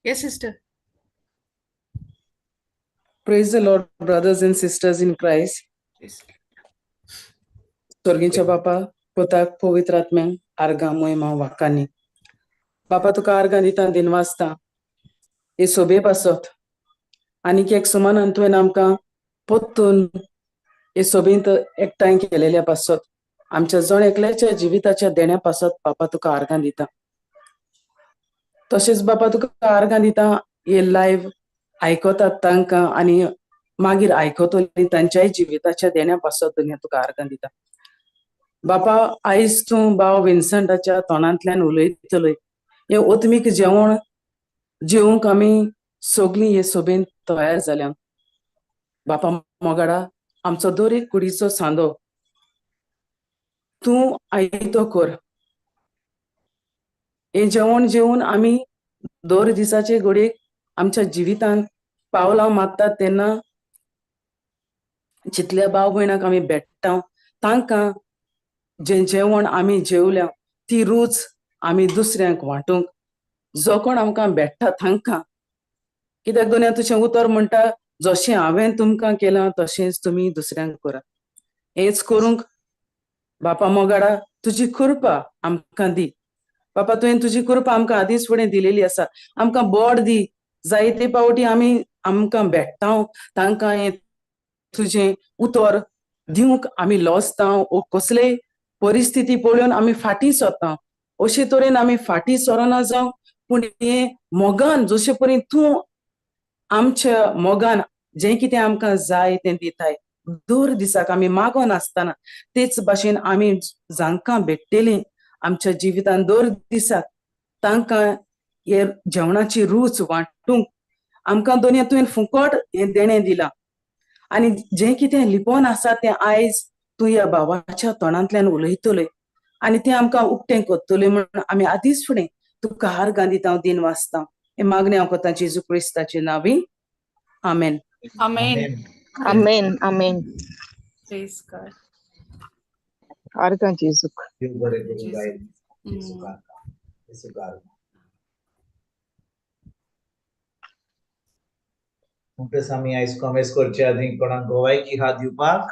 Yes, sister. Praise the Lord, brothers and sisters in Christ. Yes. स्वर्गीच्या बापा, पुताक, पवित्र आत्म्याक आर्गां मोहिमा वाक्यांनी. बापा, तुका आर्गां दिता, दिनवासता हे सोबे पासत. आनीक एक सुमानान तुवें आमकां पोत्तून हे सोबेंत एकठांय केलेल्या पासत, आमच्या जण एकल्याच्या जिविताच्या देण्या पासत बापा तुका आर्गां दिता. तशेंच बापा तुका आर्गां दिता, हे लायव्ह आयकतात तांकां आनी मागीर आयकतली तांच्याय जिविताच्या देण्या पासत दुनिया तुका आर्गां दिता. बापा, आयज तूं भाव विन्संटाच्या तोंडांतल्यान उलयतलोय, हें ओतमीक जेवण जेवंक आमी सगळीं हे सोबेन तयार जाल्या. बापा मोगाडा, आमचो दर एक कुडीचो सांदो तूं आयतो कर. हें जेवण जेवन आमी दर दिसाचे घडयेक आमच्या जिवितांत पावलां मारतात तेन्ना जितल्या भाव भयणाक आमी भेट्टा तांकां जें जेवण आमी जेवल्या ती रूच आमी दुसऱ्यांक वांटूंक, जो कोण आमकां भेट्टा तांकां. कित्याक दोनया तुजें उतर म्हणटा, जशें हांवें तुमकां केलां तशेंच तुमी दुसऱ्यांक करात. हेंच करूंक बापा मोगाडा तुजी कृपा आमकां दी. बापा, तुवें तुजी कृपा आमकां आदींच फुडें दिलेली आसा. आमकां बोड दी, जायते पावटी आमी आमकां भेट्टा तांकां हें तुजें उतर दिवंक आमी लजता ओ कसलेय परिस्थिती पळोवन आमी फाटीं सरता. अशे तरेन आमी फाटीं सरना जावं, पूण हें मोगान जशे परी तूं आमच्या मोगान जें कितें आमकां जाय तें दिताय दर दिसाक आमी मागोन आसतना, तेच भाशेन आमी जांकां भेट्टेलीं आमच्या जिवितान दर दिसाक तांकां हे जेवणाची रूच वांटूंक आमकां दोनया तुवें फुकट हें देणें दिलां. आनी जें कितें लिपोन आसा तें आयज तूं ह्या भावाच्या तोंडांतल्यान उलयतलोय आनी तें आमकां उक्तें करतलोय म्हूण आमी आदींच फुडें तुका आर्गां दिता, दिन वाचता. हें मागणें हांव करता जेजू क्रिस्ताचे नांवी, आमेन. आमेन. आमेन, आमेन. Praise God. आर्गां जेजूक. देव बरें करूं बाय. जेजूक आर्गां. जेजूक आर्गां. म्हणटच आमी आयज कॉमेस करचे आदीं कोणाक गोवायकी हात दिवपाक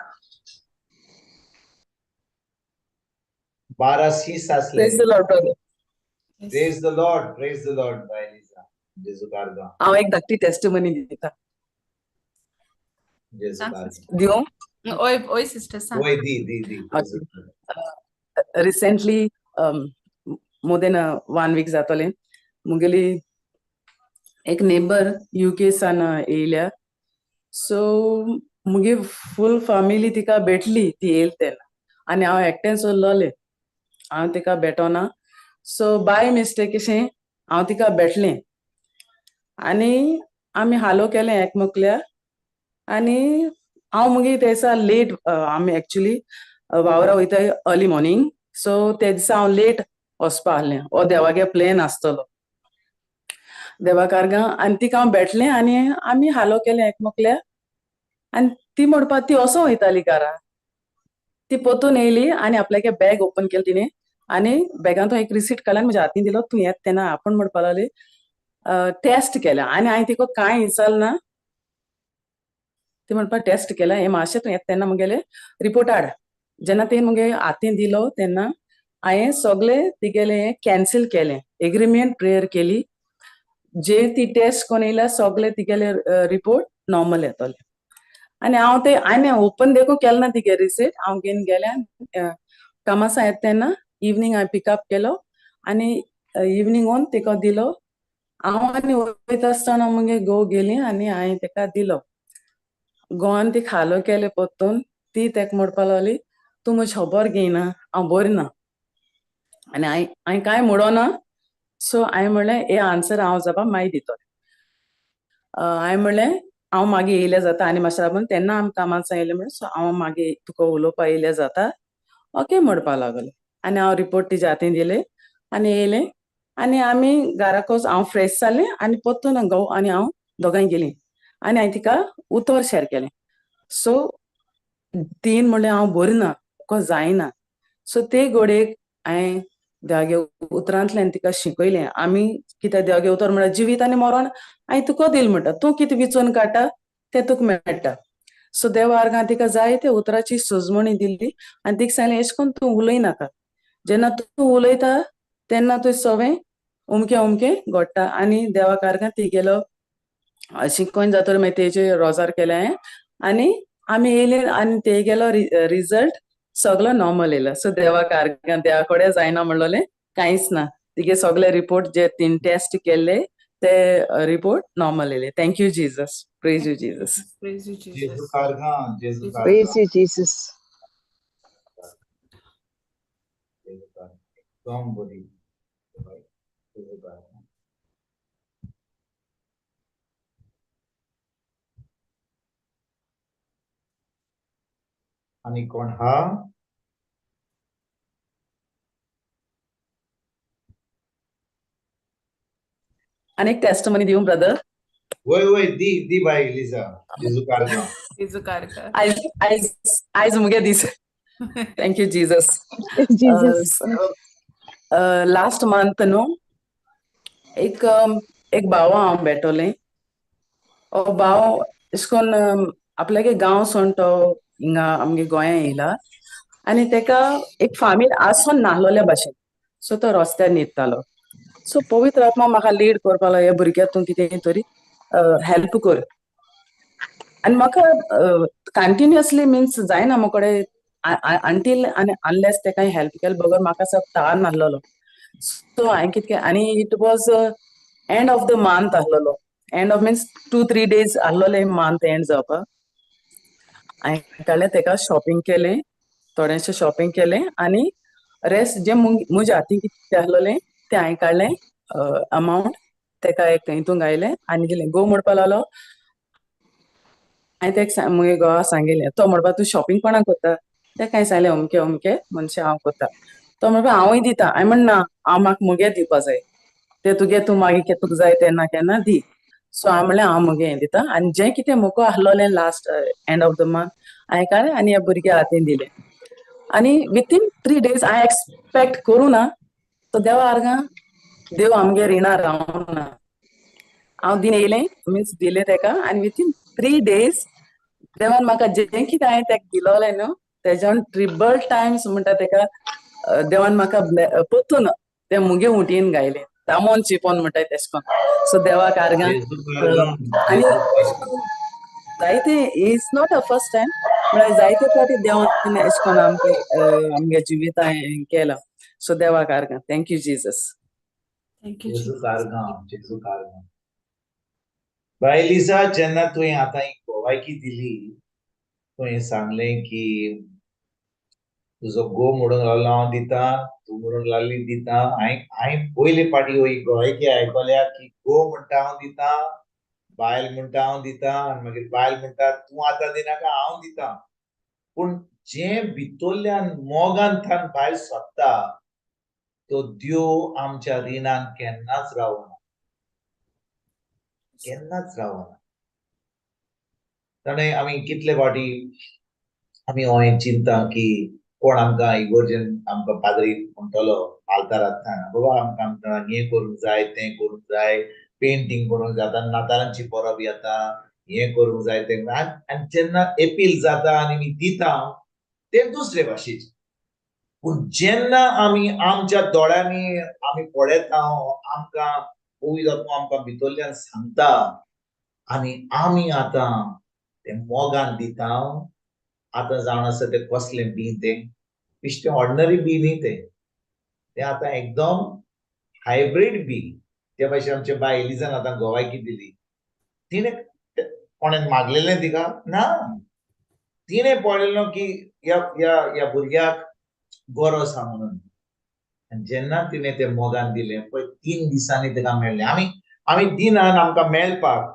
12:30 आसले. Praise the Lord, brother. Praise the Lord, praise the Lord, बाय लिजा. जेजूक आर्गां. हांव एक धाकटी टेस्टिमनी दिता. जेजूक आर्गां. दिवं? ओय ओय सिस्टर, सांग. वय, दी दी दी. Recently, more than one week जातलें, मुगेली एक नेबर युके सान येयल्या. सो मुगे फूल फॅमिली तिका भेटली ती येयली तेन्ना आनी हांव एकटेंच उरलोलें, हांव तिका भेटोना. सो बाय मिस्टेक अशें हांव तिका भेटलें आनी आमी हालो केलें एकमुकल्या. आनी हांव मुगे ते दिसा लेट, आमी एक्चुली वावरा वयताय अर्ली मॉर्निंग, सो ते दिसा हांव लेट वचपा आहलें, हो देवागे प्लॅन आसतलो देवा कारगां. आनी तिका हांव भेटलें आनी आमी हालो केलें एकमुकल्या. आनी ती म्हणपा ती असो वयताली घरा, ती पोतून येयली आनी आपल्यागे बॅग ओपन केलें तिणें आनी बॅगांत एक रिसीट काडलें आनी म्हज्या हातीन दिलो, तूं येता तेन्ना आपूण म्हणपा लागली टेस्ट केल्या. आनी हांवें तिका कांय विचारलें ना, ती म्हणपा टेस्ट केल्या हें मातशें तूं येता तेन्ना मुगेलें रिपोर्ट हाड. जेन्ना तेणें मुगे हातीन दिलो तेन्ना हांवें सगळें तिगेलें हें कॅन्सील केलें, एग्रीमेंट प्रेयर केली, जे ती टेस्ट करून येयल्या सगळे तिगेले रिपोर्ट नॉर्मल येतले. आनी हांव ते आनी ओपन देखून केलें ना तिगे रिसीट, हांव घेवन गेलें कामासा येता तेन्ना इवनींग हांवें पिकअप केलो आनी इवनींग वोन तिका दिलो. हांव आनी वयता आसतना मुगे घोव गेली आनी हांवें तेका दिलो. गोवान ती खालो केले परतून, ती तेका म्हणपा लागली तूं म्हजी खबर घेयना, हांव बरी ना. आनी हांवें कांय म्हणोना. सो हांवें म्हणलें हे आन्सर हांव जापा मागीर दितलें. हांवें म्हणलें हांव मागीर येयल्यार जाता आनी मातशें राबून तेन्ना आमी कामाक येयलें म्हणून, सो हांव मागीर तुका उलोवपा येयल्यार जाता, ओके म्हणपा लागलो. आनी हांव रिपोर्ट तिज्या हातीन दिले आनी येयलें आनी आमी घराक हांव फ्रेश जालें आनी परतून घोव आनी हांव दोगांय गेलीं आनी हांवें तिका उतर शेर केलें. सो तीन म्हणलें हांव बरी ना, तुका जायना. सो ते घडयेक हांवें देवागे उतरांतल्यान तिका शिकयलें आमी कित्याक देवागे उतर म्हळ्यार जिवीत आनी मरण हांवें तुका दिल म्हणटा, तूं कितें विचून काडटा तें तुका मेळटा. सो देवा आर्गां तिका जायते उतराची सुजमणी दिली आनी तिका सांगलें एशें करून तूं उलयनाका, जेन्ना तूं उलयता तेन्ना तुवें सगळें अमकें अमकें घडटा. आनी देवाक आर्गां तिगेलो शिकोवन जातकीर मागीर तेजे रोजार केलें हांवें आनी आमी येयले आनी तेगेलो रिजल्ट सगलो नॉर्मल येयलो. सो देवाक आर्गां, देवा कडेन जायना म्हणलोलें कांयच ना, तिगे सगळे रिपोर्ट जे 3 टेस्ट केल्ले ते रिपोर्ट नॉर्मल येयले. Thank you Jesus, praise you Jesus. Praise you Jesus. Praise you Jesus. आनी कोण हा? आनी एक टेस्टमनी दिवं ब्रदर? वय वय दी दी बाय लिजा. जेजू कारगां. जेजू कारगां. आयज आयज आयज मुगे दीस. Thank you Jesus. Jesus. Last month न्हू एक एक भाव हांव भेटोलें. हो भाव एशें कोन्न आपल्यागे गांव सोडून तो हिंगा आमगे गोंया येयला आनी तेका एक फामील आसून नाहलोल्या भाशेन, सो तो रस्त्यार न्हिदतालो. सो पवित्र आत्मा म्हाका लीड करपाक लागलो, ह्या भुरग्याक तूं कितें तरी हेल्प कर. आनी म्हाका कंटिन्युअसली मिन्स जायना म्हजे कडेन अंटील आनी अनलेस तेका हेल्प केले बगर म्हाका सब ताण नासलेलो. सो हांवें कितें केलें, आनी it was end of the month आसलेलो, एंड ऑफ मिन्स 2-3 डेज आसलेले मंथ एंड जावपाक. हांवें काडलें तेका शॉपिंग केलें, थोडेशें शॉपिंग केलें आनी रेस्ट जें म्हज्या हातीन कितें आसलेलें तें हांवें काडलें अमावंट तेका एक हितून घायलें आनी दिलें. गो म्हणपाक लागलो, हांवें तेका म्हगे घोवा सांगिल्लें, तो म्हणपा तूं शॉपिंग कोणाक करता? तेका हांवें सांगलें अमकें अमकें मनशां हांव करता. तो म्हणपा हांवूय दिता. हांवें म्हण ना, हांव म्हाका म्हगे दिवपा जाय, ते तुगे तूं मागीर तुका जाय तेन्ना केन्ना दी. सो हांव म्हणलें हांव म्हगे हें दिता आनी जें कितें म्हाका आसलोलें last end of the month हांवें काडलें आनी ह्या भुरग्या हातीन दिलें. आनी विथीन 3 डेज हांवें एक्सपेक्ट करूं ना, तो देवा आर्गां देव आमगे रिणां रावना. हांव दिन येयलें मिन्स दिलें तेका आनी विथीन 3 डेज देवान म्हाका जें कितें हांवें तेका दिलोलें न्हू तेज्यान ट्रिपल टायम्स म्हणटा तेका देवान म्हाका परतून तें मुगे उंटयेन गायलें, तामोन चिपोन म्हणटा तेशें कोन्न. सो देवाक आर्गां. आनी जायते it's not a first time, म्हळ्यार जायते फावटी देवान एशें कोन्न आमकां आमगे जिवितां केलां. सो देवाक आर्गां. Thank you Jesus. Thank you जेजू कारगां, जेजू कारगां. बाय लिजा, जेन्ना तुवें आतां एक गोवायकी दिली, तुवें सांगलें की तुजो गो म्हणूंक लागलो हांव दिता, तूं म्हणूंक लागली दिता. हांवें पयले फावटी ही गोवायकी आयकल्या की गो म्हणटा हांव दिता, बायल म्हणटा हांव दिता, आनी मागीर बायल म्हणटा तूं आतां दिनाका हांव दिता. पूण जें भितरल्यान मोगान थान भायर सोदता तो देव आमच्या रिणान केन्नाच रावना, केन्नाच रावना. ताणें आमी कितले फावटी आमी हांवें चिंता की कोण आमकां इगोर्जेन आमकां पाद्री म्हणटलो आल्तारांतल्यान, बाबा आमकां आमकां हें करूंक जाय, तें करूंक जाय, पेंटींग करूंक जाता, नातालांची परब येता, हें करूंक जाय, तें. आनी जेन्ना एपील जाता आनी आमी दिता तें दुसरे भाशेचें. पूण जेन्ना आमी आमच्या दोळ्यांनी आमी पळयता, आमकां पवित्र आत्मो आमकां भितरल्यान सांगता आनी आमी आतां तें मोगान दिता. आतां जावन आसा तें कसलें बी, तें बेश्टें ऑर्डिनरी बी न्ही, तें तें आतां एकदम हायब्रीड बी. ते भाशेन आमच्या बाय एलिजान आतां गोवायकी दिली, तिणें कोणें मागलेलें तिका ना, तिणें पळयलो की ह्या ह्या ह्या भुरग्याक गरज आसा म्हणून. आनी जेन्ना तिणें तें मोगान दिलें पळय 3 दिसांनी ताका मेळ्ळें. आमी आमी दिनान आमकां मेळपाक,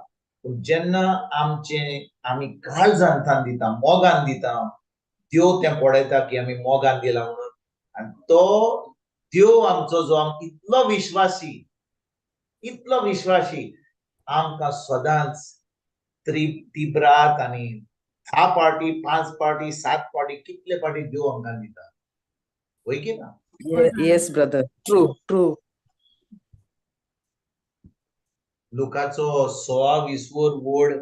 पूण जेन्ना आमचें आमी काळजांतल्यान दिता, मोगान दिता, देव तें पळयता की आमी मोगान दिला म्हणून. आनी तो देव आमचो जो आमकां इतलो विश्वासी, इतलो विश्वासी, आमकां सदांच तिब्रात आनी 10 पार्टी, 5 पार्टी, 7 पार्टी, कितले पार्टी देव आमकां दिता, वय की ना? Yes brother, true true. लुकाचो 16 वीसवर वोड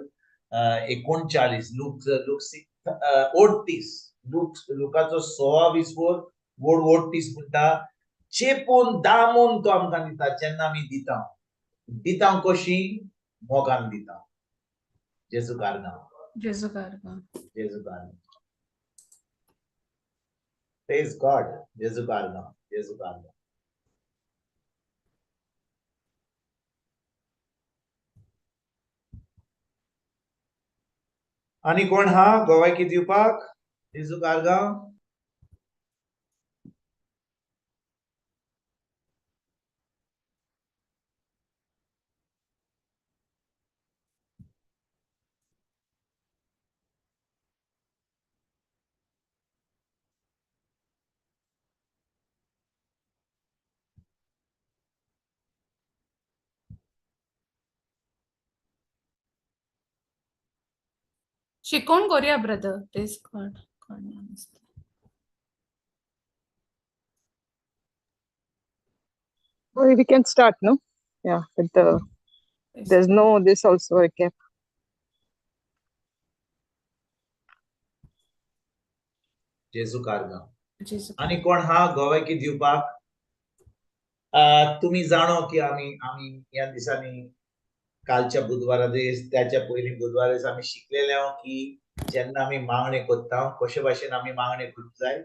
39, लूक लूक 38, लूक लुकाचो 16 वीसवर वोड 38 म्हणटा, चेपून दामून तो आमकां दिता. जेन्ना आमी दिता, दिता कशी मोगान दिता. जेजू कारगांव, जेजू कारगांव, जेजू कारगांव. प्रेज गॉड. जेजू कारगांव, जेजू कारगांव. आनी कोण हा गोवायकी दिवपाक? जेजू कारगांव. शिकोवन करुया ब्रदर, प्रेज गॉड. कोण ना. Well, we can start, no? Yeah, with the there's no this also recap. जेजू कारगांव. जेजू. आनी कोण हा गोवायकी दिवपाक? तुमी जाणो की आमी आमी ह्या दिसांनी कालच्या बुधवारा दीस, त्याच्या पयलीं बुधवारा दीस आमी शिकलेले की जेन्ना आमी मागणें करता कशे भाशेन आमी मागणें करूंक जाय.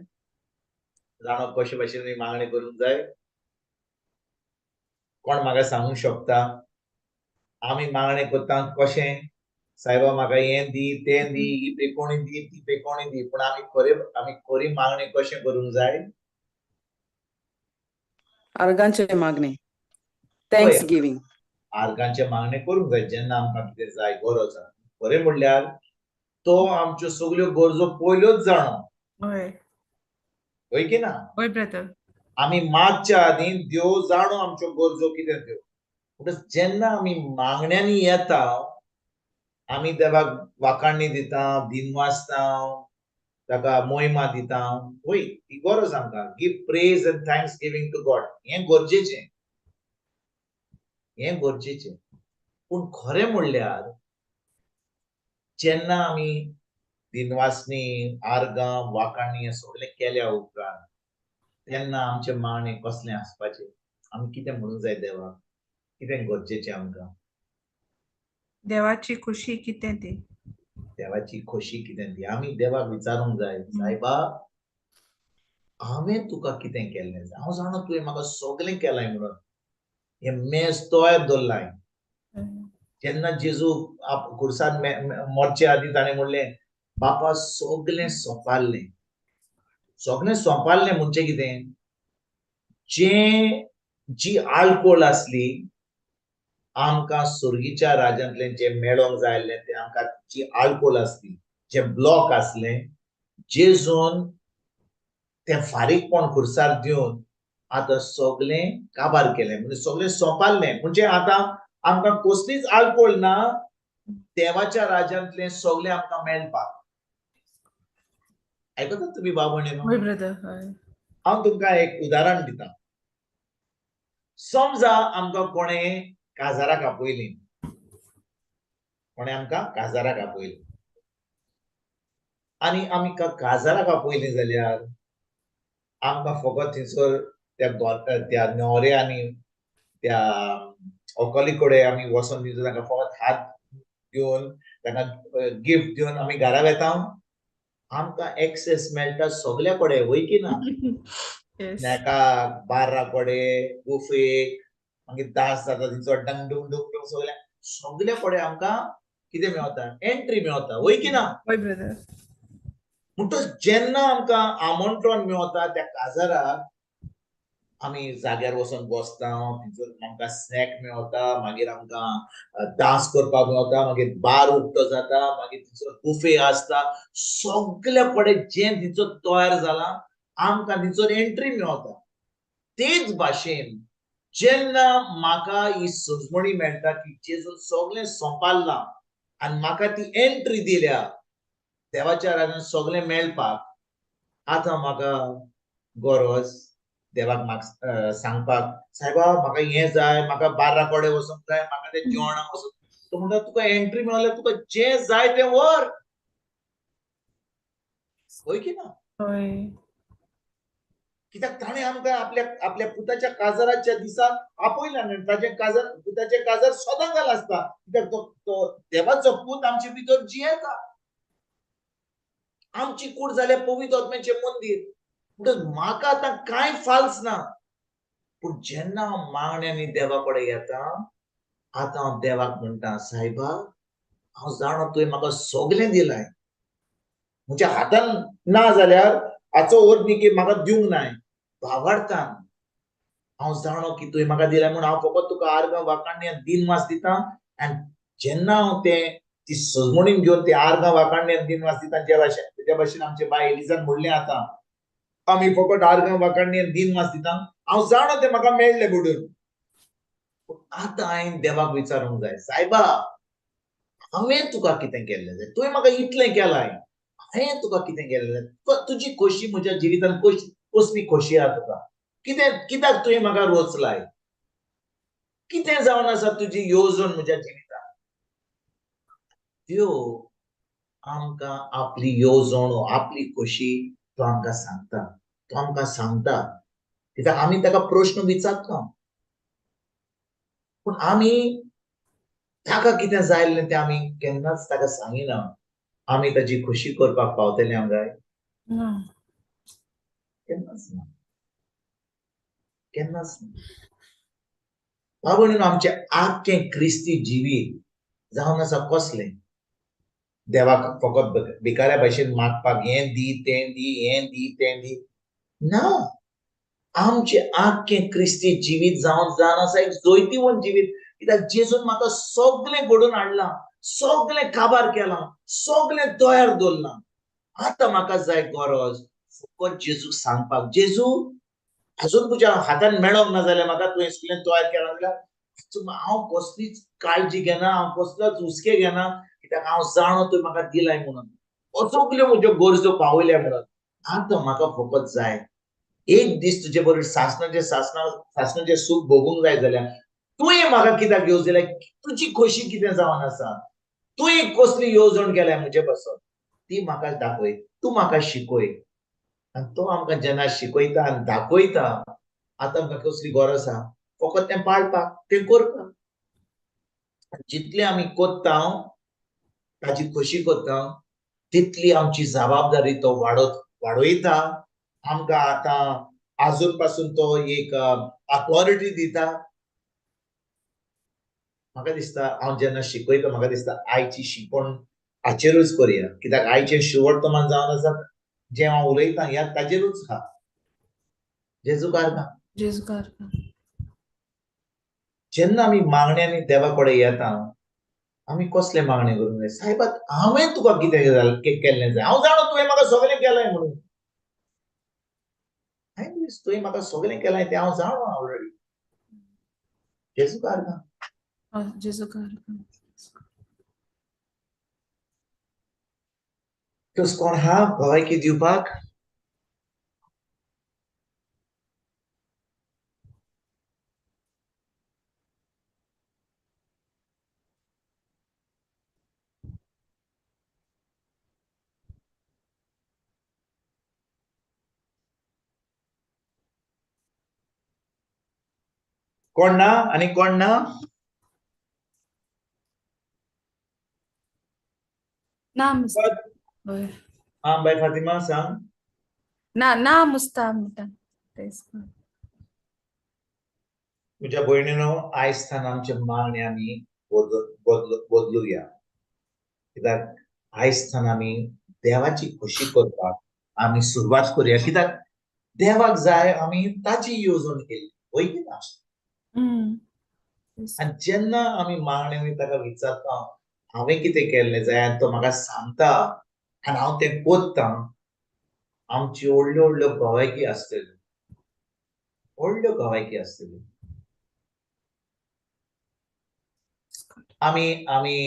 जाणो कशे भाशेन आमी मागणें करूंक जाय? कोण म्हाका सांगूंक शकता आमी मागणें करता कशें? सायबा म्हाका हें दी, तें दी, ही पेकोणी दी, ती पेकोणी दी, पूण आमी खरे आमी खरी मागणें कशें करूंक जाय? आर्गांचे मागणे, thanks giving. आर्गांचे मागणें करूंक जाय जेन्ना आमकां कितें जाय, गरज आसा. खरें म्हणल्यार तो आमच्यो सगल्यो गरजो पयल्योच जाणो. हय. हय की ना? हय ब्रदर. आमी मागच्या आदीं देव जाणो आमच्यो गरजो कितें त्यो. म्हणटच जेन्ना आमी मागण्यांनी येता, आमी देवाक वाखाणी दिता, दिनवासता, ताका मोहिमा दिता. वय, ती गरज आमकां. Give praise and thanksgiving to God, हें गरजेचें, हें गरजेचें. पूण खरें म्हणल्यार जेन्ना आमी दिनवासनी, आर्गां, वाखाणी हें सगळें केल्या उपरांत तेन्ना आमचें मागणें कसलें आसपाचें? आमी कितें म्हणूंक जाय देवाक? कितें गरजेचें आमकां? देवाची खुशी कितें ती? देवाची खोशी कितें ती आमी देवाक विचारूंक जाय. सायबा, हांवें तुका कितें केल्लें? हांव जाणा तुवें म्हाका सगळें केलां म्हणून, हें मेज तयार दवरलां. जेन्ना जेजू खुर्सान मरचे आदीं ताणें म्हणलें, बापा सगळें सोंपारलें. सगळें सोंपारलें म्हणजे कितें? जें जी आलकोळ आसली आमकां सुर्गीच्या राज्यांतलें जें मेळोंक जाय आसलें, तें आमकां जी आलकोळ आसली, जें ब्लॉक आसलें, जेजून तें फारीकपण खुर्सार दिवन आतां सगळें काबार केलें, म्हणजे सगळें सोंपारलें. म्हणजे आतां आमकां कसलीच आलकोळ ना देवाच्या राज्यांतलें सगळें आमकां मेळपाक. आयकतात तुमी बाब? हय ब्रदर, हय. हांव तुमकां एक उदाहरण दिता. समजा आमकां कोणें काजाराक आपयलीं, कोणें आमकां काजाराक आपयलीं आनी आमी काजाराक आपयलीं जाल्यार आमकां फकत थंयसर त्या त्या न्हवरे आनी त्या व्हंकली कडेन आमी वचोन थंयसर तांकां फकत हात दिवन, तांकां गिफ्ट दिवन आमी घरा वेता. आमकां एक्सेस मेळटा सगल्या कडेन, वय की ना? स्नॅकाक, बार्रा कडेन, बुफेक, मागीर डांस जाता थंयसर डंग डुंग डुंग डुंग, सगल्या सगल्या कडेन आमकां कितें मेवता? एंट्री मेवता, वय की ना? हय ब्रदर. म्हणटच जेन्ना आमकां आमंत्रण मेवता त्या काजाराक, आमी जाग्यार वचोन बसता, थंयसर आमकां स्नॅक मेवता, मागीर आमकां डांस करपाक मेवता, मागीर बार उक्तो जाता, मागीर थंयसर बुफे आसता, सगल्या कडेन जें थंयसर तयार जालां आमकां थंयसर एंट्री मेवता. तेच भाशेन जेन्ना म्हाका ही सजमणी मेळटा की जेजून सगळें सोंपारलां आनी म्हाका ती एंट्री दिल्या देवाच्या राज्यान सगळें मेळपाक, आतां म्हाका गरज देवाक माग सांगपाक, सायबा म्हाका हें जाय, म्हाका 12 कडेन वचूंक जाय, म्हाका तें जेवणाक वचूंक. तो म्हणटा तुका एंट्री मेळ्ळ्यार तुका जें जाय तें व्हर. हय की ना? हय. कित्याक ताणें आमकां आपल्या आपल्या पुताच्या काजाराच्या दिसा आपयला न्ही. ताचें काजार, पुताचें काजार सदां आसता, कित्याक तो तो देवाचो पूत आमचे भितर जियेता. आमची कूड जाल्या पवित्र आत्म्याचें मंदीर. म्हणटच म्हाका आतां कांय फाल्स ना. पूण जेन्ना हांव मागण्यांनी देवा कडेन येता, आतां हांव देवाक म्हणटा, सायबा हांव जाणो तुवें म्हाका सगळें दिलाय, म्हज्या हातान ना जाल्यार हाचो अर्थ न्ही की म्हाका दिवंक नाय, भावार्थान हांव जाणो की तुवें म्हाका दिलाय म्हूण हांव फकत तुका आर्गां वाखाणणी आनी दिनवास दिता. आनी जेन्ना हांव तें ती सजमणीन घेवन ते आर्गां वाखाणणी आनी दिनवास दिता, ज्या भाशेन आमचे बाय एलिजान म्हणलें, आतां आमी फकत आर्गां वाखाणणी आनी दिनवास दिता, हांव जाणो तें म्हाका मेळ्ळें म्हणून. आतां हांवें देवाक विचारूंक जाय, सायबा हांवें तुका कितें केल्लें जाय, तुवें म्हाका इतलें केलां, हांवें तुका कितें केल्लें जाय, तुजी खोशी म्हज्या जिवितान कसली खोशी आहा तुका, कितें कित्याक तुवें म्हाका रोचलाय, कितें जावन आसा तुजी येवजण म्हज्या जिवितान. त्यो आमकां आपली येवजण, आपली खोशी तो आमकां सांगता, तो आमकां सांगता. कित्याक आमी ताका प्रश्न विचारता, पूण आमी ताका कितें जाय आसलें तें आमी केन्नाच ताका सांगिना. आमी ताची खोशी करपाक पावतले हांव काय? केन्नाच ना, केन्नाच ना. बाबा, आमचें आख्खें क्रिस्ती जिवीत जावन आसा कसलें? देवाक फकत भिकाऱ्या भशेन मागपाक, हें दी तें दी, हें दी तें दी ना. आमचें आख्खें क्रिस्ती जिवीत जावन जावन आसा एक जैतिवंत जिवीत. कित्याक जेजून म्हाका सगळें घडोवन हाडलां, सगळें काबार केलां, सगळें तयार दवरलां. आतां म्हाका जाय गरज फकत जेजूक सांगपाक, जेजू अजून तुज्या हातान मेळोंक ना जाल्यार म्हाका तुवें सगळें तयार केलां जाल्यार हांव कसलीच काळजी घेना, हांव कसलोच हुस्के घेना, कित्याक हांव जाणो तुवें म्हाका दिलाय म्हणून, सगल्यो म्हज्यो गरजो पावयल्या म्हणून. आतां म्हाका फकत जाय एक दीस तुजे बरोबर सासणाचें सासणाचें सूख भोगूंक जाय जाल्यार तुवें म्हाका कित्याक येवजल्या, तुजी खोशी कितें जावन आसा, तुवें कसली येवजण केल्या म्हजे पासत, ती म्हाका दाखय, तूं म्हाका शिकय. आनी तो आमकां जेन्ना शिकयता आनी दाखयता, आतां आमकां कसली गरज आसा, फकत तें पाळपाक, तें करपाक. जितलें आमी कोत्ता, ताची खोशी करता, तितली आमची जबाबदारी तो वाडयता. आमकां आतां आजून पासून तो एक अथॉरिटी दिता. म्हाका दिसता हांव जेन्ना शिकयता, म्हाका दिसता आयची शिकवण हाचेरूच करुया, कित्याक आयचें शुवर्तमान जावन आसा जें हांव उलयतां ह्या ताजेरूच आहा. जेजू कारभार, जेजू कारभार. जेन्ना आमी मागण्यांनी देवा कडेन येता, आमी कसले मागणें करूंक जाय? सायबा हांवें तुका कितें केल्लें जाय, हांव जाणो तुवें म्हाका सगळें केलां म्हणून, तुवें म्हाका सगळें केलां तें हांव जाणो ऑलरेडी. जेजू कारभार, जेजू कारभार. तस कोण हा भलायकी दिवपाक? कोण ना? आनी कोण ना? ना. हा बाय फातिमा सांग. ना ना मुस्ता म्हणटा. म्हज्या भयणीनो, आयज थावन आमचे मागणे आमी बदलुया, कित्याक आयज थावन आमी देवाची खोशी करपाक आमी सुरवात करुया, कित्याक देवाक जाय आमी ताची येवजण केली, हय की ना? आनी जेन्ना आमी मागण्यांनी ताका विचारता हांवें कितें केल्लें जाय, आनी तो म्हाका सांगता आनी हांव तें कोत्ता, आमची व्हडल्यो व्हडल्यो गवायकी आसतल्यो, व्हडल्यो गवायकी आसतल्यो. आमी आमी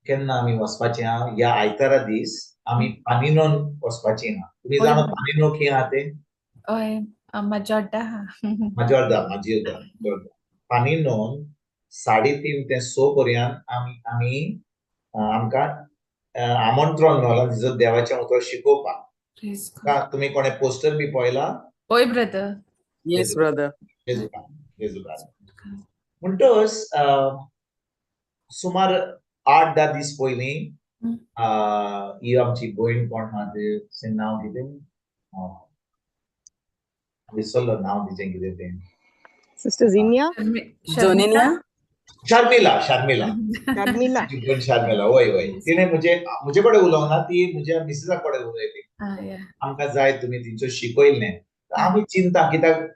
केन्ना आमी वचपाचें आहा? ह्या आयतारा दीस आमी पानिनोन वचपाची आहा. तुमी जाणा पानिनो खंय आहा तें? हय, माजोड्डा आहा. माजोर्दा, माजोर्दा, माजोर्दा. पानिनोन 3:30 ते 6 पर्यंत आमी आमी आमकां आमंत्रण मेळ्ळां तिचो देवाचें उतर शिकोवपाक. Praise God. तुमी कोणें पोस्टर बी पळयला? हय ब्रदर. Yes brother. जेजू. म्हणटच सुमार 8-10 दीस पयलीं ही आमची भयण कोण आहा तें नांव कितें, विसरलो नांव तिचें कितें तें. Sister Zinia? जोनिनिया? Sharmila, Sharmila. Sharmila. भयण शर्मिला, वय वय. तिणें म्हजे कडेन उलोवंक ना, ती म्हज्या मिसेसा कडेन उलयली. आमकां जाय तुमी तेंच्यो शिकयल्लें. आमी चिंता कित्याक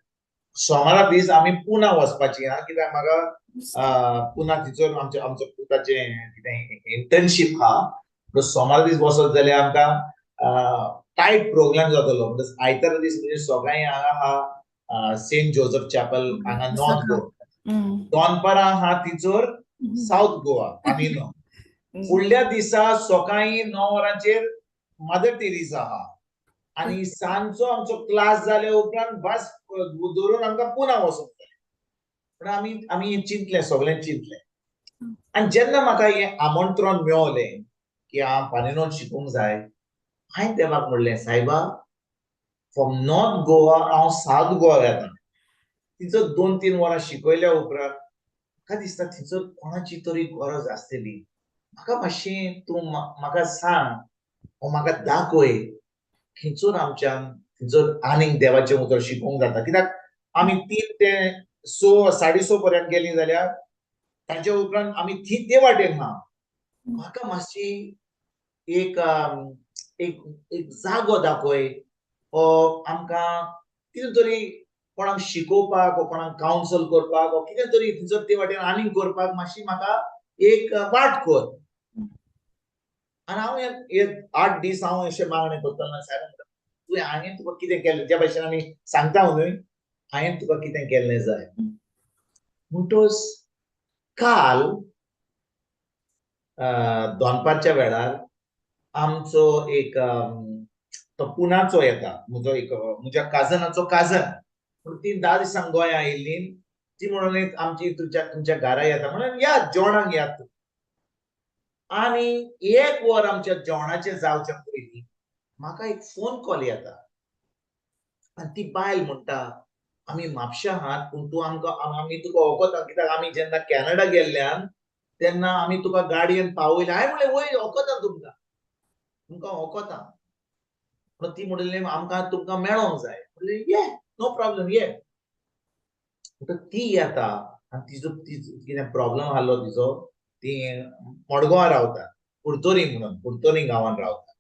सोमारा दीस आमी पुना वचपाची आहा, कित्याक म्हाका पुना थंयसर आमच्या आमचो पुताचें कितें इंटर्नशीप आहा. म्हणून सोमारा दीस वचत जाल्यार आमकां टायट प्रोग्राम जातलो. म्हणटच आयतारा दीस म्हणजे सकाळीं हांगा आहा सेंट जोजफ चॅपल हांगा नॉर्थ गोवा, दनपारां आहा थंयसर सावथ गोवा पानिनो. फुडल्या दिसा सकाळीं 9 वरांचेर मदर टेरेसा आहा आनी सांजचो आमचो क्लास जाल्या उपरांत बस धरून आमकां पुना वचूंक जाय. पूण आमी आमी चिंतलें, सगळें चिंतलें. आनी जेन्ना म्हाका हें आमंत्रण मेवलें की हांव पानिनोन शिकूंक जाय, हांवें देवाक म्हणलें, सायबा, फ्रॉम नॉर्थ गोवा हांव सावथ गोवा येता. तिचो 2-3 वरां शिकयल्या उपरांत म्हाका दिसता थंयसर कोणाची तरी गरज आसतली. म्हाका मातशें तूं म्हाका सांग वो म्हाका दाखय खंयसर आमच्यान थंयसर आनीक देवाचें उतर शिकोवंक जाता. कित्याक आमी 3 ते 6 6:30 पर्यंत गेलीं जाल्यार ताच्या उपरांत आमी थंय ते वाटेन आहा. म्हाका मातशी एक एक एक जागो दाखय वो आमकां कितें तरी कोणाक शिकोवपाक वो कोणाक कावन्सल करपाक वो कितें तरी थंयसर ते वाटेन आनीक करपाक मातशी म्हाका एक वाट कर. आनी हांव हे 8 दीस हांव अशें मागणें करतालो, सायबा तुवें हांवें तुका कितें केलें, ज्या भशेन आमी सांगता न्हय, हांवें तुका कितें केल्लें जाय. म्हणटच काल दनपारच्या वेळार आमचो एक तो पुनाचो येता, म्हजो एक म्हज्या काजनाचो काजन, पूण ती 10 दिसांक गोंया आयिल्ली. ती म्हणून आमची तुमच्या घरा येता, म्हणून या जेवणाक यात. आनी 1 वर आमच्या जेवणाचें जावच्या पयलीं म्हाका एक फोन कॉल येता आनी ती बायल म्हणटा, आमी म्हापश्या आहात, पूण तूं आमकां आमी तुका वखता, कित्याक आमी जेन्ना कॅनडा गेल्ल्यान तेन्ना आमी तुका गाडयेन पावयलें. हांवें म्हणलें, वय वखता तुमकां, तुमकां वखता. पूण ती म्हणलें, आमकां तुमकां मेळोंक जाय. म्हणलें, ये नो प्रॉब्लम ये. म्हणटकच ती येता आनी तिजो कितें प्रॉब्लम आहलो तिजो, ती मडगांवां रावता, कुडतोरी म्हणून, कुडतोरी गांवान रावता.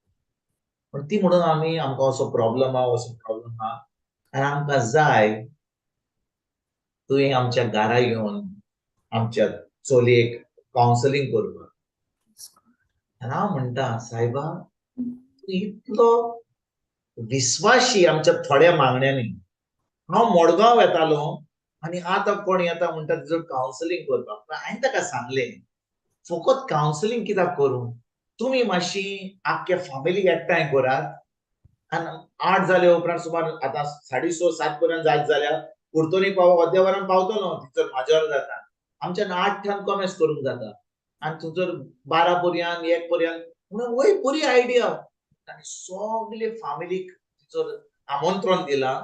पूण ती म्हणून आमी आमकां असो प्रॉब्लम आहा, असो प्रॉब्लम आहा आनी आमकां जाय तुवें आमच्या घरा येवन आमच्या चलयेक कावन्सलींग करपाक. आनी हांव म्हणटा, सायबा, तूं इतलो विस्वाशी आमच्या थोड्या मागण्यांनी. हांव मडगांव येतालो आनी आतां कोण येता म्हणटा तिजो कावन्सलींग करपाक. पूण हांवें ताका सांगलें, फकत कावन्सलींग कित्याक करूं, तुमी मातशी आख्खे फामिलीक एकठांय करात आनी 8 जाल्या उपरांत सुमार आतां 6:30 7 पर्यंत जायत जाल्यार कुडतोरी पाव अर्द्या वरान पावतलो, थंयसर म्हाज्यावर जाता. आमच्यान 8 ठान कॉमेस करूंक जाता आनी थंयसर 12 पर्यंत 1 पर्यंत. म्हणून वय बरी आयडिया. आनी सगले फामिलीक थंयसर आमंत्रण दिलां.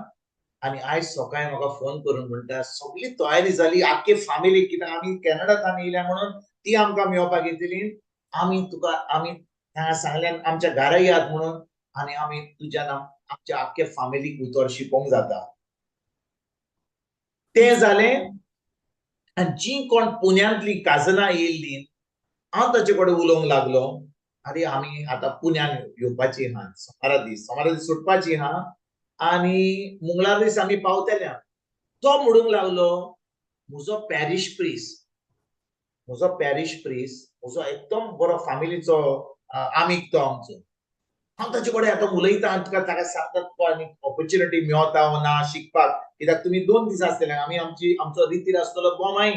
आनी आयज सकाळीं म्हाका फोन करून म्हणटा, सगळी तयारी जाली आख्खे फामिलीक, कित्याक आमी कॅनडांत येयल्या म्हणून ती आमकां मेळपाक येतली. आमी तुका आमी हांगा सांगल्यान आमच्या घरा येयात म्हणून, आनी आमी तुज्यान आमच्या आख्खे फामिलीक उतर शिकोवंक जाता. तें जालें. आनी जी कोण पुण्यांतली काजनां येयल्ली, हांव ताचे कडेन उलोवंक लागलो, आरे आमी आतां पुण्यान येवपाची आहा, सोमारा दीस, सोमारा दीस सुटपाची आहा आनी मंगळार दीस आमी पावतले. तो म्हणूंक लागलो, म्हजो पॅरीश प्रीस, म्हजो पॅरीश प्रीस म्हजो एकदम बरो फामिलीचो आमीग तो आमचो. हांव ताचे कडेन आतां उलयतां आनी तुका ताका सांगता, तुका आनी ऑपॉर्च्युनिटी मेवता वो ना शिकपाक, कित्याक तुमी 2 दीस आसतले. आमी आमचो रितीर आसतलो Bommai,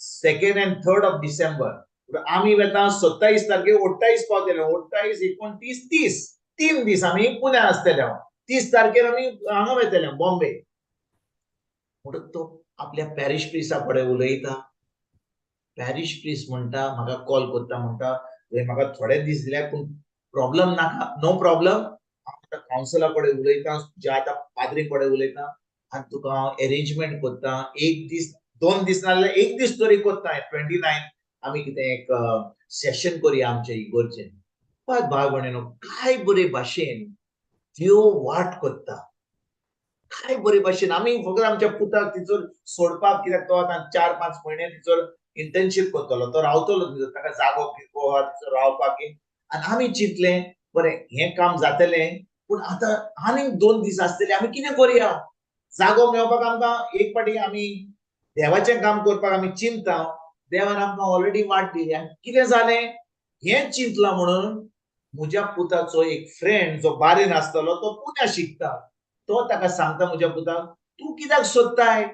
2nd and 3rd of December. आमी वेता 27 तारखेर 28 पावतले, 28, 29, 30, 3 दीस आमी पुण्या आसतले. 30 तारखेर आमी हांगा वेतले बॉम्बे. म्हणटकच तो आपल्या पॅरिश प्रिसा कडेन उलयता. पॅरिश प्रिस म्हणटा, म्हाका कॉल करता, म्हणटा म्हाका थोडे दीस दिले पूण प्रॉब्लम नाका, नो प्रॉब्लम. हांव कावन्सिला कडेन उलयता, ज्या आतां पाद्री कडेन उलयता आनी तुका हांव एरेंजमेंट करता. 1 दीस 2 दीस नाजाल्यार 1 दीस तरी करता. 29 आमी कितें एक सेशन करुया आमचे इगोर्जेन. पळय भाव भयणीनो, काय बरे भाशेन देव वाट करता, काय बरे भाशेन. आमी फकत आमच्या पुताक तिचोर सोडपाक, कित्याक तो आतां 4-5 म्हयने तिचोर इंटर्नशीप करतलो, तो रावतलो तिचोर, ताका जागो कितें तिचोर रावपाक. आनी आमी चिंतलें बरें हें काम जातलें, पूण आतां आनीक 2 दीस आसतले, आमी कितें करुया? जागो मेळपाक आमकां एक पाटी आमी देवाचें काम करपाक आमी चिंता, देवान आमकां ऑलरेडी वाट दिली. आनी कितें जालें हें चिंतलां म्हणून म्हज्या पुताचो एक फ्रेंड जो बारीन आसतलो, तो पुण्या शिकता, तो ताका सांगता म्हज्या पुताक, तूं कित्याक सोदताय?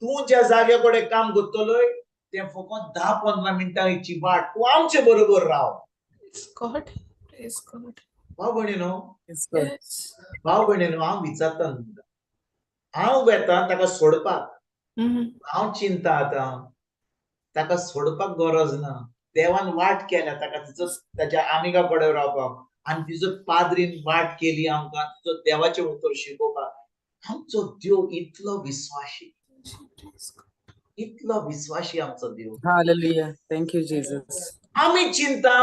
तूं ज्या जाग्या कडेन काम करतलोय तें फकत 10-15 मिनटांची वाट, तूं आमचे बरोबर राव. भाव भयणीनो, भाव भयणीनो, हांव विचारता तुमकां, हांव वेता ताका सोडपाक, हांव चिंता आतां ताका सोडपाक गरज ना, देवान वाट केल्या ताका तिचो ताच्या आमिगा कडेन रावपाक, आनी तिचो पाद्रीन वाट केली आमकां तिचो देवाचें उतर शिकोवपाक. आमचो देव इतलो विस्वाशी, इतलो विस्वाशी आमचो देव. Hallelujah, thank you Jesus. आमी चिंता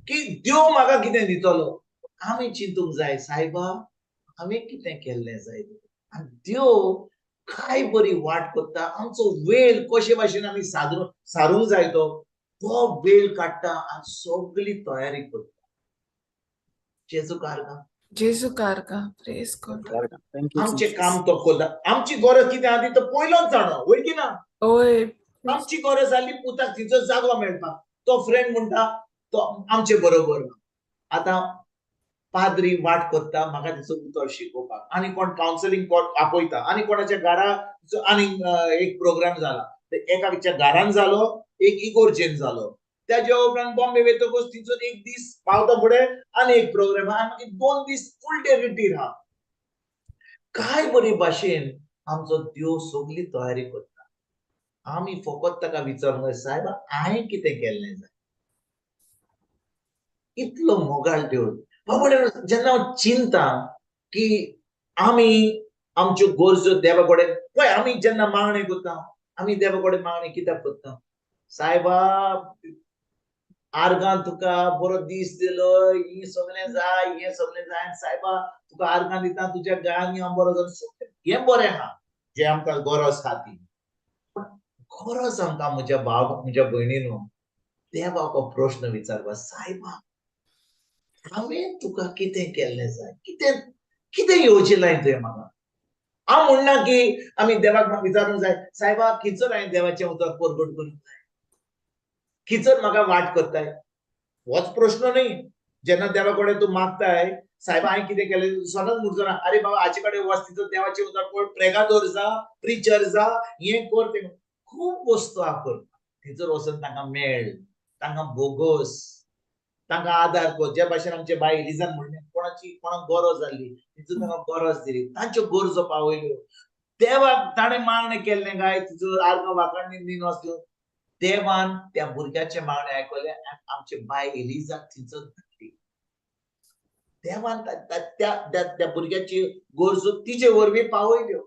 की देव म्हाका कितें दितलो, आमी चिंतूंक जाय सायबा हांवें कितें केल्लें जाय. आनी देव काय बरी वाट करता, आमचो वेळ कशे भाशेन आमी सारूंक जाय तो वेळ काडटा आनी सगळी तयारी करता. जेजू कारगा, जेजू कारगा, प्रेज गॉड. आमचें काम तो करता. आमची गरज कितें आहा ती तो पयलोच जाणो, वय की ना? आमची गरज जाली पुताक तिचो जागो मेळपाक. तो फ्रेंड म्हणटा तो आमचे बरोबर. आतां पाद्री वाट करता म्हाका तिचो उतर शिकोवपाक, आनी कोण कावन्सिलींग आपयता, आनी कोणाच्या घरा आनी एक प्रोग्राम जाला, एकाच्या घरान जालो, एक इगोर्जेन जालो, त्याच्या उपरांत बॉम्बे वयतकूच तिचो 1 दीस पावता फुडें आनी एक प्रोग्राम आहा, मागीर 2 दीस फूल डे रिटीर आहा. काय बरी भाशेन आमचो देव सगळी तयारी करता. आमी फकत ताका विचारूंक जाय, सायबा हांवें कितें केल्लें जाय. इतलो मोगाळ देव. बाबा जेन्ना हांव चिंता की आमी आमच्यो गरजो देवा कडेन, पळय आमी जेन्ना मागणें करता, आमी देवा कडेन मागणें कित्याक करता? सायबा आर्गां तुका बरो दीस दिलो, ही सगळें जाय, हें सगळें जाय, सायबा तुका आर्गां दिता, तुज्या गायांनी हांव बरो जालो, हें बरें आहा जें आमकां गरज आहा ती. पूण गरज आमकां म्हज्या भाव म्हज्या भयणीनो देवाक हो प्रश्न विचारपा, सायबा हांवें तुका कितें केल्लें जाय, कितें कितें येवजिलां तुवें म्हाका? हांव म्हणना की आमी देवाक विचारूंक जाय, सायबा खिचर हांवें देवाचें उतर परगट करूंक जाय, खिचर म्हाका वाट करताय, होच प्रश्न न्ही. जेन्ना देवा कडेन तूं मागताय, सायबा हांवें कितें केलें, सदांच म्हणचो ना अरे बाबा हाचे कडेन वच, तिचो देवाचें उतर पळ, प्रेगादोर जा, प्रिचर जा, हें कर तें, खूब वस्तू आहा करपाक. थंयसर वचून तांकां मेळ, तांकां भोगोस, तांकां आदार कर. ज्या भाशेन आमचे बाय एलिजान म्हणलें, कोणाची कोणाक गरज जाल्ली तिचो तांकां गरज दिली, तांच्यो गरजो पावयल्यो. देवाक ताणें मागणें केल्लें काय तिचो आर्गां वाखाणणी निनोस दिवन देवान त्या भुरग्याचें मागणें आयकलें आनी आमचे बाय एलिजाक थंयसर धाडली. देवान त्या भुरग्याची गरजो तिचे वरवीं पावयल्यो.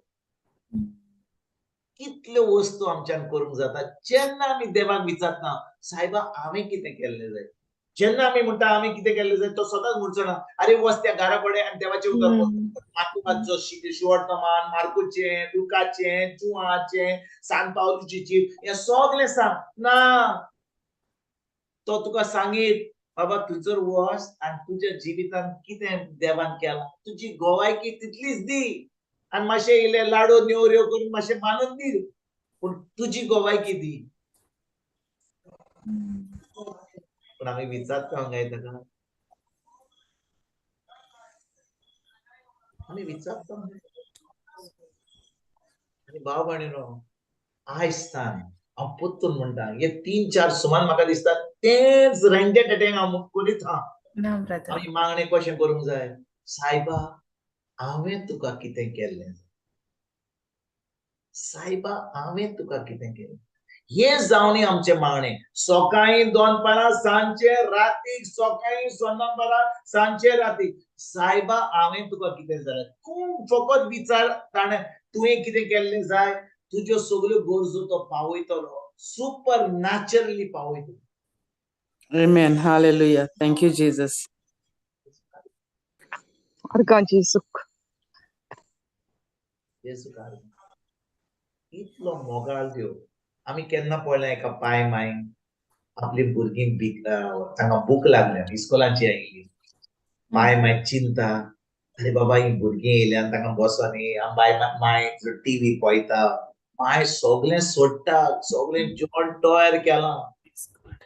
कितल्यो वस्तू आमच्यान करूंक जाता जेन्ना आमी देवाक विचारता, सायबा हांवें कितें केल्लें जाय. जेन्ना आमी म्हणटा आमी कितें केल्लें जाय, तो सदांच म्हणचो ना अरे वच त्या घरा कडेन आनी देवाचें उतर मार्कुचो शिवर्तमान, मार्कुचें, लुकाचें, जुआचें, सान पावलूची चीट, हें सगळें सांग ना. तो तुका सांगीत बाबा थंयसर वच आनी तुज्या जिवितान कितें देवान केलां तुजी गोवायकी तितलीच दी, आनी मातशें इल्लें लाडू नेवऱ्यो करून मातशें मानून दी, पूण तुजी गोवायकी दी. पण आमी विचारता काय ताका, आमी विचारता. आनी भाव भयणीनो, आयज सान हांव परतून म्हणटा, हे 3-4 सुमान म्हाका दिसता तेंच रेंटे टेटेंग हांव करीत हा. ना ब्रदर. आमी मागणें कशें करूंक जाय? सायबा हांवें तुका कितें केल्लें, सायबा हांवें तुका कितें केलें, हें जावनी आमचें मागणें. सकाळीं दनपारां सांजचे रातीक, सकाळीं दनपारां सांजचे रातीक, सायबा हांवें तुका कितें जालें. तूं फकत विचार ताणें तुवें कितें केल्लें जाय, तुज्यो सगल्यो गरजो तो पावयतलो, सुपर नॅचरली पावयतलो. Amen. Hallelujah. Thank you, Jesus. अर्गां जेजूक. जेजूक आर्गां. इतलो मोगाळ देव. आमी केन्ना पळयलें एका पाय मायन आपली भुरगीं तांकां भूक लागल्या, इस्कोलाची आयिल्ली, पाय माय चिंता, अरे बाबा ही भुरगीं येयल्या तांकां बसोनी, बाय माय टीव्ही पळयता, माय सगळें सोडटा, सगळें जेवण तयार केलां,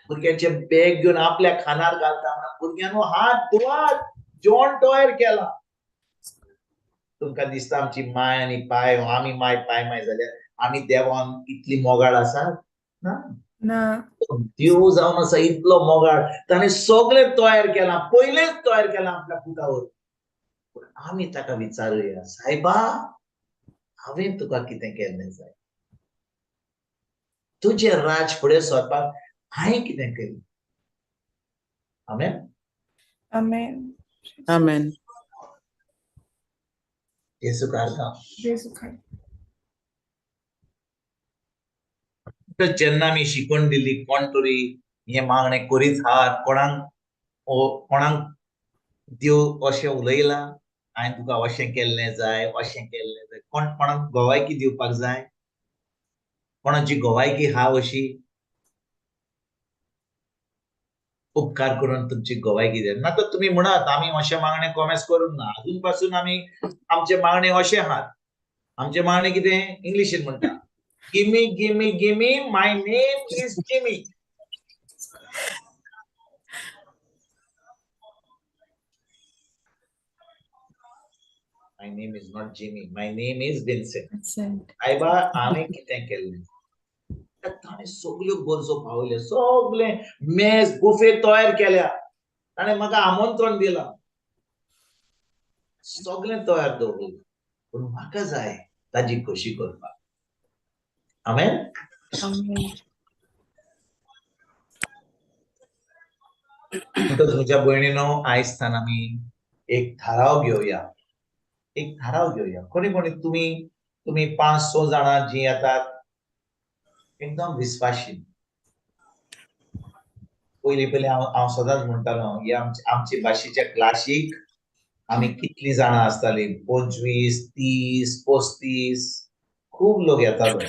भुरग्यांचे बॅग घेवन आपल्या खानार घालता, म्हणून भुरग्यांनो हात धुवात, जेवण तयार केलां. तुमकां दिसता आमची माय आनी पाय, आमी माय पाय माय जाल्यार आमी देवान इतली मोगाळ आसा ना? ना. देव जावन आसा इतलो मोगाळ, ताणें सगळें तयार केलां, पयलेंच तयार केलां आपल्या पुतावर. पूण आमी ताका विचारुया, सायबा हांवें तुका कितें केल्लें जाय, तुजें राज फुडें सरपाक हांवें कितें केलें. आमेन. आमेन. आमेन. जेजूक आर्गां. जेजूक आर्गां. जेन्ना आमी शिकवण दिली कोण तरी हें मागणें करीत आहात, कोणाक कोणाक देव अशें उलयलां, हांवें तुका अशें केल्लें जाय, अशें केल्लें जाय, कोण कोणाक गोवायकी दिवपाक जाय, कोणाची गोवायकी आहा अशी, उपकार करून तुमची गोवायकी दिया. ना तर तुमी म्हणत आमी अशें मागणें कोमेस करूंक ना, अजून पासून आमी आमचें मागणें अशें आहात. आमचें मागणें कितें इंग्लिशीन म्हणटा, Gimme, gimme, gimme, my name is Jimmy. My name is not Jimmy, my name is Vincent. Vincent. सायबा हांवें कितें केल्लें, ताणें सगल्यो गरजो पावयल्यो, सगळें मेज बुफे तयार केल्या, ताणें म्हाका आमंत्रण दिलां, सगळें तयार दवरलें, पूण म्हाका जाय ताजी खोशी करपाक. आमेन. आमेन. म्हणटच म्हज्या भयणीनो, आयज सान आमी एक थाराव घेवया, एक थाराव घेवया. कोणी कोणी तुमी तुमी 5-6 जाणां जीं येतात एकदम विस्वाशी. पयलीं पयलीं हांव सदांच म्हणटालो, हे आमचे भाशेच्या क्लासीक आमी कितलीं जाणां आसतालीं, 25, 30, 35, खूब लोक येतालो.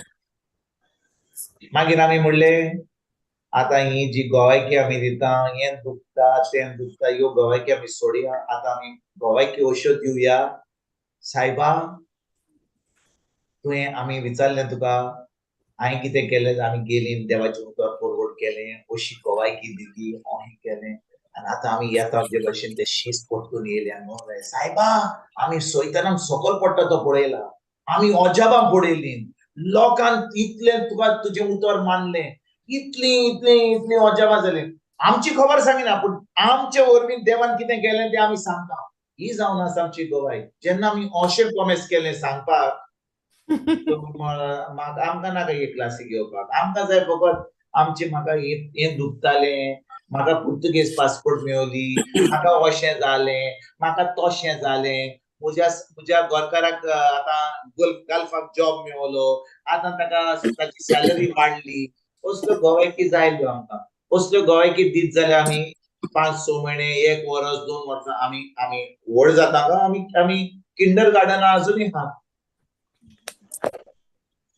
मागीर आमी म्हणलें आतां ही जी गोवायकी आमी दिता, हें दुखता तें दुखता, ह्यो गोवायकी आमी सोडया, आतां आमी गोवायकी अश्यो दिवया. सायबा तुवें आमी विचारलें तुका हांवें कितें केलें, आमी गेलीं देवाचें उतर फॉरवर्ड केलें, अशी गोवायकी दिली, अहें केलें, आनी आतां आमी येता जे भशेन ते शीस परतून येयले. सायबा आमी सैतानाक सकयल पडटा तो पळयला, आमी अजाबां पळयलीं, लोकांक इतलें तुका तुजें उतर मानलें, इतलीं इतलीं इतलीं अजाबां जालीं. आमची खबर सांगिना, पूण आमचे वरवीं देवान कितें केलें तें आमी सांगता. ही जावन आसा आमची गवाय. जेन्ना आमी अशें प्रॉमीस केलें सांगपाक, आमकां नाका हे क्लासी घेवपाक, आमकां जाय फकत आमचे म्हाका हें दुखतालें, म्हाका पुर्तुगेज पासपोर्ट मेवली, म्हाका अशें जालें, म्हाका तशें जालें, म्हज्या गोरकाराक आतां गल्फाक जॉब मेवलो, आतां ताका ताची सॅलरी वाडली, असल्यो गोवायकी जाय ल्यो आमकां. असल्यो गोवायकी दीत जाल्यार आमी 5-6 म्हयने, 1 वर्स, 2 वर्सां आमी आमी व्हड जाता काय आमी आमी किंडर गार्डना अजुनूय आहा.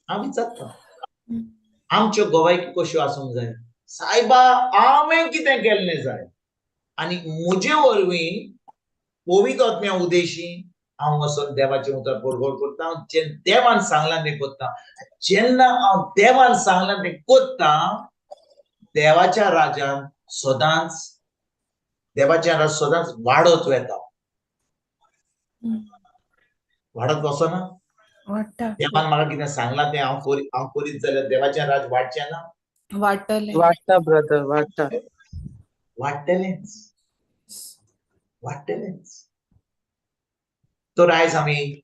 हांव विचारता आमच्यो गोवायकी कश्यो आसूंक जाय? सायबा हांवें कितें केल्लें जाय, आनी म्हजे वरवीं पवित्र आत्म्या उदेशी हांव वचोन देवाचें उतर बरोबर करता, जें देवान सांगलां तें करता. जेन्ना हांव देवान सांगलां तें करता, देवाच्या राजान सदांच, देवाच्या राज सदांच वाडत वता. वाडत वचना? वाडटा. देवान म्हाका कितें सांगलां तें हांव करीत जाल्यार देवाचें राज वाडचें ना? वाडटलें. वाडटा ब्रदर, वाडटा. वाडटलेंच, वाडटलेंच. तर आयज आमी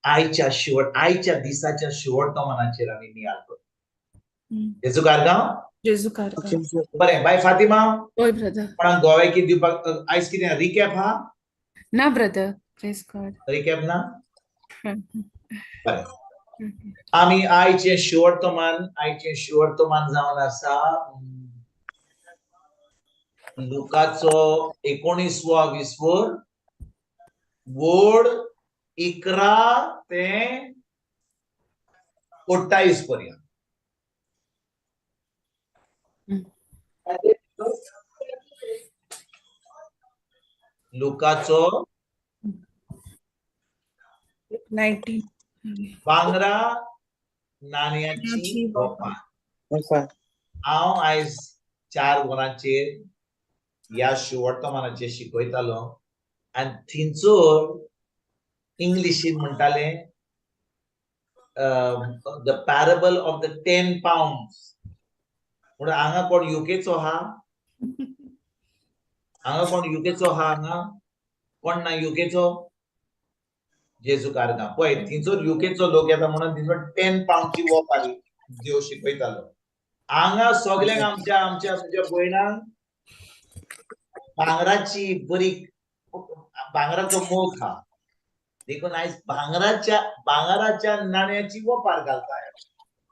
आयच्या शिवट आयच्या दिसाच्या शिवडतमानाचेर आमी नियाळ करूं. जेजू कारगांव. जेजू कारगांव. बरें बाय फातिमा. हय ब्रदर. कोणाक गोवेकी दिवपाक आयज कितें रिकॅप हा? ना ब्रदर, प्रेज गॉड. रिकॅप ना? बरें, आमी आयचें शिवर्तमान, आयचें शिवर्तमान जावन आसा लुकाचो 19वो विस्वर, वोड 11 ते 28 पर्यंत. लुकाचो 19. भांगरा नाण्याची वपार. हांव आयज 4 वरांचेर ह्या शिवर्तमानाचेर शिकयतालो आनी थंयसर इंग्लिशीन म्हणटाले the parable of the 10 pounds. म्हणून हांगा कोण युकेचो हा? हांगा कोण युकेचो हा? हांगा कोण ना युकेचो? जेजू कारगांव. पळय थंयसर युकेचो लोक येता म्हणून थंयसर 10 पावंडची वोपार देव शिकयतालो. हांगा सगल्यांक आमच्या आमच्या आमच्या भयणांक भांगराची बरी भांगराचो मोग हा, देखून आयज भांगराच्या भांगराच्या नाण्याची वोपार घालता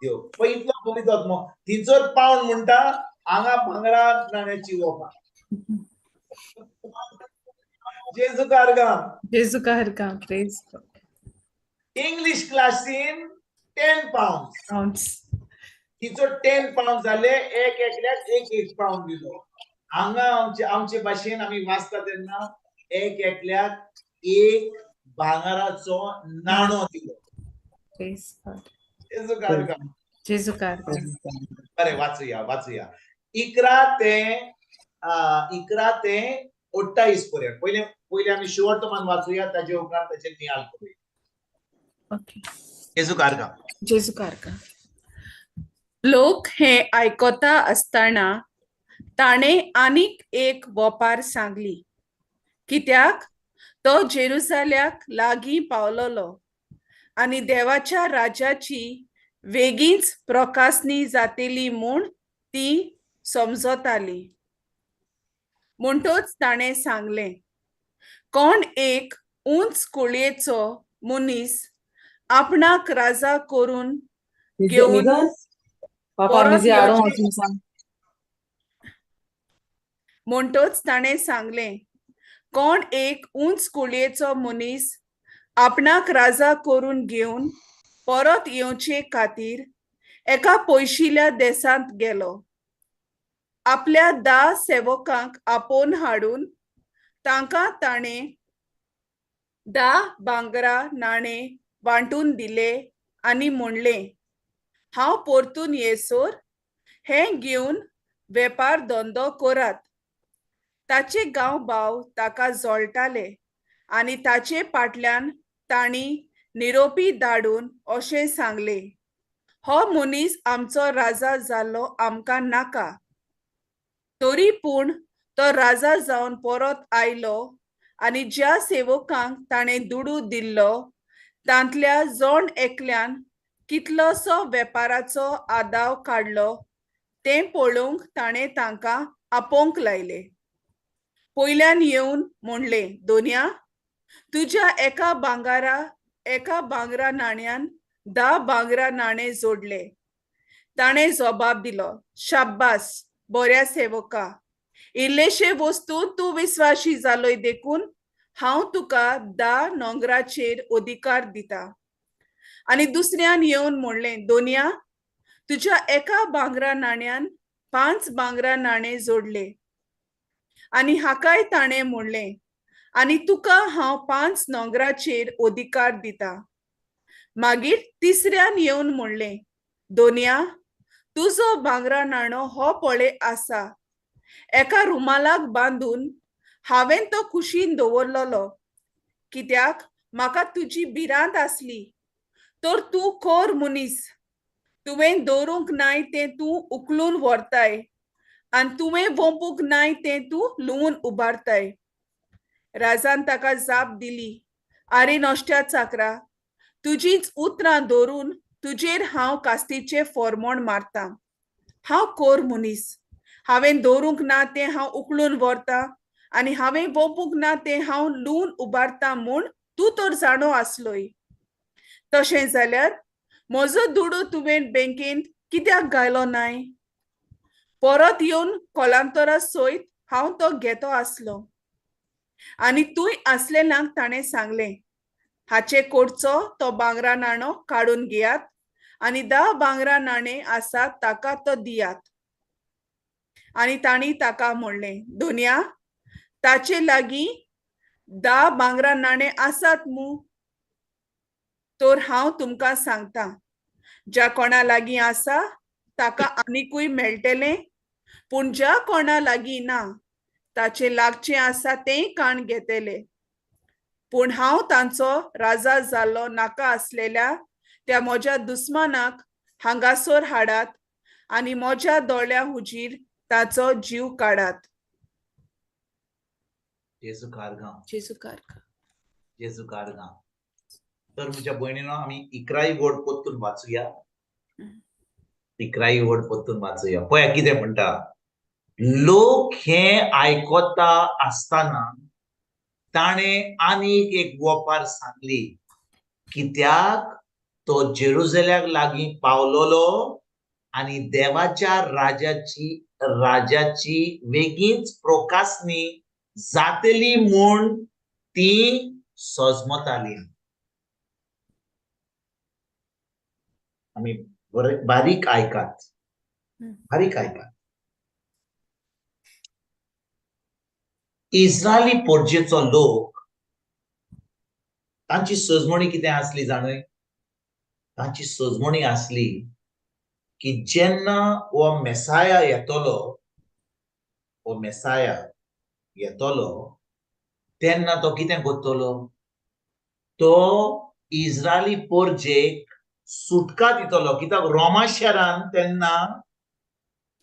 देव. पळय इतलो करीत मग थंयसर पावंड म्हणटा, हांगा भांगरा नाण्याची वोपार. जेजू कारगांव. जेजू कारगांव. Praise God. English क्लासीन 10 पावंड. पावंड्स. तिचो 10 पावंड जाले, एक एकल्याक एक एक पावंड दिलो. हांगा आमचे आमचे भाशेन आमी वाचता तेन्ना एक एकल्याक एक भांगराचो नाणो दिलो. Praise God. जेजू कारगांव. जेजू कारगांव. बरें, वाचुया वाचुया 11 ते 11 ते 28 पर्यंत. पयले पयले आमी शिवर्तमान वाचुया, ताजे उपरांत ताचेर नियाळ करुया. ओके. जेजू कारगांव. जेजू कारगांव. लोक हे आयकता आसतना ताणें आनीक एक वोपार सांगली, कित्याक तो जेरुजाल्याक लागीं पावलोलो आनी देवाच्या राज्याची वेगींच प्रकासणी जातली म्हूण ती समजताली. म्हणटच ताणें सांगलें, कोण एक उंच कुळयेचो मनीस आपणाक राजा करून घेवन परत येवचें. म्हणटच ताणें सांगलें, कोण एक उंच कुळयेचो मनीस आपणाक राजा करून घेवन परत येवचे खातीर एका पयशिल्या देशांत गेलो. आपल्या 10 सेवकांक आपोवन हाडून तांकां ताणें 10 भांगरा नाणे वांटून दिले आनी म्हणलें, हांव परतून येसर हें घेवन वेपार धंदो करात. ताचे गांव भाव ताका जळटाले आनी ताचे फाटल्यान तांणी निरोपी धाडून अशें सांगलें, हो मनीस आमचो राजा जाल्लो आमकां नाका. तरी पूण तो राजा जावन परत आयलो आनी ज्या सेवकांक ताणें दुडू दिल्लो तांतल्या जण एकल्यान कितलोसो वेपाराचो आदाव काडलो तें पळोवंक ताणें तांकां आपोवंक लायले. पयल्यान येवन म्हणलें, दोनया, तुज्या एका भांगरा नाण्यान 10 भांगरा नाणे जोडले. ताणें जबाब दिलो, शाब्बास बऱ्या सेवका, इल्लेशे वस्तू तूं विस्वाशी जालोय देखून हांव तुका 10 नोंगराचेर अधिकार दिता. आनी दुसऱ्यान येवन म्हणलें, दोनया, तुज्या एका भांगरा नाण्यान 5 भांगरा नाणे जोडले. आनी हाकाय ताणें म्हणलें, आनी तुका हांव 5 नोंगराचेर अधिकार दिता. मागीर तिसऱ्यान येवन म्हणलें, दोनया, तुजो भांगरा नाणो हो पळय आसा, एका रुमालाक बांदून हांवें तो कुशीन दवरलेलो, कित्याक म्हाका तुजी भिरांत आसली. तर तूं खोर मनीस, तुवें दवरूंक नाय तें तूं उखलून व्हरताय आनी तुवें वोंपूंक नाय तें तूं लुवून उबारताय. राजान ताका जाप दिली, आरे नश्ट्या चाकरा, तुजींच उतरां दवरून तुजेर हांव कास्तीचें फॉर्मोण मारतां. हांव कोर मनीस, हांवें दवरूंक ना तें हांव उखलून व्हरतां आनी हांवें वोंपूंक ना तें हांव लुवून उबारतां म्हूण तूं तर जाणो आसलोय. तशें जाल्यार म्हजो दुडू तुवें बँकेंत कित्याक घायलो नाय? परत येवन कोलांतरा सयत हांव तो घेतो आसलो. आनी तूंय आसलेल्यांक ताणें सांगलें, हाचे कडचो तो भांगरा नाणो काडून घेयात आनी 10 भांगरा नाणे आसात ताका तो दियात. आनी तांणी ताका म्हणलें, धोन्या, ताचे लागीं 10 भांगरा नाणे आसात मू? तर हांव तुमकां सांगता, ज्या कोणा लागीं आसा ताका आनिकूय मेळटलें, पूण ज्या कोणा लागीं ना ताचे लागचें आसा तेंय काण घेतले. पूण हांव तांचो राजा जाल्लो नाका आसलेल्या त्या म्हज्या दुस्मानाक हांगासर हाडात आनी म्हज्या दोळ्यां हुजीर ताचो जीव काडात. जेजू कारगांव, जेजू कारगांव, जेजू कारगांव. तर म्हज्या भयणीनो, आमी 11 वड परतून वाचुया. 11 वड परतून वाचुया. पळया कितें म्हणटा. लोक हे आयकता आसतना ताणें आनीक एक वोपार सांगली, कित्याक तो जेरुजल्याक लागीं पावलोलो आनी देवाच्या राजाची वेगींच प्रोकासनी जातली म्हूण ती सजमताली. आमी बारीक आयकात, बारीक आयकात. इस्रायली पोरजेचो लोक, तांची सजमणी कितें आसली जाणय? तांची सजमणी आसली की जेन्ना हो मेसाया येतलो, हो मेसाया येतलो तेन्ना तो कितें करतलो? तो इस्रायली पोरजेक सुटका दितलो. कित्याक रोमा शहरान तेन्ना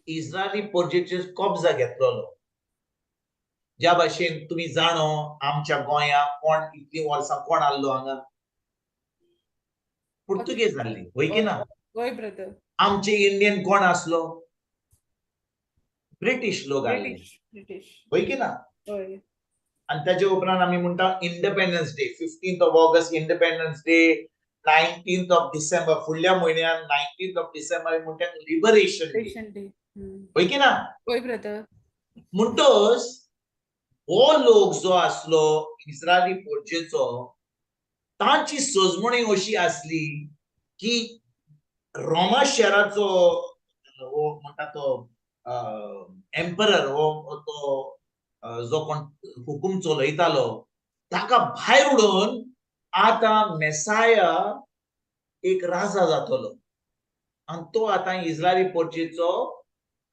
इस्रायली पोरजेचेर कब्जा घेतलेलो. ज्या भाशेन तुमी जाणो, आमच्या गोंया कोण इतलीं वर्सां कोण आसलो हांगा? पुर्तुगेज आसली, वय की ना? वय ब्रदर. आमचे इंडियन कोण आसलो? ब्रिटीश लोक आसले, वय की ना? आनी ताजे उपरांत आमी म्हणटा Independence Day, 15th of August Independence Day, 19th of December, फुडल्या म्हयन्यान 19th of December म्हणटा लिबरेशन डे, वय की ना? वय ब्रदर. म्हणटच हो लोक जो आसलो इस्रायली पोरजेचो, तांची सजमणी अशी आसली की रोमा शहराचो हो म्हणटा तो एम्परर, हो तो जो कोण हुकूम चलयतालो ताका भायर उडोवन आतां मेसाया एक राजा जातलो आनी तो आतां इस्रायली पोरजेचो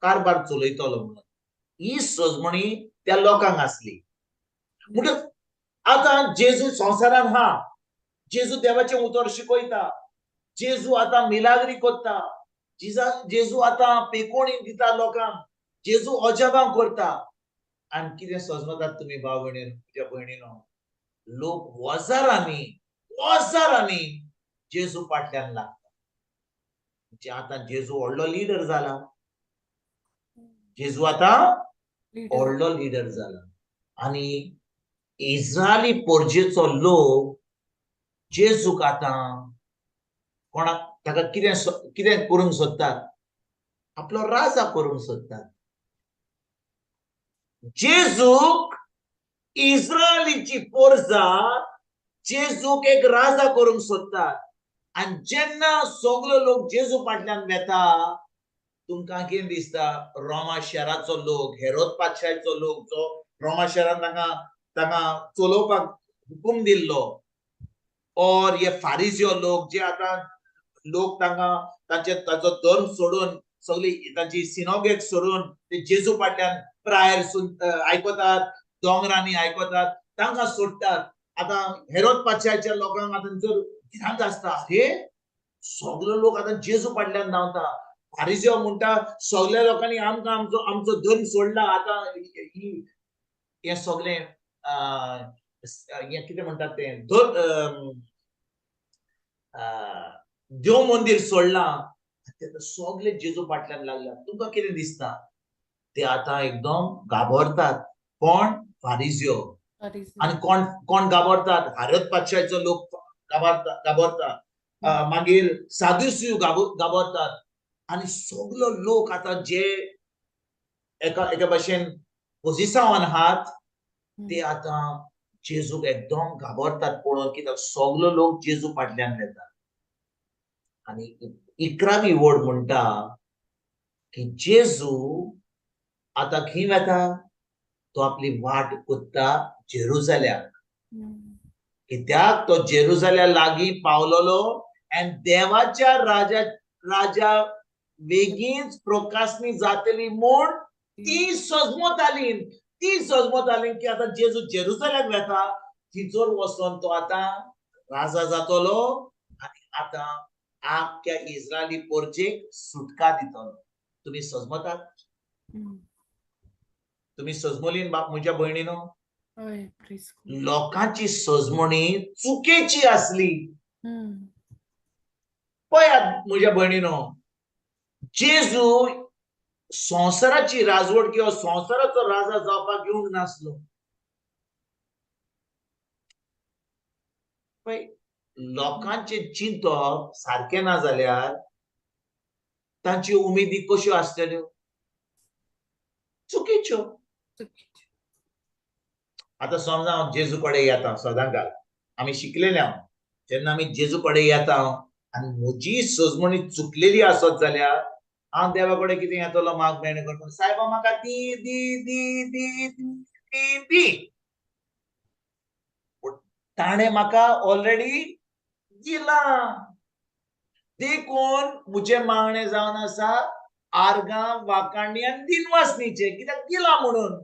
कारभार चलयतलो म्हणून ही सजमणी त्या लोकांक आसली. म्हणटच आतां जेजू संवसारान हा, जेजू देवाचें उतर शिकयता, जेजू आतां मिलाग्री करता, जेजू आतां पेकोणी दिता लोकांक, जेजू अजाबां करता. आनी कितें सजमतात तुमी भाव भयणीनो, तुज्या भयणीनो? लोक वजारांनी वजारांनी जेजू फाटल्यान लागता. म्हणजे आतां जेजू व्हडलो लिडर जाला, जेजू आतां व्हडलो लिडर जाला. आनी इस्रायली पोरजेचो लोक जेजूक आतां कोणाक ताका कितें कितें करूंक सोदतात? आपलो राजा करूंक सोदतात. जेजूक इस्रायलीची पोरजा जेजूक एक राजा करूंक सोदतात. आनी जेन्ना सगलो लोक जेजू फाटल्यान वेता, तुमकां कितें दिसता? रोमा शहराचो लोक, हेरोद पातशाचो लोक जो रोमा शहरान तांकां तांकां चलोवपाक हुकूम दिल्लो, और हे फारिजियो लोक जे आतां लोक तांकां तांचे ताचो धर्म सोडून सगळी तांची सिनोगेक सोडून ते जेजू फाटल्यान प्रायर आयकतात, दोंगरांनी आयकतात, तांकां सोडटात. आतां हेरोद पातशाच्या लोकांक आतां जर भिरांत आसता, अरे सगलो लोक आतां जेजू फाटल्यान धांवता. फारिज्यो म्हणटा सगल्या लोकांनी आमकां आमचो आमचो धर्म सोडला, आतां हें सगळें हें कितें म्हणटात तें देव मंदीर सोडलां, ते आतां सगळे जेजू फाटल्यान लागला. तुमकां कितें दिसता? ते आतां एकदम घाबरतात. कोण? फारिज्यो. आनी कोण कोण घाबरतात? भारत पातशाचो लोक घाबरता, मागीर सादुस्यू घाबरतात. आनी सगलो लोक आतां जे एका एका भाशेन पोजिसांवान आहात ते आतां जेजूक एकदम घाबरतात पळोवन, कित्याक सगलो लोक जेजू फाटल्यान वेतात. आनी 11वी वड म्हणटा की जेजू आतां खंय वेता? तो आपली वाट कोत्ता जेरुजाल्याक. कित्याक तो जेरुजाल्या लागीं पावलोलो आनी देवाच्या राजा राजा बेगीनच प्रोकासनी जातली म्हूण ती सजमताली. ती सजमताली की आतां जेजू जेरुजाल्याक वेता, थंयसर वचोन तो आतां राजा जातलो आनी आतां आख्ख्या इस्रायली पोरचेक सुटका दितलो. तुमी सजमतात? तुमी सजमोलीन बाप म्हज्या भयणीनो? लोकांची सजमणी चुकेची आसली. पळयात म्हज्या भयणीनो, जेजू संवसाराची राजवट किंवा संवसाराचो राजा जावपाक येवंक नासलो. पळय, लोकांचें चिंतप सारकें ना जाल्यार तांच्यो उमेदी कश्यो आसतल्यो? चुकीच्यो. आतां समजा हांव जेजू कडेन येता सदांकाळ, आमी शिकलेले हांव, जेन्ना आमी जेजू कडेन येता आनी म्हजी सजमणी चुकलेली आसत जाल्यार हांव देवा कडेन कितें येतलो माग मेळणे करपाक, सायबा म्हाका दी दी दी दी दी दी. पूण ताणें म्हाका ऑलरेडी दिलां, देखून म्हजें मागणें जावन आसा आर्गां वाकाणी आनी दिनवासनीचें, कित्याक दिलां म्हणून.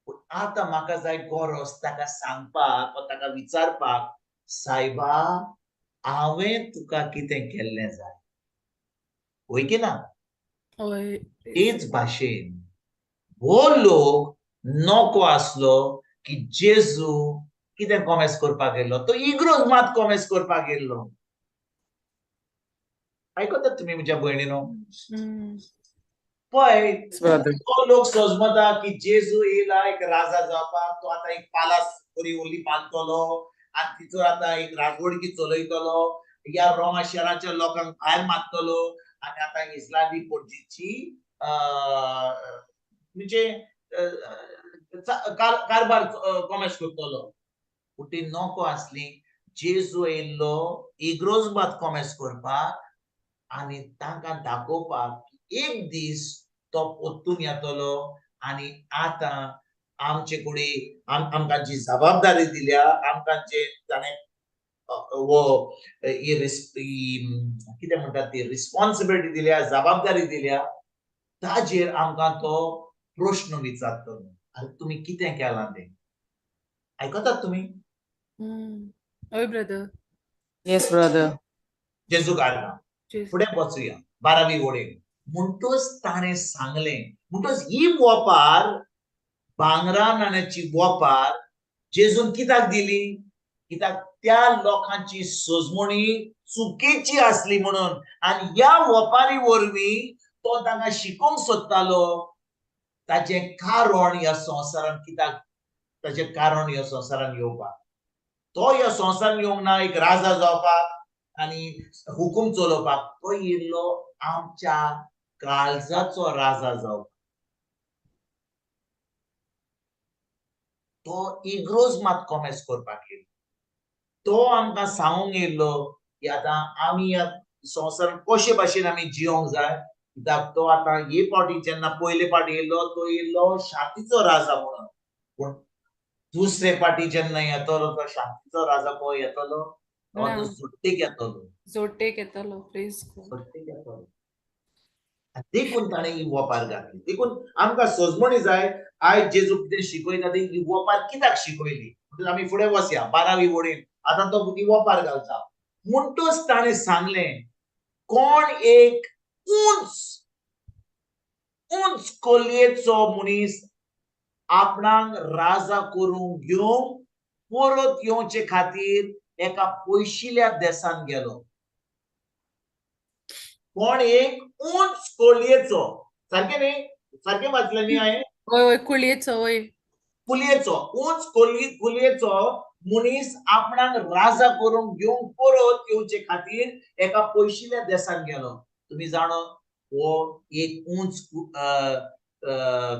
पूण आतां म्हाका जाय गरज ताका सांगपाक वा ताका विचारपाक, सायबा हांवें तुका कितें केल्लें जाय, वय की ना? तेच भाशेन हो लोक नको आसलो की जेजू कितें कॉमेस करपाक गेल्लो, तो इग्रोज मात कॉमेस करपाक गेल्लो. आयकतात तुमी म्हज्या भयणीनो? पळय, तो लोक सजमता की जेजू येयला एक राजा जावपाक, तो आतां एक पालास बरी व्हडली बांदतलो आनी तिचो आतां एक राजवडकी चलयतलो, ह्या रोमा शहराच्या लोकांक भायर मारतलो आनी आतां इस्लामी पोर्जीची म्हणजे कारभार कॉमेस करतलो. पूण ती नको आसली. जेजू येयल्लो इग्रोज मात कॉमेस करपाक आनी तांकां दाखोवपाक एक दीस तो परतून येतलो आनी आतां आमचे कडेन आमकां जी जबाबदारी दिल्या, आमकां जे ताणें वो कितें म्हणटात ती रिस्पॉन्सिबिलिटी दिल्या, जबाबदारी दिल्या, ताजेर आमकां तो प्रश्न विचारतलो, आनी तुमी कितें केलां तें. आयकतात तुमी? हय ब्रदर. Yes brother. जेजू कारणां फुडें वचुया 12वी वळीन. म्हणटच ताणें सांगलें, म्हणटच ही वोपार भांगरा नाण्याची वोपार जेजून कित्याक दिली? कित्याक त्या लोकांची सजमणी चुकीची आसली म्हणून. आनी ह्या वोपारी वरवीं तो तांकां शिकोवंक सोदतालो ताचें कारण ह्या संवसारान कित्याक, ताचें कारण ह्या संवसारान येवपाक. तो ह्या संवसारान येवंक ना एक राजा जावपाक आनी हुकूम चलोवपाक, तो येयल्लो आमच्या काळजाचो राजा जावपाक. तो इग्रोज मात कॉमेस करपाक येयलो. तो आमकां सांगूंक येयल्लो की आतां आमी ह्या संवसारान कशे भाशेन आमी जियोंक जाय, कित्याक तो आतां हे फावटी जेन्ना पयले फावटी येयल्लो तो येयल्लो शांतीचो राजा म्हणून, पूण दुसरे फावटी जेन्ना येतलो तो शांतीचो राजा को येतलो, तो जोडटेक येतलो, जोडटेक येतलो. जोडटेक येतलो. देखून ताणें ही वोपार घातली. देखून आमकां सजमणी जाय आयज जेजू कितें शिकयता ती ही वोपार कित्याक शिकयली. म्हणटच आमी फुडें वचया 12वी वळीन. आतां तो ही वोपार घालता. म्हणटच ताणें सांगलें, कोण एक उंच उंच कोलयेचो मनीस आपणाक राजा करूंक घेवंक परत येवचे खातीर एका पयशिल्या देसान गेलो. कोण एक उंच कोलयेचो, सारकें न्ही? सारकें वाचलें न्ही हांवें? वय वय, कुळयेचो वय. कुलयेचो, उंच कुलयेचो मनीस आपणाक राजा करूंक घेवंक परत येवचे खातीर एका पयशिल्या देसान गेलो. तुमी जाणो हो एक उंच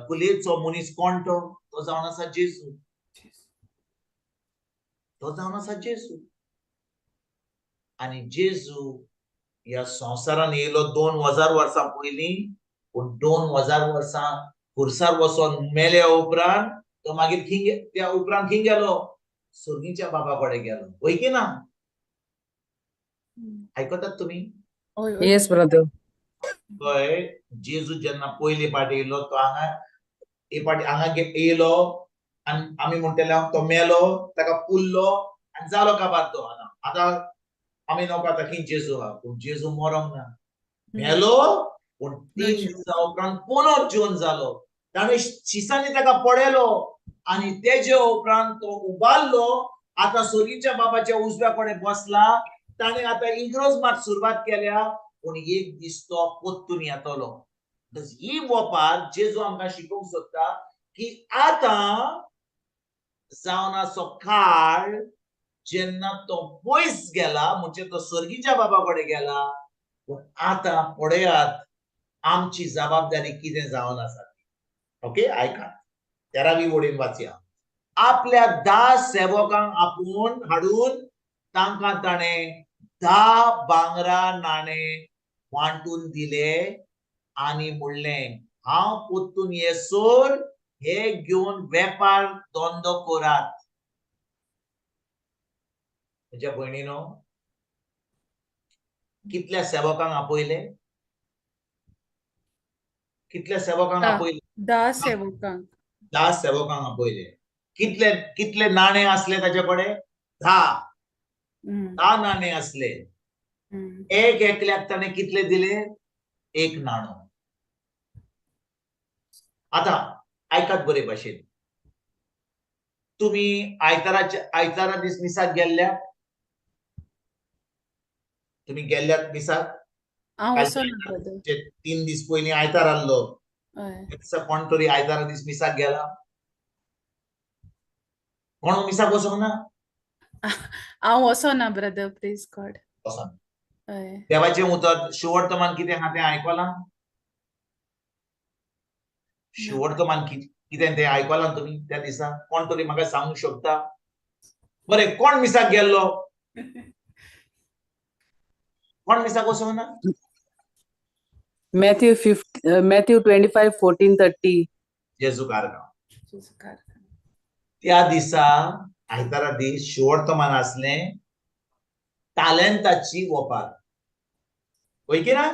कुलयेचो मनीस कोण तो? तो जावन आसा जेजू. तो जावन आसा जेजू. आनी जेजू ह्या संवसारान येयलो 2000 वर्सां पयलीं, पूण 2000 वर्सां खुर्सार वचोन मेल्या उपरांत तो मागीर खंय, त्या उपरांत खंय गेलो? सर्गीच्या बाबा कडेन गेलो. वय की ना? आयकतात तुमी? वय वय. Yes brother. हय, जेजू जेन्ना पयले फावटी येयलो तो हांगा एक फावटी हांगा येयलो आनी आमी म्हणटले तो मेलो, ताका पुरलो आनी जालो काबार तो. आतां आतां आमी नोको आतां खंय जेजू आहा, पूण जेजू मरोंक ना, मेलो पूण 3 दिसां उपरांत पुनर्जीवन जालो. ताणें शिसांनी ताका पळयलो आनी तेजे उपरांत तो उबारलो. आतां सोरीच्या बाबाच्या उजव्या कडेन बसला. ताणें आतां इंग्रज मात सुरवात केल्या, पूण एक दीस तो परतून येतलो. ही वपार जेजू आमकां शिकोवंक सोदता की आतां जावन आसो काळ जेन्ना तो पयस गेला, म्हणजे तो सर्गीच्या बाबा कडेन गेला. पूण आतां पळयात आमची जबाबदारी कितें जावन आसा. ओके, आयकात, 13वी वडीन वाचया. आपल्या 10 सेवकांक आपोवन हाडून तांकां ताणें 10 भांगरा नाणे वांटून दिले आनी म्हणलें, हांव परतून येसर हे घेवन वेपार धंदो करात. म्हज्या भयणीनो, कितल्या सेवकांक आपयले? कितल्या सेवकांक आपयले? 10 सेवकांक. 10 सेवकांक आपयले. कितले कितले नाणे असले ताचे कडेन? 10. 10 नाणे असले. एक एकल्याक ताणें कितले दिले? 1 नाणो. आतां आयकात बरे भाशेन, तुमी आयतारा दीस मिसाक गेल्ल्या? तुमी गेल्ल्यात मिसाक? 3 दीस पयलीं आयतार आसलो, कोण तरी आयतारा दीस मिसाक गेला? कोण मिसाक वचोंक ना? हांव वचोना ब्रदर, प्लीज गॉड. देवाचें उतर शिवर्तमान कितें आहा तें आयकलां? शिवर्तमान कितें तें आयकलां तुमी त्या दिसा? कोण तरी म्हाका सांगूंक शकता? बरें, कोण मिसाक गेल्लो? कोण मिसाक वचोंक ना? Matthew 25:14-30. जेजू कारगांव. त्या दिसा आयतारा दीस शिवर्तमान आसलें तालेंताची वपार. वय की ना?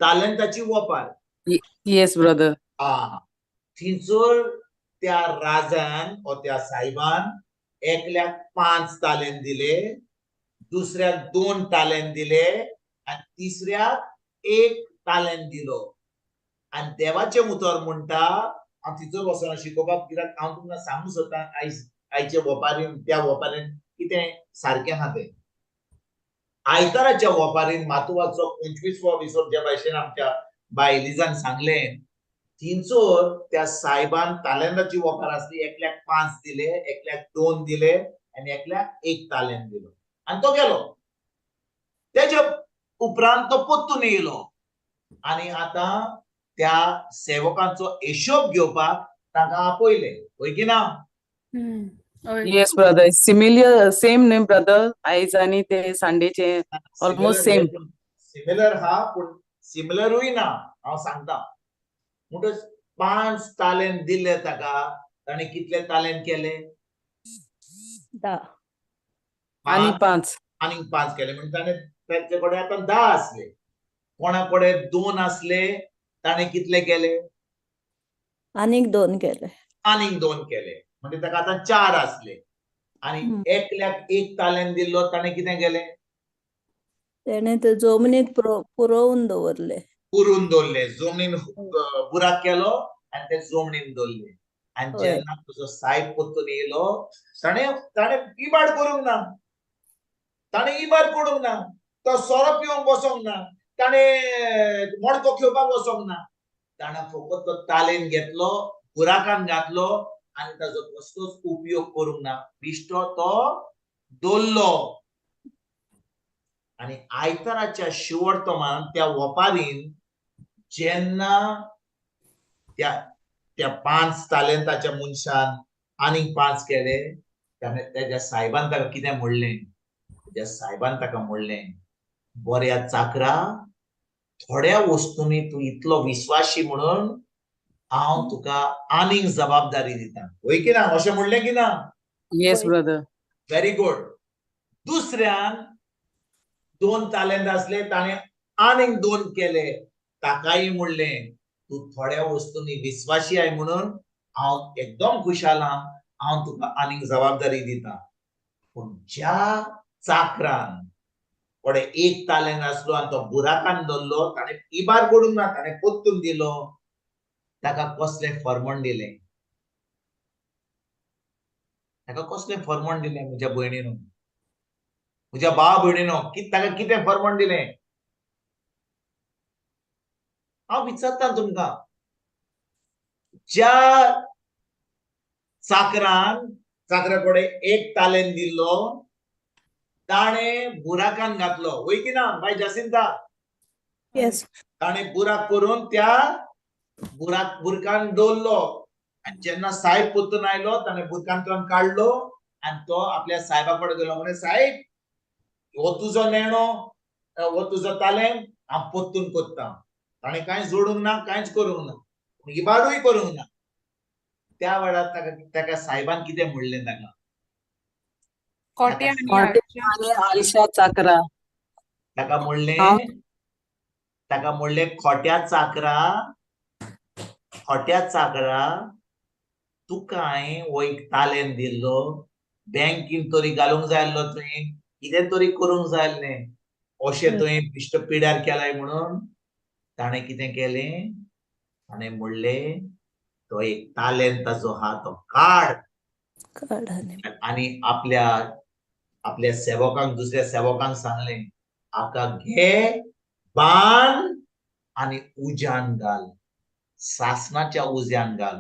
तालेंताची वपार. Yes brother. हा, थंयसर त्या राजान ओ त्या साहेबान एकल्याक 5 तालेंत दिले, दुसऱ्याक 2 तालेंत दिले आनी तिसऱ्याक 1 तालेंत दिलो. आनी देवाचें उतर म्हणटा, हांव थंयसर वचना शिकोवपाक कित्याक हांव तुमकां सांगूंक सोदता आयज आयचे वपारीन त्या वपारीन कितें सारकें आहा तें. आयताराच्या वपारीन मातुवाचो 25वो विसर ज्या भाशेन आमच्या बायलिजान सांगलें, थंयसर त्या सायबान तालेंताची वपार आसली, एकल्याक 5 दिले, एकल्याक 2 दिले आनी एकल्याक 1 तालेंत दिलो आनी तो गेलो. तेजे उपरांत तो परतून येयलो आनी आतां त्या सेवकांचो हिशोब घेवपाक तांकां आपयले. वय की ना? Yes brother, similar same न्ही ब्रदर, आयज आनी ते संडेचे ऑलमोस्ट सेम. सिमिलर हा, पूण सिमिलरूय ना. हांव सांगता, म्हणटच 5 तालेंत दिले ताका, ताणें कितले तालेंत केले? 10. आनी 5. आनीक 5 केले, म्हणजे ताणें ताचे कडेन आतां 10 आसले. कोणा कडेन 2 आसले, ताणें कितले केले? आनीक 2 केले. आनीक 2 केले, म्हणजे ताका आतां 4 आसले. आनी एकल्याक एक तालेंत दिल्लो ताणें कितें केलें? तेणें ते जमनीत पुरोवन दवरले. पुरून दवरले, जमनीन बुराक केलो आनी ते जमनीन दवरले. आनी जेन्ना तुजो सायब परतून येयलो ताणें ताणें इबाड करूंक ना, ताणें इबाड करूंक ना, तो सोरो पिवंक बसोंक ना, ताणें मडको घेवपाक वचोंक ना, ताणें फकत तो तालेंत घेतलो, बुराकान घातलो आनी ताजो कसलोच उपयोग करूंक ना, बिश्टो तो दवरलो. आनी आयताराच्या शिवर्तमान त्या वपारीन जेन्ना त्या त्या 5 तालेंताच्या मनशान आनीक 5 केले, ताणें तेज्या सायबान ताका कितें म्हणलें? तेज्या सायबान ताका म्हणलें, बऱ्या चाकरा, थोड्या वस्तूंनी तूं इतलो विस्वाशी म्हणून हांव तुका आनीक जबाबदारी दिता. वय की ना? अशें म्हणलें की ना? Yes brother. Very good. दुसऱ्यान 2 तालेंत आसले, ताणें आनीक 2 केले, ताकाय म्हणलें तूं थोड्या वस्तूंनी विस्वाशी आहे म्हणून हांव एकदम खुशाल आहा, हांव तुका आनीक जबाबदारी दिता. पूण ज्या चाकरान कोणे 1 तालेंत आसलो आनी तो बुराकान दवरलो, ताणें इबार करूंक ना, ताणें परतून दिलो, ताका कसलें फर्मण दिलें? ताका कसलें फर्मण दिलें? म्हज्या भयणीनो, म्हज्या भाव भयणीनो, ताका कितें फर्मण दिलें? हांव विचारतां तुमकां, ज्या चाकरान चाकरा कडेन 1 तालेंत दिल्लो, ताणें बुराकान घातलो, वय की ना बाय जासिंता? येस. ताणें बुराक करून त्या बुरकान दवरलो आनी जेन्ना सायब परतून आयलो ताणें बुरकांतल्यान काडलो आनी तो आपल्या सायबा कडेन गेलो, म्हणे सायब हो तुजो नेणो, हो तुजो तालेंत, हांव परतून करता. ताणें कांय जोडूंक ना, कांयच करूंक ना, इबाडूय करूंक ना. त्या वेळार ताका ताका सायबान कितें म्हणलें? ताका खोटे आनी आनी आलशा चाकरा. ताका म्हणलें, ताका म्हणलें खोट्या चाकरा, खोट्या चाकरा, तुका हांवें हो एक तालेंत दिल्लो, बँकीन तरी घालूंक जाय आसलो तुवें, कितें तरी करूंक जाय आसलें, अशें तुवें बिश्ट पिड्यार केलाय म्हणून ताणें कितें केलें? ताणें म्हणलें तो एक तालेंत ताजो आहा तो काड आनी आपल्या आपल्या सेवकांक, दुसऱ्या सेवकांक सांगलें, हाका घे, बांद आनी उज्यान घाल, सासणाच्या उज्यान घाल.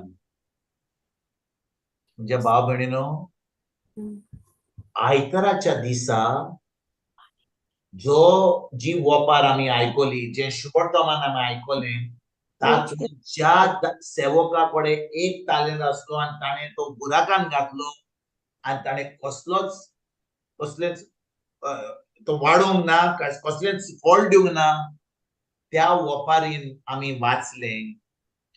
म्हज्या भाव भयणीनो, आयताराच्या दिसा जो जी वपार आमी आयकली, जे शुभवर्तमान आमी आयकलें, तातूंत ज्या सेवका कडेन 1 तालेंत आसलो आनी ताणें तो बुराकान घातलो आनी ताणें कसलोच कसलेच तो वाडोवंक ना, कसलेच फळ दिवंक ना, त्या वपारीन आमी वाचलें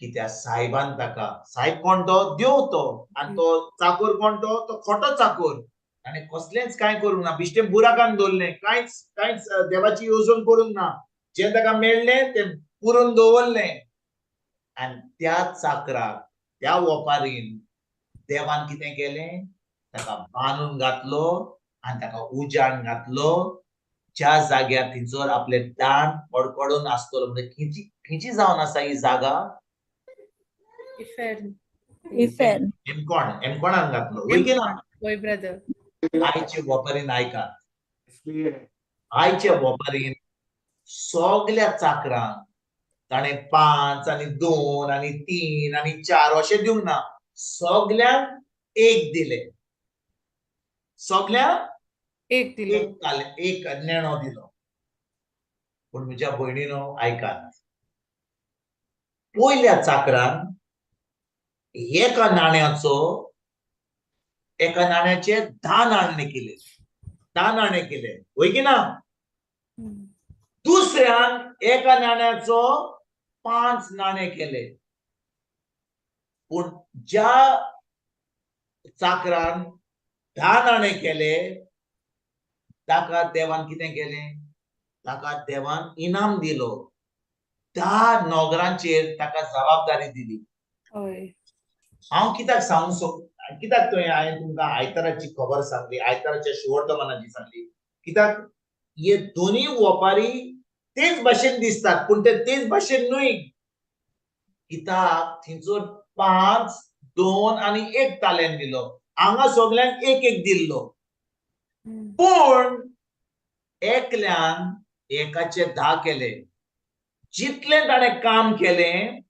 की त्या सायबान ताका, सायब कोण तो? देव तो. आनी तो चाकोर कोण तो? तो खोटो चाकोर. ताणें कसलेंच कांय करूंक ना, बिश्टें बुराकान दवरलें, कांयच कांयच देवाची येवजण करूंक ना, जें ताका मेळ्ळें तें पुरून दवरलें. आनी त्या चाकराक, त्या वपारीन देवान कितें केलें? ताका बांदून घातलो आनी ताका उज्यान घातलो, ज्या जाग्यार थंयसर आपले दांत कडकडून आसतलो. म्हणजे खंयची खंयची जावन आसा ही जागा? इफेर्न. इफेर्न. एमकोण, एमकोणान घातलो, वय की ना? वय ब्रदर. आयचे वपारीन आयकात, आयच्या वपारीन सगल्या चाकरांक ताणें 5 आनी 2 आनी 3 आनी 4 अशें दिवंक ना, सगल्यांक 1 दिले, सगल्यांक 1 दिलो, एक नेणो दिलो. पूण म्हज्या भयणीनो आयकात, पयल्या चाकरान एका नाण्याचो, एका नाण्याचे 10 नाणे केले, 10 नाणे केले, वय की ना? दुसऱ्यान एका नाण्याचो 5 नाणे केले. पूण ज्या चाकरान 10 नाणे केले ताका देवान कितें केलें? ताका देवान इनाम दिलो, 10 नोगरांचेर ताका जबाबदारी दिली. हांव कित्याक सांगूंक आनी कित्याक तुवें हांवें तुमकां आयताराची खबर सांगली, आयताराच्या शुवर्तमानाची सांगली, कित्याक हे दोनूय वपारी तेच भाशेन दिसतात पूण ते तेच भाशेन न्हय. कित्याक थंयसर 5, 2 आनी 1 तालेंत दिलो, हांगा सगल्यांक 1 1 दिल्लो, पूण एकल्यान एकाचे 10 केले. जितलें ताणें काम केलें,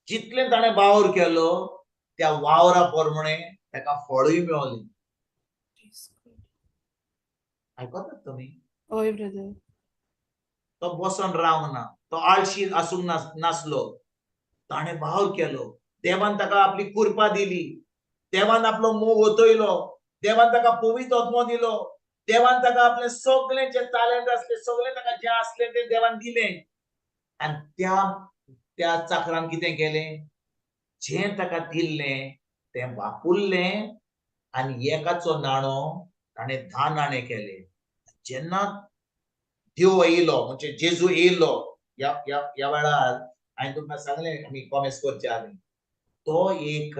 जितलें ताणें वावर केलो, त्या वावरा प्रमाणे ताका फळूय मेवलें. आयकतात तुमी? हय ब्रदर. तो बसोन रावंक ना, तो आळशी आसूंक नासलो, ताणें वावर केलो. देवान ताका आपली कृपा दिली, देवान आपलो मोग ओतयलो, देवान ताका पवित्र आत्मो दिलो, देवान ताका आपलें सगळें जें तालेंत आसलें, सगळें ताका जें आसलें तें देवान दिलें. आनी त्या त्या चाकरान कितें केलें, जें ताका दिल्लें तें वापुरलें आनी एकाचो नाणो ताणें 10 नाणे केले. जेन्ना देव येयलो, म्हणजे जेजू येयलो ह्या ह्या ह्या वेळार हांवें तुमकां सांगलें आमी कॉमेस करचे आदी, तो एक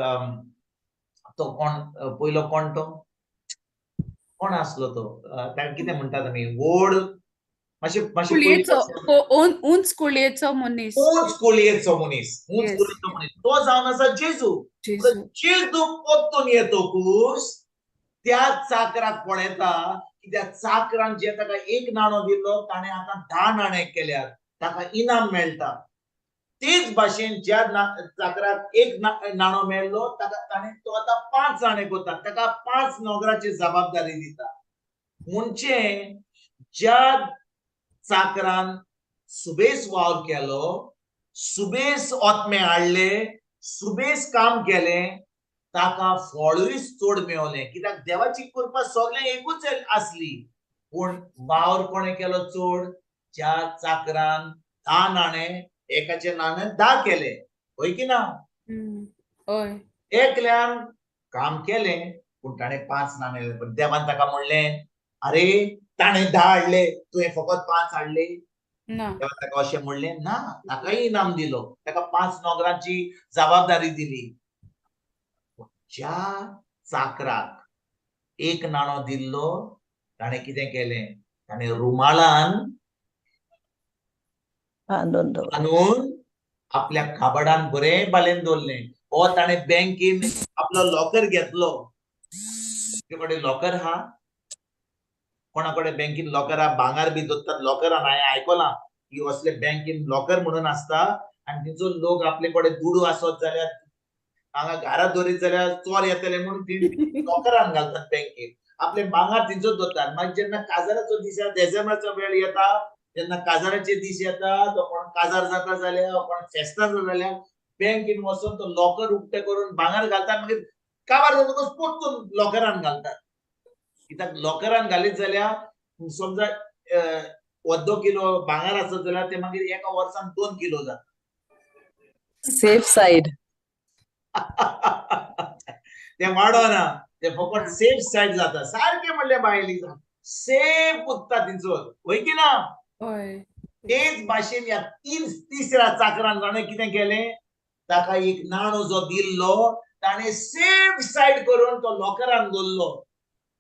तो कोण पयलो कोण, तो कोण आसलो तो, ताका कितें म्हणटात आमी, व्हड मातशें मातशें उंच कुळयेचो मनीस, उंच कुळयेचो मनीस, उंच कुळयेचो मनीस, तो जावन आसा जेजू. जेजू परतून येतकूच त्या चाकराक पळयता की त्या चाकरान जे ताका 1 नाणो दिल्लो ताणें आतां 10 नाणे केल्यात, ताका इनाम मेळटा. तेच भाशेन ज्या चाकराक 1 नाणो मेळ्ळो ताका ताणें तो आतां 5 नाणे करता, ताका 5 नोकराची जबाबदारी दिता. म्हणजे ज्या चाकरान सुबेस वावर केलो, सुबेस ओतमे हाडले, सुबेस काम केलें, ताका फळूय चड मेवलें. कित्याक देवाची कृपा सगळें एकूच आसली, पूण वावर कोणें केलो चड, ज्या चाकरान 10 नाणे, एकाचे नाणे 10 केले. हय की ना? हय. एकल्यान काम केलें पूण ताणें 5 नाणे, पण देवान ताका म्हणलें, अरे ताणें 10 हाडले, तुवें फकत 5 हाडले. देवान ताका अशें म्हणलें ना, ताकाय इनाम दिलो, ताका 5 नोकरांची जबाबदारी दिली. ज्या चाकराक 1 नाणो दिल्लो ताणें कितें केलें, ताणें रुमालान बांदून आपल्या काबडान बरें बालेन दवरलें. ओ ताणें बँकेन आपलो लॉकर घेतलो. तुजे कडेन लॉकर आहा? कोणा कडेन बँकेन लॉकर आहा? भांगर बी दवरतात लॉकरान. हांवें आयकलां की असले बँकेन लॉकर म्हणून आसता आनी थंयचो लोक आपले कडेन दुडू आसत जाल्यार, हांगा घरांत दवरीत जाल्यार चोर येतले म्हणून ती लॉकरान घालतात बँकेन, आपले भांगर थंयचोच दवरतात. मागीर जेन्ना काजाराचो दीस येता, देसेंब्राचो वेळ येता, जेन्ना काजाराचे दीस येता, तो कोण काजार जाता जाल्यार, कोण फेस्तां जाता जाल्यार बँकेन वचून तो लॉकर उक्ते करून भांगर घालतात, मागीर काबार जातकच परतून लॉकरान घालतात. कित्याक लॉकरान घालीत जाल्यार समजा 1 किलो भांगर आसत जाल्यार ते मागीर एका वर्सान 2 किलो जाता. सेफ सायड ते वाडोना, ते फकत सेफ सायड जाता. सारकें म्हणलें बायली, सेफ उरता थंयसर. हय की ना? हय. तेच भाशेन ह्या तिसऱ्या चाकरान ताणें कितें केलें, ताका 1 नाणो जो दिल्लो ताणें सेफ सायड करून तो लॉकरान दवरलो,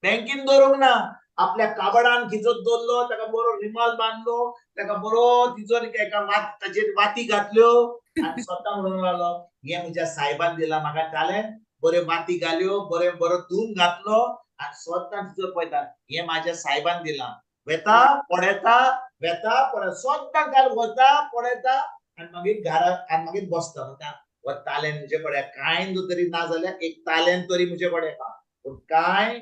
बँकेन दवरूंक ना, आपल्या काबडान खिचत दवरलो, ताका बरो रुमाल बांदलो, ताका बरो तिचो एका ताचेर वाती घातल्यो आनी स्वता म्हणून लागलो, हें म्हज्या सायबान दिलां म्हाका टॅलेंट. बऱ्यो वाती घाल्यो, बरें बरो धूम घातलो आनी स्वता तिचो पळयता, हें म्हाज्या सायबान दिलां. वेता पळयता, वेता पळय, स्वता घाल वता पळयता आनी मागीर घरा आनी मागीर बसता. म्हणटा हो तालेंत म्हजे कडेन कांय तरी ना जाल्यार 1 तालेंत तरी म्हजे कडेन आहा, पूण कांय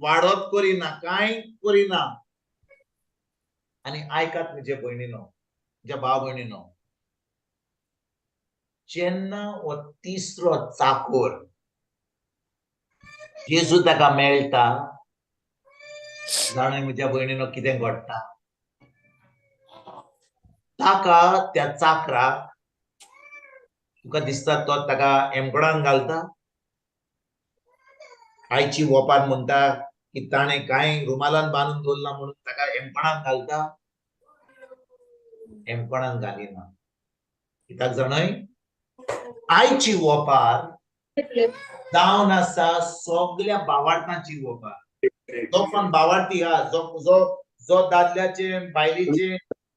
वाडत करिना, कांय करिना. आनी आयकात म्हजे भयणीनो, म्हज्या भाव भयणीनो, जेन्ना हो तिसरो चाकोर जेजू ताका मेळटा, जाणा म्हज्या भयणीनो कितें घडटा, ताका त्या चाकराक तुका दिसता तो ताका एमकडान घालता. आयची वोपार म्हणटा की ताणें कांय रुमालान बांदून दवरला म्हणून ताका एमकणान घालता. एमकणान घालिना. कित्याक जाणय, आयची वोपार जावन आसा सगल्या बावार्थांची वोपार. जो कोण बावार्थी हा, जो जो जो दादल्याचे बायलेचे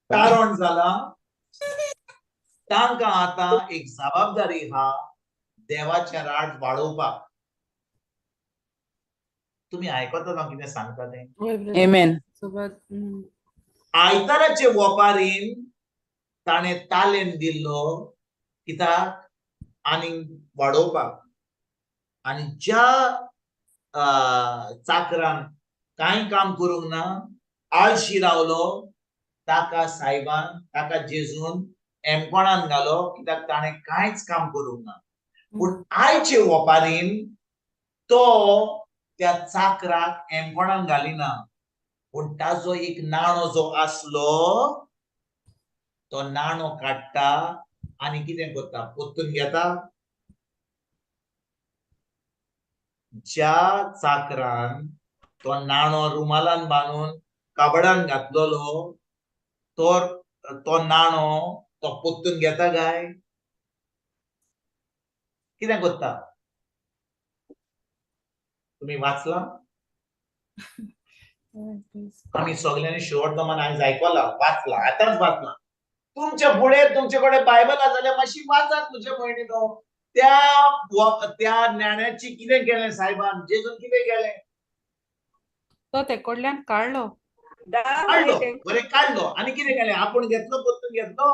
कारण जाला, तांकां आतां एक जबाबदारी हा देवाचें राज वाडोवपाक. तुमी आयकतात हांव कितें सांगता तें? हय ब्रदर. Amen. सोबत. आयताराचे वोपारीन ताणें तालेंत दिल्लो कित्याक? आनी वाडोवपाक. आनी ज्या चाकरान कांय काम करूंक ना, आळशी रावलो, ताका सायबान, ताका जेजून एमकोणान घालो, कित्याक ताणें कांयच काम करूंक ना. पूण आयचे वोपारीन तो त्या चाकराक एमकोणान घालिना, पूण ताजो एक नाणो जो आसलो तो नाणो काडटा आनी कितें करता? पोत्तून घेता. ज्या चाकरान तो नाणो रुमालान बांदून काबडान घातलेलो तो तो नाणो तो पोत्तून घेता काय कितें करता? तुमी वाचला? आमी सगल्यांनी शेवट दमान आयज आयकला, वाचला, आतांच वाचला. तुमच्या फुडें तुमचे कडेन बायबल आसा जाल्यार मातशी वाचात म्हजे भयणीनो. त्या त्या ज्ञानाची कितें केलें सायबान? जेजून कितें केलें? तो ते कडल्यान काडलो. काडलो, बरें काडलो. आनी कितें केलें? आपूण घेतलो, परतून घेतलो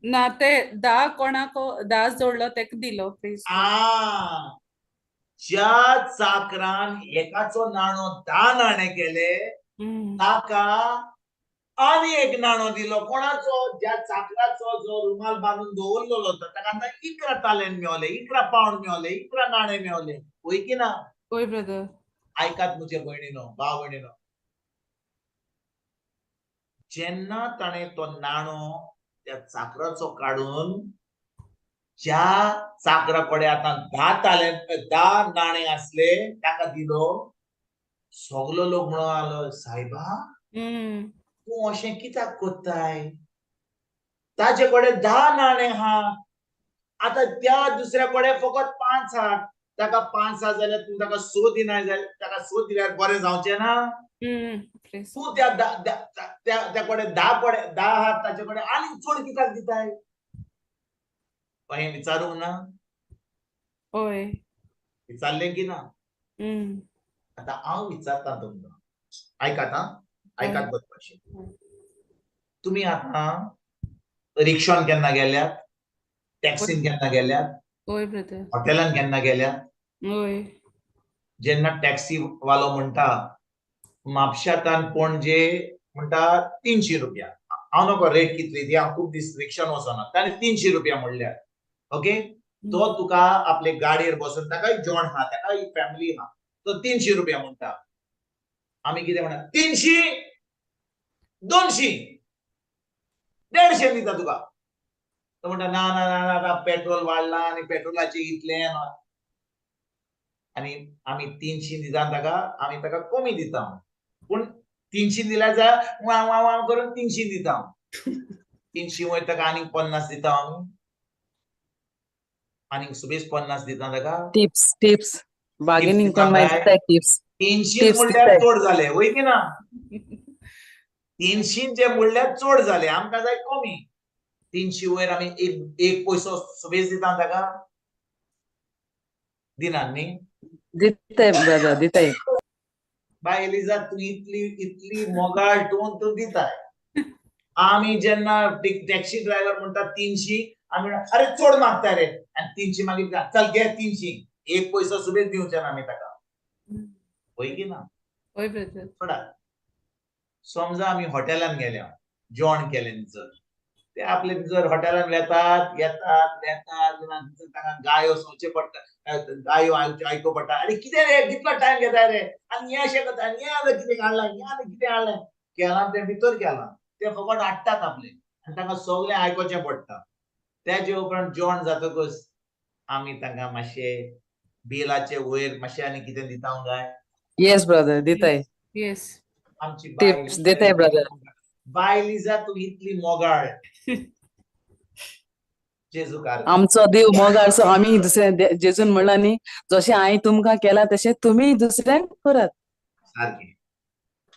ना, ते धा कोणाक धा जोडलो तेका दिलो. प्लीज. आ, ज्या चाकरान एकाचो नाणो 10 नाणे केले, ताका आनी एक नाणो दिलो. कोणाचो? ज्या चाकराचो जो रुमाल बांदून दवरलेलो तो, ताका आतां 11 तालेंत मेवले, 11 पावंड मेवले, 11 नाणे मेवले. वय की ना? हय ब्रदर. आयकात म्हजे भयणीनो, भाव भयणीनो, जेन्ना ताणें तो नाणो त्या चाकराचो काडून ज्या चाकरा कडेन आतां 10 तालेंत 10 नाणे आसले ताका दिलो, सगलो लोक म्हणून आलो, सायबा तूं अशें कित्याक करताय? ताजे कडेन 10 नाणे आहा, आतां त्या दुसऱ्या कडेन फकत 5 आहा, ताका 5 आहा जाल्यार तूं ताका 6 दिनाय जाल्यार, ताका 6 दिल्यार बरें जावचें ना? तूं त्या त्या कडेन 10 कडेन 10 आहा, ताचे कडेन आनीक चड कित्याक दिताय? हें विचारूंक ना? हय. विचारलें की ना? आतां हांव विचारता तुमकां, आयकात आं, आयकात बरे भाशेन. तुमी आतां रिक्षान केन्ना गेल्यात? टॅक्सीन केन्ना गेल्यात? हय ब्रदर. हॉटेलान केन्ना गेल्यात? हय. जेन्ना टॅक्सी वालो म्हणटा म्हापशातान पणजे म्हणटा 300 रुपया, हांव नको रेट कितली ती, हांव खूब दीस रिक्षान वचना, ताणें 300 रुपया म्हणल्यार ओके, तो तुका आपले गाडयेर बसून, ताकाय जेवण आहा, ताकाय फॅमिली आहा, तो 300 रुपया म्हणटा. आमी कितें म्हणटा? 300, 200, 150 दिता तुका. तो म्हणटा ना ना ना ना, पेट्रोल वाडला आनी पेट्रोलाचें इतलें, आनी आमी 300 दिता ताका, आमी ताका कमी दिता, पूण 300 दिल्यार जाय वा वा वा करून 300 दिता. 300 वयर ताका आनीक 50 दिता आमी, आनीक सुबेज 50 दिता ताका. टिप्स, टिप्स बार्गेनिंग कोण मागीर टिप्स. 300 म्हणल्यार चड जाले, वय की ना? 300 जे म्हणल्यार चड जाले, आमकां जाय कमी. 300 वयर आमी एक पयसो सुबेज दिता ताका, दिना न्ही? दिताय ब्रदर, दिताय. बाय एलिजा, तूं इतली इतली मोगाळ तूं तूं दिताय. आमी जेन्ना टॅक्सी ड्रायव्हर म्हणटा 300, आमी म्हणटा अरे चड मागता रे, आनी 300 मागीर चल घे 300, एक पयसो सुबेज दिवचे ना आमी ताका. वय की ना? हय ब्रदर. थोडा समजा आमी हॉटेलान गेल्या, जेवण केलें जर, ते आपले जर हॉटेलान वेतात, येतात, वेतात, ताका गायो सोवचे पडटा, गायो आयको पडटा, आनी कितें रे कितलो टायम घेता रे, आनी हें अशें करता, आनी हें आतां कितें हाडलां, हें आतां कितें हाडलें, केलां तें भितर केलां, ते फकत हाडटात आपले, आनी तांकां सगळें आयकोचें पडटा. तेजे उपरांत जेवण जातकच आमी तांकां मातशें बिलाचे वयर मातशें आनी कितें दिता काय? येस ब्रदर, दिताय. येस. आमची टिप्स दिताय ब्रदर. बाय लिजा, तूं इतली मोगाळ. जेजू कार आमचो देव मोगार, सो आमी दुसऱ्या जेजून म्हणला न्ही, जशें हांवें तुमकां केलां तशें तुमी दुसऱ्यांक करात. सारकें.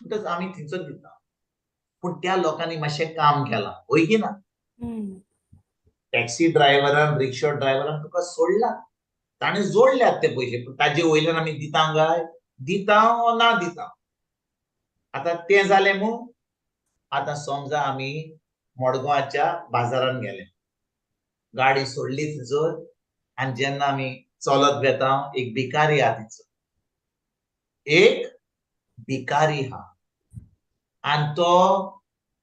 म्हणटच आमी थंयसर दिता, पूण त्या लोकांनी मातशें काम केलां, वय की ना? टॅक्सी ड्रायव्हरान, रिक्षा ड्रायव्हरान तुका सोडला, ताणें जोडल्यात ते पयशे, पूण ताजे वयल्यान आमी दिता काय दिता वो ना दिता? आतां तें जालें मू. आतां समजा आमी मडगांवच्या बाजारान गेले, गाडी सोडली थंयसर, आनी जेन्ना आमी चलत वेता एक भिकारी आहा थंयसर, एक भिकारी आहा, आनी तो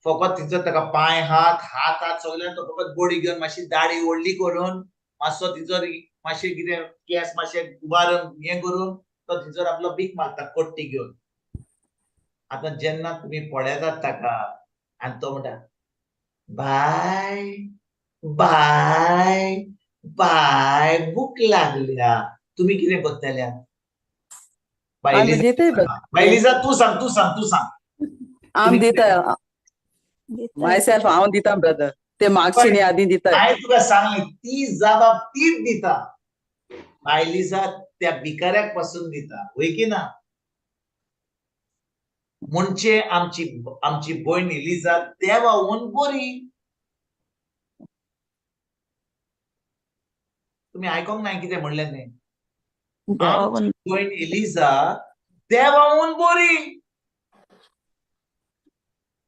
फकत थंयसर ताका पांय हात हात हात सगळ्यान तो फकत बडी घेवन मातशी दाडी व्हडली करून मातसो थंयसर मातशें कितें केंस मातशें उबारून हें करून तो थंयसर आपलो भीक मागता कोट्टी घेवन. आतां जेन्ना तुमी पळयतात ताका आनी तो म्हणटा बाय बाय बाय भूक लागल्या, तुमी कितें करतल्या? आमी दिताय brother. बाय लिजा, तूं सांग, तूं सांग, तूं सांग. आमी दिता, मायसेल्फ हांव दिता ब्रदर, ते मागचे न्ही आदी दिता. हांवें तुका सांगलें ती जबाब तीच दिता. बाय लिजा त्या भिकाऱ्याक पासून दिता, वय की ना? म्हणजे आमची आमची भयण एलिजा देवाहून बरी. तुमी आयकोंक ना कितें म्हणलें तें? देवाहून भयण एलिजा देवाहून बरी.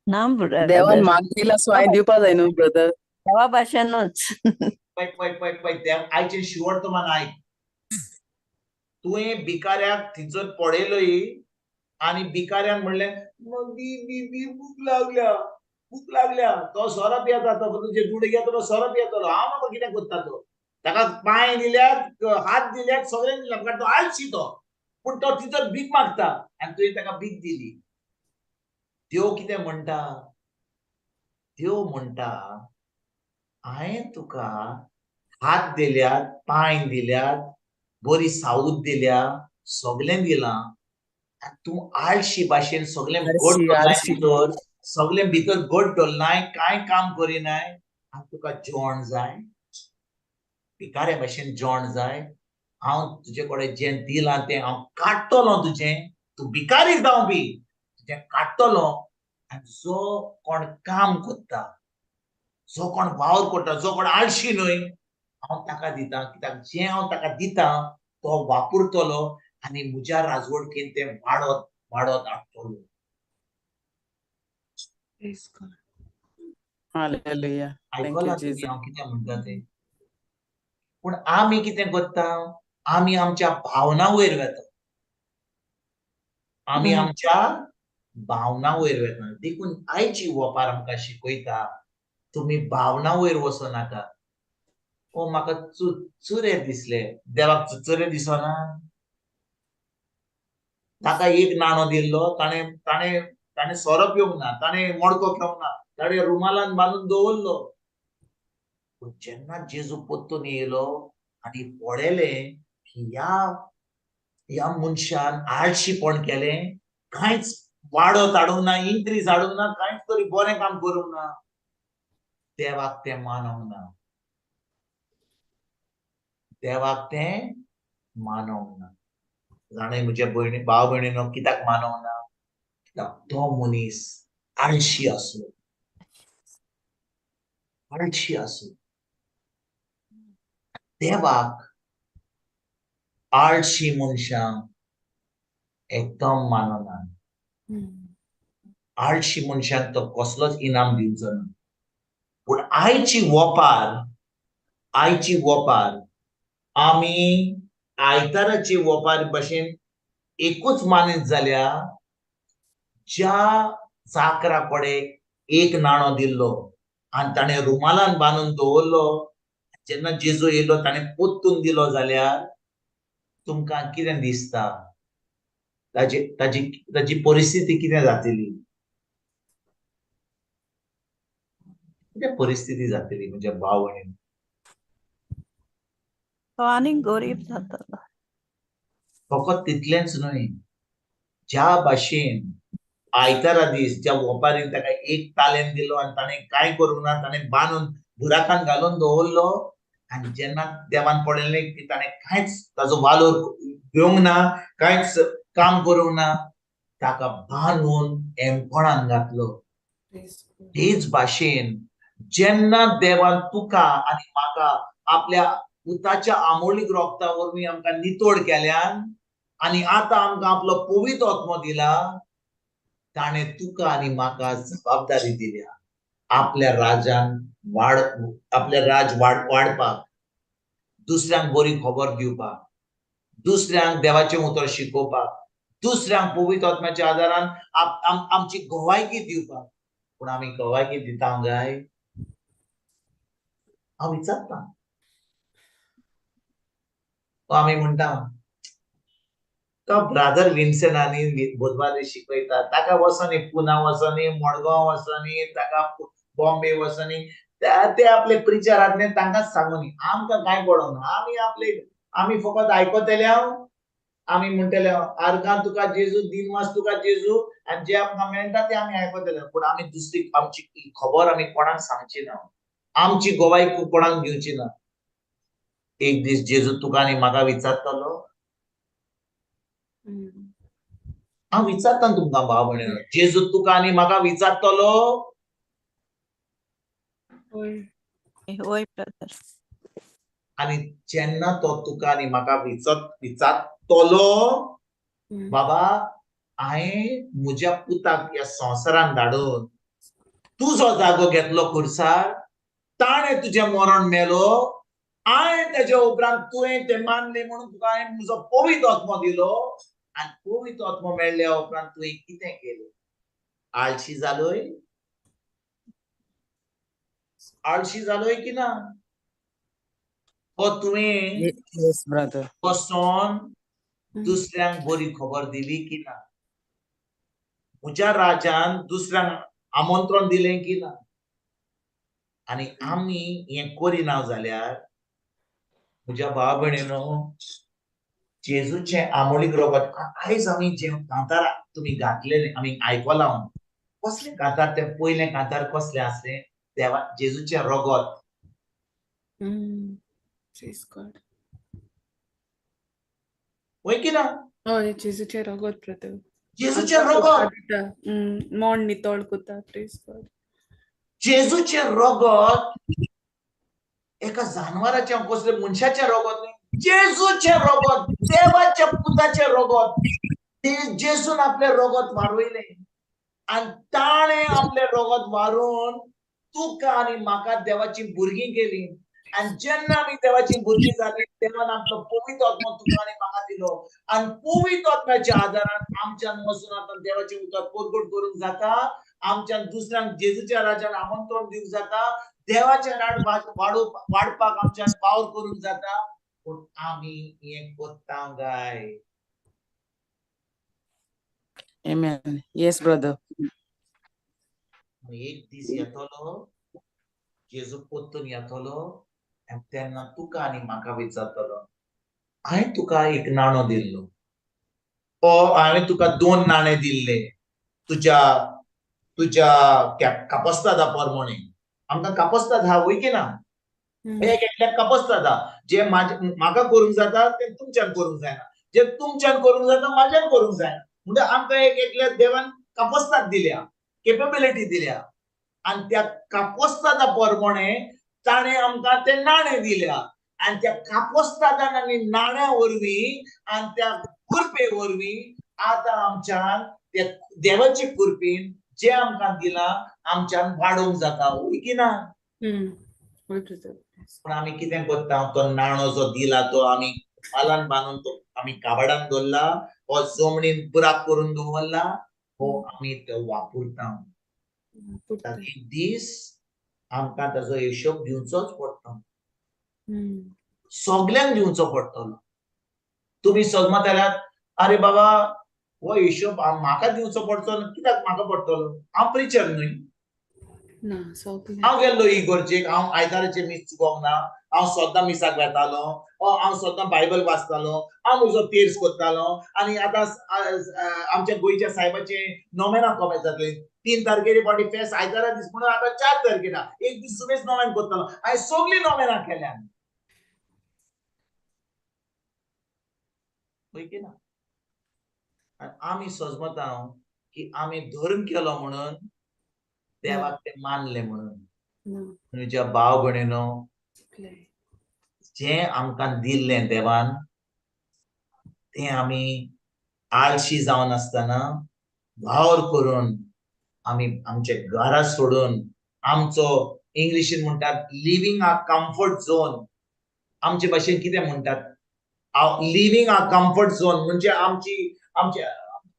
ना देवान ब्रदर, माग दिला सो हांवें दिवपा जाय न्हू ब्रदर. देवा भाशेनूच. पळय पळय पळय पळय, देव आयचें शिवड तुमान आयक. तुवें भिकाऱ्याक थंयसर पळयलोय आनी भिकाऱ्यान म्हणलें दी दी दी भूक लागल्या, भूक लागल्या. तो सोरो पियेता, तो तुजे दुडू घेतलो, सोरो पियेतलो. हांव नकळो कितें करता तो. ताका पांय दिल्यात, हात दिल्यात, सगळें दिल्यात, कारण तो आळशी तो. पूण तो थंयसर भीक मागता आनी तुवें ताका भीक दिली. देव कितें म्हणटा? देव म्हणटा हांवें तुका हात दिल्यात, पांय दिल्यात, बरी सावूद दिल्या, सगळें दिलां, तूं आळशी भाशेन सगळें गोड दवरलाय भितर, सगळें भितर गोड दवरलाय, कांय काम करिनाय, आनी तुका जेवण जाय, भिकाऱ्या भाशेन जेवण जाय. हांव तुजे कडेन जें दिलां तें हांव काडटलो तुजें, तूं भिकारी जावं बी तुजें काडटलो. आनी जो कोण काम करता, जो कोण वावर करता, जो कोण आळशी न्हय, हांव ताका दिता. कित्याक जें हांव ताका दिता तो वापरतलो आनी म्हज्या राजवडकेन तें वाडत वाडत हाडटलो. हालेलुया. आयकलां तुमी हांव कितें म्हणटा तें? पूण आमी कितें करता? आमी आमच्या भावना वयर वेता, आमी आमच्या भावना वयर वेता. देखून आयची वोपार आमकां शिकयता, तुमी भावना वयर वचो नाका. ओ म्हाका चुचुरे दिसले, देवाक चुचुरे दिसना? ताका एक नाणो दिल्लो, ताणें ताणें ताणें सोरो पिवंक ना, ताणें मडको घेवंक ना, ताणें रुमालान बांदून दवरलो. पूण जेन्ना जेजू परतून येयलो आनी पळयलें की ह्या ह्या मनशान आळशीपण केलें, कांयच वाडत हाडूंक ना, इन्क्रीज हाडूंक ना, कांयच तरी बरें काम करूंक ना, देवाक तें मानवंक ना, देवाक तें मानवंक ना. जाणा म्हज्या भयणी भाव भयणीनो कित्याक मानवंक ना? कित्याक तो मनीस आळशी आसलो, आळशी आसलो. देवाक आळशी मनशां एकदम मानना. आळशी मनशांक तो कसलोच इनाम दिवचो ना. पूण आयची वोपार, आयची वोपार आमी आयताराची वोपार भशेन एकूच मानीत जाल्यार ज्या चाकरा कडेन एक नाणो दिल्लो आनी ताणें रुमालान बांदून दवरलो, जेन्ना जेजू येयलो ताणें पोत्तून दिलो जाल्यार तुमकां कितें दिसता? ताजी ताजी ताजी परिस्थिती कितें जातली? कितें परिस्थिती जातली म्हज्या भाव भयणीन? तो आनीक गरीब जातलो. फकत तितलेंच न्हय, ज्या भाशेन आयतारा दीस ज्या वोपारीन ताका एक तालेन दिलो आनी ताणें कांय करूंक ना, ताणें बांदून बुराकान घालून दवरलो, आनी जेन्ना देवान पळयलें की ताणें कांयच ताजो वालोर घेवंक ना, कांयच काम करूंक ना, ताका बांदून एमकोणान घातलो. तेच भाशेन जेन्ना देवान तुका आनी म्हाका आपल्या पुताच्या आमोलीक रोगता वरवीं आमकां नितोड केल्यान आनी आतां आमकां आपलो पवित्र आत्मो दिला, ताणें तुका आनी म्हाका जबाबदारी दिल्या आपल्या राजान वाड, आपल्या राज वाडपाक, दुसऱ्यांक बरी खबर दिवपाक, दुसऱ्यांक देवाचें उतर शिकोवपाक, दुसऱ्यांक पवित्र आत्म्याच्या आदारान आमची गवायकी दिवपाक. पूण आमी गवायकी दिता काय? हांव विचारता. आमी म्हणटा तो ब्रादर विन्सनानी बुधवारी शिकयता, ताका वचोनी पुना वचोनी, मडगांव वचोनी, ताका बॉम्बे वचोनी, ते आपले प्रिचरांतले तांकांच सांगूनी, आमकां कांय पडोंक ना. आमी आपले आमी फकत आयकतले, आमी म्हणटले आर्गां तुका जेजू, दिनवास तुका जेजू, आनी जे आमकां मेळटा ते आमी आयकतले. पूण आमी दुसरी आमची खबर आमी कोणाक सांगची ना, आमची गवाय कोणाक दिवची ना. एक दीस जेजू तुका आनी म्हाका विचारतलो. हांव विचारता तुमकां भाव भयणीनो, जेजू तुका आनी म्हाका विचारतलो? वय ब्रदर. आनी जेन्ना तो तुका आनी म्हाका विचारतलो, बाबा हांवें म्हज्या पुताक ह्या संवसारान धाडून तुजो जागो घेतलो खुर्सार, ताणें तुजें मरण मेलो, हांवें तेज्या उपरांत तुवें तें मानलें म्हणून तुका हांवें म्हजो पवित्र आत्मो दिलो, आनी पवित्र आत्मो मेळ्ळ्या उपरांत तुवें कितें केलें? आळशी जालोय? आळशी जालोय की ना? हो तुवें बसोन दुसऱ्यांक बरी खबर दिली की ना? म्हज्या राजान दुसऱ्यांक आमंत्रण दिलें की ना? आनी आमी हें करिना जाल्यार म्हज्या भाव भयणीनो, जेजूचें आमोलीक रोगत आयज आमी जें कांतार तुमी घातलेलें आमी आयकलां, कसलें कांतार तें? पयलें कांतार कसलें आसलें? देवा जेजूचें रोगत. वय की ना? हय, जेजूचें रोगत ब्रदर. जेजूचें रोगत, मोण नितळ करता. जेजूचें रोगत एका जानवराचें, कसले मनशाचें रोगत न्ही, जेजूचें रोगत, देवाच्या पुताचें रोगत. जेजून आपलें रोगत वारयलें आनी ताणें आपलें रोगत वारोवन तुका आनी म्हाका देवाची भुरगीं केली. आनी जेन्ना आमी देवाची भुरगीं जाली, देवान आपलो पवित्र आत्मो तुका आनी म्हाका दिलो, आनी पवित्र आत्म्याच्या आदारान आमच्यान वचून आतां देवाचें उतर परगट करूंक जाता, आमच्यान दुसऱ्यांक जेजूच्या राजान आमंत्रण दिवंक जाता, देवाचें राज वाडपाक आमच्यान पावर करूंक जाता. पूण आमी हें करता काय? Amen. Yes, brother. एक दीस येतलो, जेजू परतून येतलो, आनी तेन्ना तुका आनी म्हाका विचारतलो, हांवें तुका एक नाणो दिल्लो, ओ हांवें तुका 2 नाणे दिल्ले तुज्या तुज्या कापस्तादा प्रमाणे. आमकां कापस्ताद हा वय की ना? एक एकल्याक कापस्ताद हा, जे म्हाका करूंक जाता तें तुमच्यान करूंक जायना, जे तुमच्यान करूंक जाता म्हाज्यान करूंक जायना. म्हणजे आमकां एक एकल्या देवान कापस्ताद दिल्या, केपेबिलिटी दिल्या, आनी त्या कापस्तादा प्रमाणे ताणें आमकां ते नाणे दिल्या, आनी त्या कापस्तादान आनी नाण्या वरवीं आनी त्या कुरपे वरवीं आतां आमच्यान त्या देवाचे कुरपेन जे आमकां दिलां आमच्यान वाडोवंक जाता. वय की ना? पूण आमी कितें करता? तो नाणो जो दिला तो आमी पालान बांदून तो आमी काबाडान दवरला, हो जमनीन बुराक करून दवरला, हो आमी तो वापरता. एक दीस आमकां ताजो हिशोब दिवचोच पडटलो, सगल्यांक दिवचो पडटलो. तुमी सजमत जाल्यार अरे बाबा हो हिशोब म्हाका दिवचो पडचो, कित्याक म्हाका पडटलो? हांव प्रिचर न्हय, हांव गेल्लो इगर्जेक, हांव आयताराचें मीस चुकोंक ना, हांव सद्दां मिसाक वेतालो, हांव सद्दां बायबल वाचतालो, हांव म्हजो तेर्स करतालो. आनी आतां आमच्या गोंयच्या सायबाचें नोवेनां कोमेस जातलें, 3 तारखेर फावटी फेस्त आयतारा दीस म्हणून आतां 4 तारखेर एक दीस सुबेज नोवेन करतालो. हांवें सगळीं नोवेनां केल्या. हय की ना? आनी आमी सजमता की आमी धर्म केलो म्हणून देवाक ते मानले म्हणून. म्हज्या भाव भयणीनो, जें आमकां दिल्लें देवान तें आमी आळशी जावन आसतना वावर करून आमी आमचे घरा सोडून, आमचो इंग्लिशीन म्हणटात लिव्हींग आर कम्फर्ट झोन, आमचे भाशेन कितें म्हणटात लिव्हींग आर कम्फर्ट झोन, म्हणजे आमची आमचे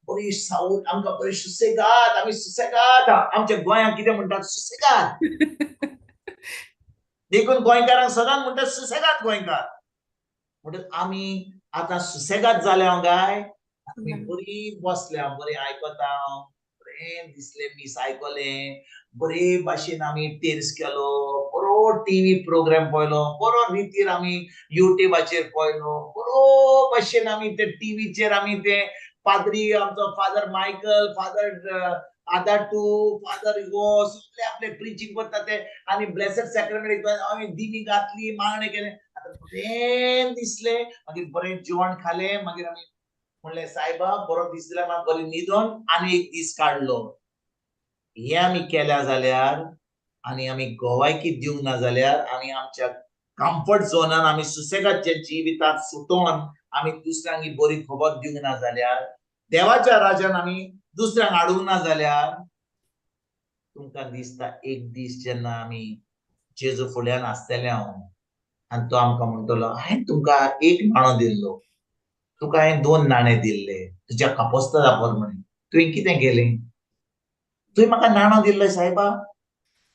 बरी सावट, आमकां बरी सुसेगाद, आमी सुसेगाद. आमच्या गोंयांत कितें म्हणटात सुसेगाद, देखून गोंयकारांक सदांच म्हणटात सुसेगाद गोंयकार. म्हणटच आमी आतां सुसेगाद जाल्या काय आमी बरी बसल्या, बरी आयकता, बरें दिसलें मीस आयकलें, बरे भाशेन आमी टेर्स केलो, बरो टीव्ही प्रोग्राम पळयलो, बरो रितीर आमी युट्यूबाचेर पळयलो, बरो भाशेन आमी ते टीव्हीचेर आमी ते पाद्री आमचो फादर मायकल, फादर आदाटू, फादर गो सगळे आपले प्रिचींग करता ते, आनी ब्लेसड सॅक्रामेंट आमी दिमी घातली, मागणें केलें, आतां बरें दिसलें, मागीर बरें जेवण खालें, मागीर आमी म्हणलें सायबा बरो दीस दिला, मागीर बरें न्हिदोन आनी एक दीस काडलो. हें आमी केल्या जाल्यार आनी आमी गोवायकी दिवंक ना जाल्यार आमी आमच्या कम्फर्ट झोनान आमी सुसेगादच्या जिवितांत सुटोन आमी दुसऱ्यांक ही बरी खबर दिवंक ना जाल्यार, देवाच्या राजान आमी दुसऱ्यांक हाडूंक ना जाल्यार, तुमकां दिसता एक दीस जेन्ना आमी जेजू फुड्यान आसतले हांव आनी तो आमकां म्हणटलो हांवें तुमकां एक नाणो दिल्लो, तुका हांवें 2 नाणे दिल्ले तुज्या कापोस्तादा प्रमाणे, तुवें कितें केलें? तुवें म्हाका नाणो दिल्लो सायबा?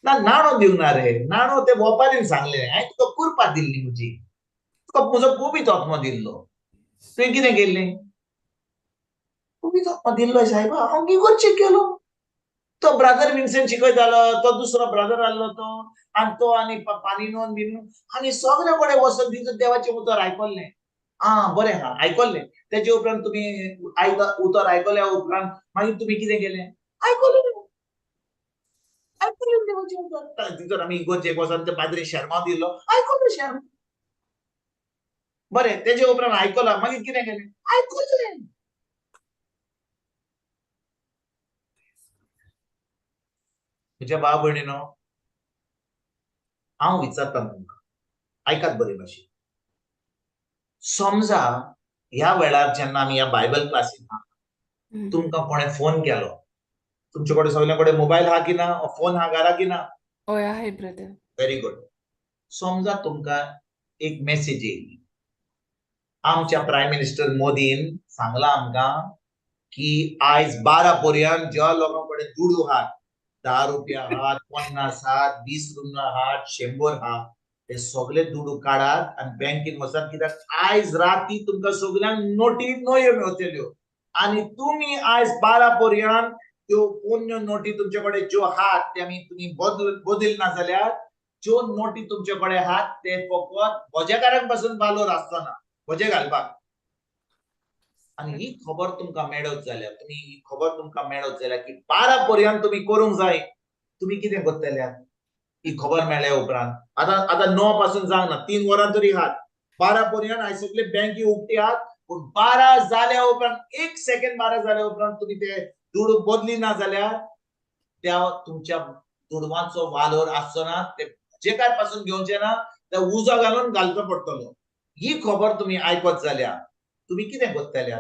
ना, नाणो दिवंक ना रे, नाणो ते वोपारीन सांगलें, हांवें तुका कुरपा दिल्ली म्हजी, तुका म्हजो पवित्र आत्मो दिल्लो, तुवें कितें केल्लें? पवित्र आत्मो दिल्लो सायबा, हांव इगोर्चेक गेलो, तो ब्रादर विन्सेंट शिकयतालो, तो दुसरो ब्रादर आहलो तो, आनी तो आनी पानिनोन बिनून आनी सगळे कडेन वचोन तितून देवाचें उतर आयकल्लें. आं बरें आहा आयकल्लें, तेजे उपरांत तुमी उतर आयकल्या उपरांत मागीर तुमी कितें केलें? आयकलें, आयकलें देवाचें उतर. तितून आमी इगोर्जेक वचोन ते पाद्री शेर्मांव दिल्लो, आयकलें शेर्मांव, बरें तेजे उपरांत आयकलां, मागीर कितें केलें? आयकलें. म्हज्या भाव भयणीनो, हांव विचारता तुमकां, आयकात बरे भाशेन. समजा ह्या वेळार जेन्ना आमी ह्या बायबल क्लासीन आहा, तुमकां कोणें फोन केलो, तुमचे कडेन सगल्या कडेन मोबायल आहा की ना, फोन आहा घरा की ना? हय आहे ब्रदर. Very good. समजा तुमकां एक मेसेज येयली, आमच्या प्रायम मिनिस्टर मोदीन सांगलां आमकां की आयज 12 पर्यंत ज्या लोकां कडेन दुडू आहात, 10 रुपया आहात, 50 आहात, 20 रुपया आहात, 100 आहात, ते सगळे दुडू काडात आनी बँकेन वचात, कित्याक आयज राती तुमकां सगल्यांक नोटी नव्यो मेळटल्यो आनी तुमी आयज 12 पर्यंत त्यो पोन्न्यो नोटी तुमचे कडेन ज्यो आहात ते आमी तुमी बदल ना जाल्यार ज्यो नोटी तुमचे कडेन आहात ते फकत भोजेकारांक पासून वालोर आसचो ना भोजे घालपाक. आनी ही खबर तुमकां मेळत जाल्यार, तुमी ही खबर तुमकां मेळत जाल्यार की 12 पर्यंत तुमी करूंक जाय, तुमी कितें करतले? ही खबर मेळ्ळ्या उपरांत आतां आतां 9 पासून जावंक ना, 3 वरां तरी आहात, 12 पर्यंत आयज सगळे बँकी उक्ती आहात, पूण 12 जाल्या उपरांत 1 सेकंड 12 जाल्या उपरांत तुमी ते दुडू बदली ना जाल्यार त्या तुमच्या दुडवांचो वालोर आसचो ना, ते भोजेकार पासून घेवचे ना, ते उजो घालून घालचो पडटलो. ही खबर तुमी आयकत जाल्यार तुमी कितें करतले?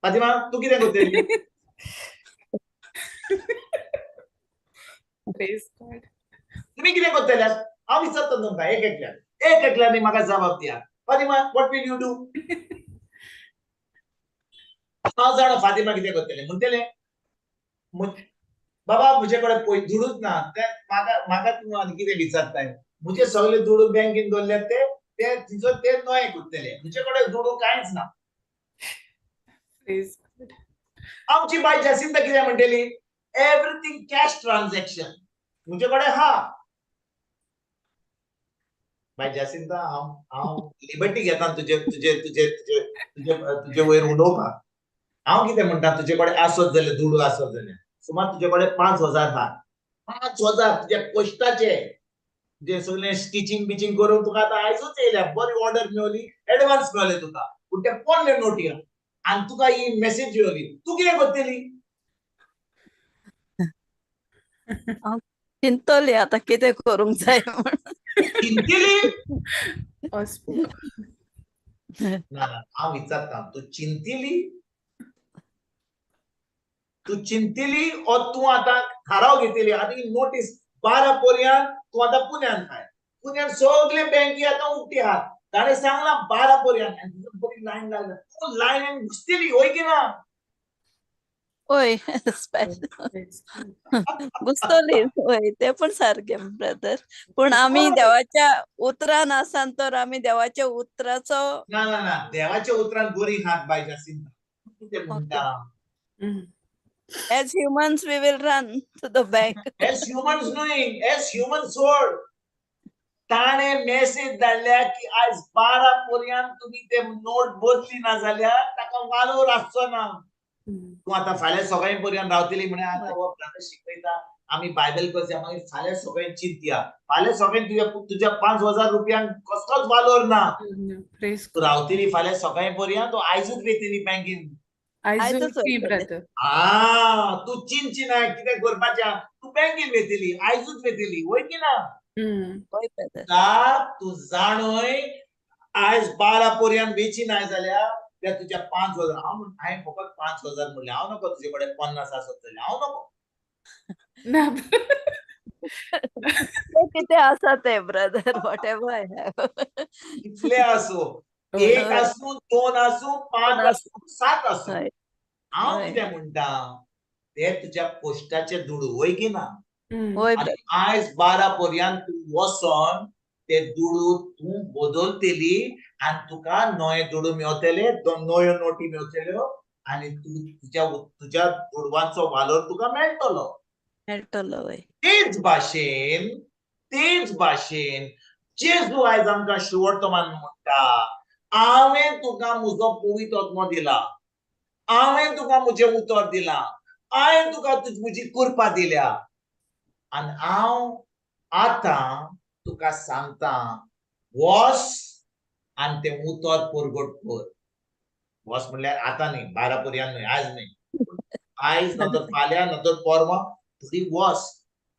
फातिमा, तूं कितें करतली? तुमी कितें करतले? हांव विचारता तुमकां एक एकल्यान, एक एकल्यानी म्हाका जबाब दिया. Fatima, what will you do? हांव जाणा फातिमा कितें करतलें, म्हणटलें बाबा म्हजे कडेन पळय दुडूच ना, ते म्हाका म्हाका तूं आनी कितें विचारताय, म्हजे सगळे दुडू बँकेन दवरल्यात ते ते तिचो ते नवे करतले, म्हजे कडेन दुडू कांयच ना. आमची बाय जासिंता कितें म्हणटली? एवरीथींग कॅश ट्रान्झॅक्शन, म्हजे कडेन हा. बाय जासिंता, हांव हांव लिबर्टी घेता तुजे तुजे तुजे तुजे तुजे तुजे वयर उलोवपाक. हांव कितें म्हणटा, तुजे कडेन आसत जाल्यार दुडू आसत जाल्यार सुमार तुजे कडेन 5000 आहा, 5000 तुज्या कश्टाचे, जे सगळें स्टिचिंग बिचिंग करून तुका आतां आयजूच येयल्या, बरी ऑर्डर मेवली, एडवान्स मेवले तुका, पूण ते पोन्ने नोटी आहा आनी तुका ही मेसेज येवली, तूं कितें करतली? चिंतली आतां कितें करूंक जाय म्हण. चिंतली? Hospital. ना ना, हांव विचारता, तूं चिंतिली? तूं चिंतिली ओ तूं आतां थाराव घेतली? आतां ही नोटीस 12 पर्यंत तूं आतां पुण्यान खाय, पुण्यान सगळे बँकी आतां उक्ती आहात, ताणें सांगलां 12 पर्यंत आनी तुका बरी लायन लागल्या, तूं लायनीन घुसतली हय की ना? हय, स्पेशल घुसतली, हय, ते पण सारकें ब्रदर. पूण आमी देवाच्या उतरान आसान तर आमी देवाच्या उतराचो ना ना ना, देवाच्या उतरान बरी हात बाय जासिंता, कितें म्हणटा? As humans we will run to the bank. As humans न्हय, एज ह्युमन सोड, ताणें मेसेज धाडल्या की आयज 12 पर्यंत तुमी ते नोट बदली ना जाल्यार ताका वालोर आसचो ना. तूं आतां फाल्यां सकाळीं पर्यंत रावतली म्हळ्यार आतां हो ब्रदर शिकयता आमी बायबल करया, मागीर फाल्यां सकाळीं चिंतया, फाल्यां सकाळीं तुज्या 5,000 रुपयांक कसलोच वालोर ना. तूं रावतली फाल्यां सकाळीं पर्यंत, तूं आयजूच वयतली बँकेन. आयजूच ब्रदर. आ, तूं चिंतची ना कितें करपाचें, तूं बँकेन वयतली, आयजूच वयतली, वय की ना? हय ब्रदर. तूं जाणय आयज 12 पर्यंत वेची ना जाल्यार त्या तुज्या 5,000, हांव हांवें फकत 5,000 म्हणलें, हांव नको तुजे कडेन 50 आसत जाल्यार हांव नको. ना. कितें आसा ते brother, whatever I have. कितले आसूं, 1 आसूं, 2 आसूं, 5 आसूं, 7 आसूं, हांव कितें म्हणटा ते तुज्या पोस्टाचे दुडू, वय की ना? आनी आयज 12 पर्यंत तूं वचोन ते दुडू तूं बदलतली आनी तुका नवे दुडू मेवतले, नव्यो नोटी मेवतल्यो आनी तूं तुज्या दुडवांचो वालोर तुका मेळटलो. मेळटलो. वय. तेच भाशेन जेजू आयज आमकां शिवर्तमान म्हणटा, हांवें तुका म्हजो पवित्र आत्मो दिला, हांवें तुका म्हजें उतर दिलां, हांवें तुका म्हजी कृपा दिल्या आनी हांव आतां तुका सांगता, वस आनी तें उतर परगट कर. वस म्हणल्यार आतां न्ही, 12 पर्यंत न्हय, आयज न्हय, आयज ना तर फाल्यां ना तर परवां, तुजी वस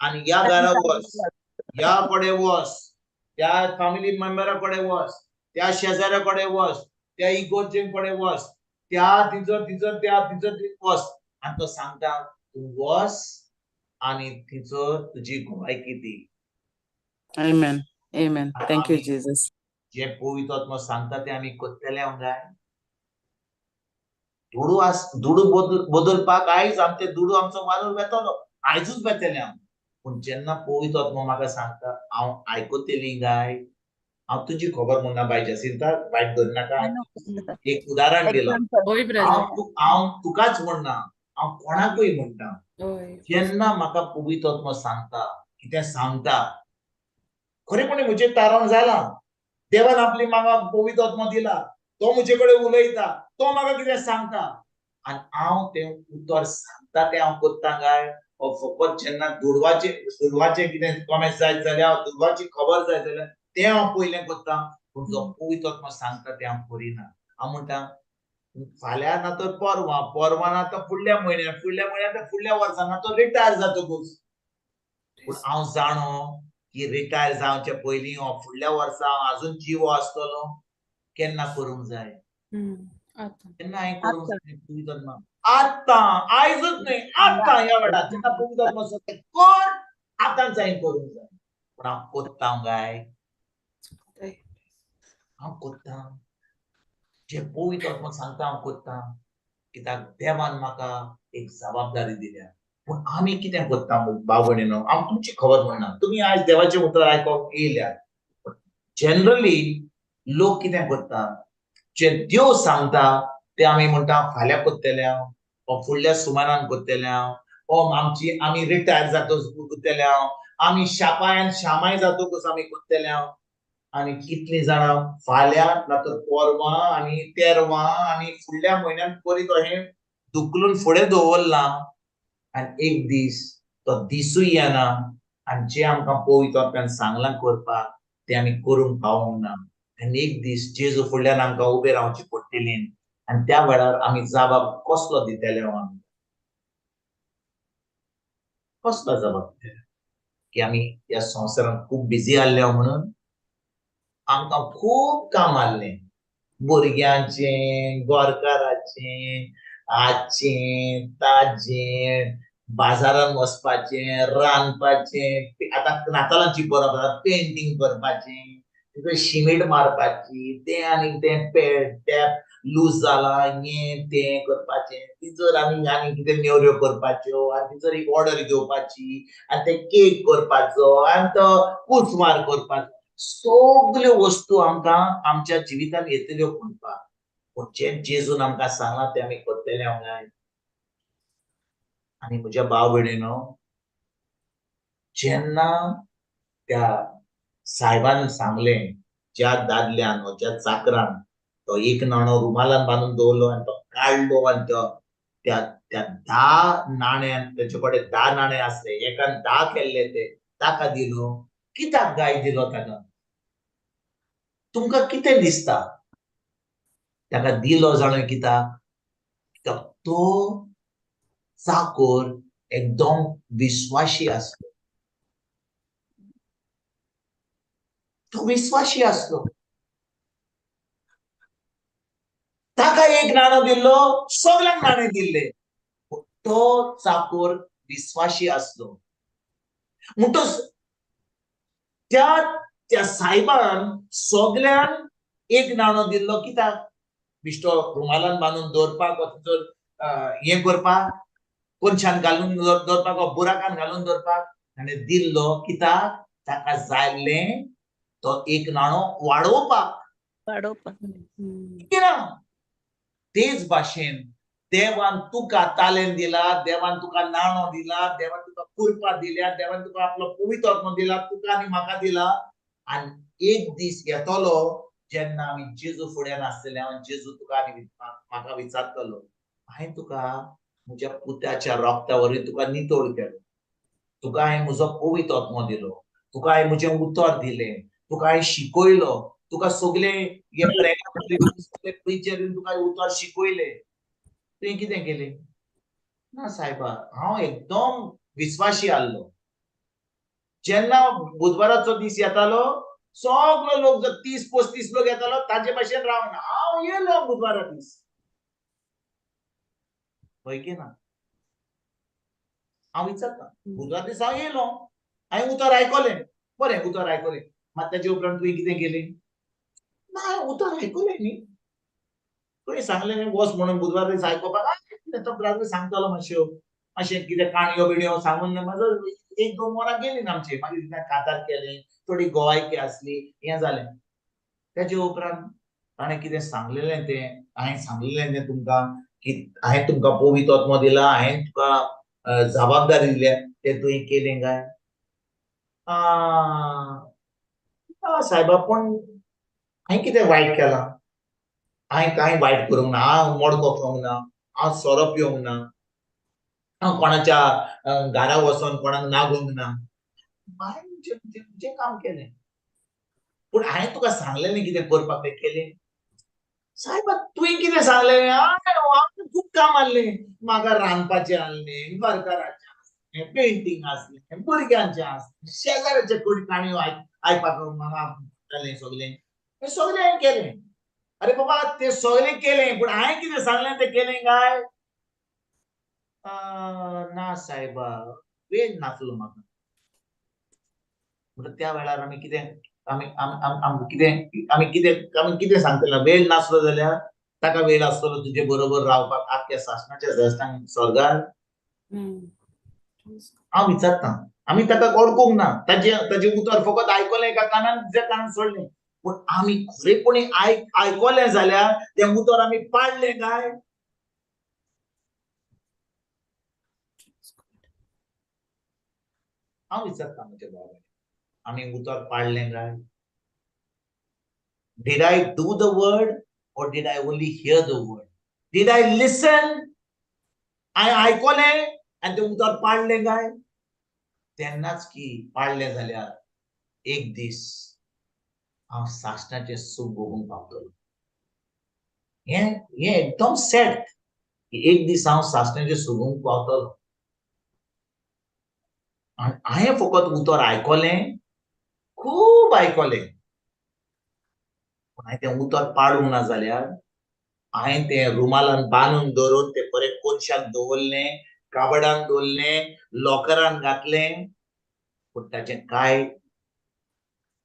आनी ह्या घरा वस, ह्या कडेन वस, त्या फॅमिली मेंबरा कडेन वस, त्या शेजाऱ्या कडेन वस, त्या इगोर्जे कडेन वस, त्या तिजो तिजो त्या तिजो वस आनी तो सांगता तूं वस आनी तिचो तुजी गवायकी दी. Amen. Amen. Thank you, Jesus. जे पवित्र आत्मो सांगता ते आमी करतले काय? दुडू बदलपाक आयज आमचे दुडू आमचो वालोर वेतलो, आयजूच वेतले हांव. पूण जेन्ना पवित्र आत्मो म्हाका सांगता हांव आयकतली काय? हांव तुजी खबर म्हणना बाय जासिंता, वायट धरनाका, एक उदाहरण दिलां. हांव तुकाच म्हणना, हांव कोणाकूय म्हणटा. जेन्ना म्हाका पवित्र आत्मो सांगता कितें सांगता, खरेपणी म्हजें तारण जालां, देवान आपली म्हाका पवित्र आत्मो दिला, तो म्हजे कडेन उलयता, तो म्हाका कितें सांगता आनी हांव तें उतर सांगता तें हांव करता काय? फकत जेन्ना दुडवाचें कितें कॉमेंट जायत जाल्यार, दुडवाची खबर जाय जाल्यार तें हांव पयलें करता, पूण जो पवित्र आत्मो सांगता तें हांव करिना. हांव म्हणटा फाल्यां ना तर परवां, परवां ना तर फुडल्या म्हयन्याक, फुडल्या म्हयन्याक तर फुडल्या वर्सा ना तो रिटायर जातकूच. पूण हांव जाणो की रिटायर जावचे पयलीं हो फुडल्या वर्सा हांव आजून जिवो आसतलो, केन्ना करूंक जाय, केन्ना हांवें करूंक जाय पवित्र आत्मा? आतां, आयजूच न्हय, आतां ह्या वेळार जेन्ना पवित्र आत्मा सांगता कर, आतांच हांवें करूंक जाय. पूण हांव करता काय? हांव करता जे पवित्र आत्मा सांगता हांव करता, कित्याक देवान म्हाका एक जबाबदारी दिल्या. पूण आमी कितें करता भाव भयणीनो, हांव तुमची खबर म्हणना, तुमी आयज देवाचें उतर आयकूंक येयल्यात. जनरली लोक कितें करता, जे देव सांगता ते आमी म्हणटा फाल्यां करतले हांव, ओ फुडल्या सुमारान करतले हांव, ओ आमची आमी रिटायर जातकच करतले हांव, आमी शापायन शामाय जातकच आमी करतले हांव. आनी कितलीं जाणां फाल्यां ना तर परवां आनी तेरवां आनी फुडल्या म्हयन्यान करीत अशें धुकलून फुडें दवरलां आनी एक दीस तो दिसूय येना आनी जें आमकां पवित्र आत्म्यान सांगलां करपाक तें आमी करूंक पावूंक ना. आनी एक दीस जेजू फुडल्यान आमकां उबें रावचें पडटलें आनी त्या वेळार आमी जबाब कसलो दितले? आमी कसलो जबाब दितले? की आमी ह्या संवसारांत खूब बिजी आहले म्हणून आमकां खूब काम आहलें, भुरग्यांचें, गोरकाराचें, हाचें ताजें, बाजारांत वचपाचें, रांदपाचें, आतां नातालांची परब आसा, पेंटींग करपाचें, शिमेट मारपाची, तें आनी तें टॅप लूज जाला हें तें करपाचें, तिचर आनी आनी कितें नेवऱ्यो करपाच्यो आनी तिचर एक ऑर्डर घेवपाची आनी ते केक करपाचो आनी तो कुसमार करपाचो. सगल्यो वस्तू आमकां आमच्या जिवितांत येतल्यो करपाक, पूण जें जेजून आमकां सांगलां तें आमी करतले हांगा. आनी म्हज्या भाव भयणीनो, जेन्ना त्या सायबान सांगलें, ज्या दादल्यान वा ज्या चाकरान तो एक नाणो रुमालान बांदून दवरलो आनी तो काडलो आनी तो त्या त्या 10 नाण्यान, तेचे कडेन 10 नाणे आसले, एकान 10 केल्ले ते ताका दिलो. कित्याक गाय दिलो ताका? तुमकां कितें दिसता ताका दिलो जाणा कित्याक? कित्याक तो चाकोर एकदम विश्वासी आसलो, तो विश्वासी आसलो. ताका एक नाणो दिल्लो, सगल्यांक नाणे दिल्ले, तो चाकोर विश्वासी आसलो. म्हणटच त्या त्या सायबान सगल्यांक एक नाणो दिल्लो कित्याक? बिश्टो रुमालान बांदून दवरपाक वा तिचो हें करपाक, कोनशान घालून दवरपाक वा बुराकान घालून दवरपाक ताणें दिल्लो कित्याक? ताका जाल्लें तो एक नाणो वाडोवपाक. कित्याक? तेच भाशेन देवान तुका तालेंत दिला, देवान तुका नाणो दिला, देवान तुका कुरपा दिल्या, देवान तुका आपलो पवित्र आत्मो दिला, तुका आनी म्हाका दिला. आनी एक दीस येतलो जेन्ना आमी जेजू फुड्यान आसतले आनी जेजू तुका आनी म्हाका विचारतलो, हांवें तुका म्हज्या पुताच्या रोगता वरवीं तुका नितळ केलो, तुका हांवें म्हजो पवित्र आत्मो दिलो, तुका हांवें म्हजें उतर दिलें, तुका हांवें शिकयलो, तुका सगळे हे प्रिचरीन तुका उतर शिकयलें, तुवें कितें केलें? ना सायबा, हांव एकदम विस्वाशी आहलो. जेन्ना बुधवाराचो दीस येतालो सगलो लोक जर 30-35 लोक येतालो ताजे भाशेन रावना, हांव येयलो बुधवारा दीस. हय की ना? हांव विचारता, बुधवार दीस हांव येयलो, हांवें उतर आयकलें, बरें उतर आयकलें, मात ताजे उपरांत तुवें कितें केलें? ना, हांवें उतर आयकलें न्ही, तुवें सांगलें न्ही वच म्हणून बुधवार दीस आयकोपाक. तो ब्रादर सांगतालो मातश्यो मातशें कितें काणयो बिणयो सांगून म्हाजो 1-2 वरां गेलीं आमची. मागीर तितल्यान कातार केलें, थोडी गोवायकी आसली, हें जालें. तेजे उपरांत ताणें कितें सांगलेलें तें हांवें सांगलेलें तें तुमकां की हांवें तुमकां पवित्र आत्मो दिला, हांवें तुका जबाबदारी दिल्या, तें तुवें केलें काय? सायबा, पूण हांवें कितें वायट केलां? हांवें कांय वायट करूंक ना, हांव मडको खावंक ना, हांव सोरो पिवंक ना, हांव कोणाच्या घरा वचोन कोणाक नागोवंक ना, हांवें जें काम केलें. पूण हांवें तुका सांगलेलें कितें करपाक तें केलें? सायबा, तुवें कितें सांगलें? हांव खूब काम आहलें, म्हाका रांदपाचें आहलें, घरकाराचें आसलें, पेंटींग आसलें, भुरग्यांचें आसलें, शेजाऱ्याचे कोण काणयो आयकपाक म्हाका जालें, सगळें हें सगळें हांवें केलें. अरे बाबा, तें सगळें केलें, पूण हांवें कितें सांगलें तें केलें काय? ना सायबा, वेळ नासलो म्हाका. म्हणटा त्या वेळार आमी कितें आमी कितें आमी कितें आमी कितें सांगतले? वेळ नासलो जाल्यार ताका वेळ आसतलो तुजे बरोबर रावपाक आख्ख्या सासणाच्या सासणाक स्वर्गार? हांव विचारता, आमी ताका वळखूंक ना, ताजें ताजें उतर फकत आयकलें एका कानान दुसऱ्या कानान सोडलें, पूण आमी खरेपणी आयकलें जाल्यार तें उतर आमी पाळ्ळें काय? हांव विचारता म्हज्या भावाक, आमी उतर पाळ्ळें काय? Did I do the word or did I only hear the word? Did I listen? हांवें आयकलें आनी तें उतर पाळ्ळें काय? तेन्नाच की पाळलें जाल्यार एक दीस हांव सासणाचें सूख भोगूंक पावतलो. हें हें एकदम सेट की एक दीस हांव सासणाचें सूख भोगूंक पावतलो. आनी हांवें फकत उतर आयकलें, खूब आयकलें, पूण हांवें तें उतर पाळूंक ना जाल्यार हांवें तें रुमालान बांदून दवरून तें बरें कोनशाक दवरलें, काबडान दवरलें, लॉकरान घातलें, पूण ताचें कांय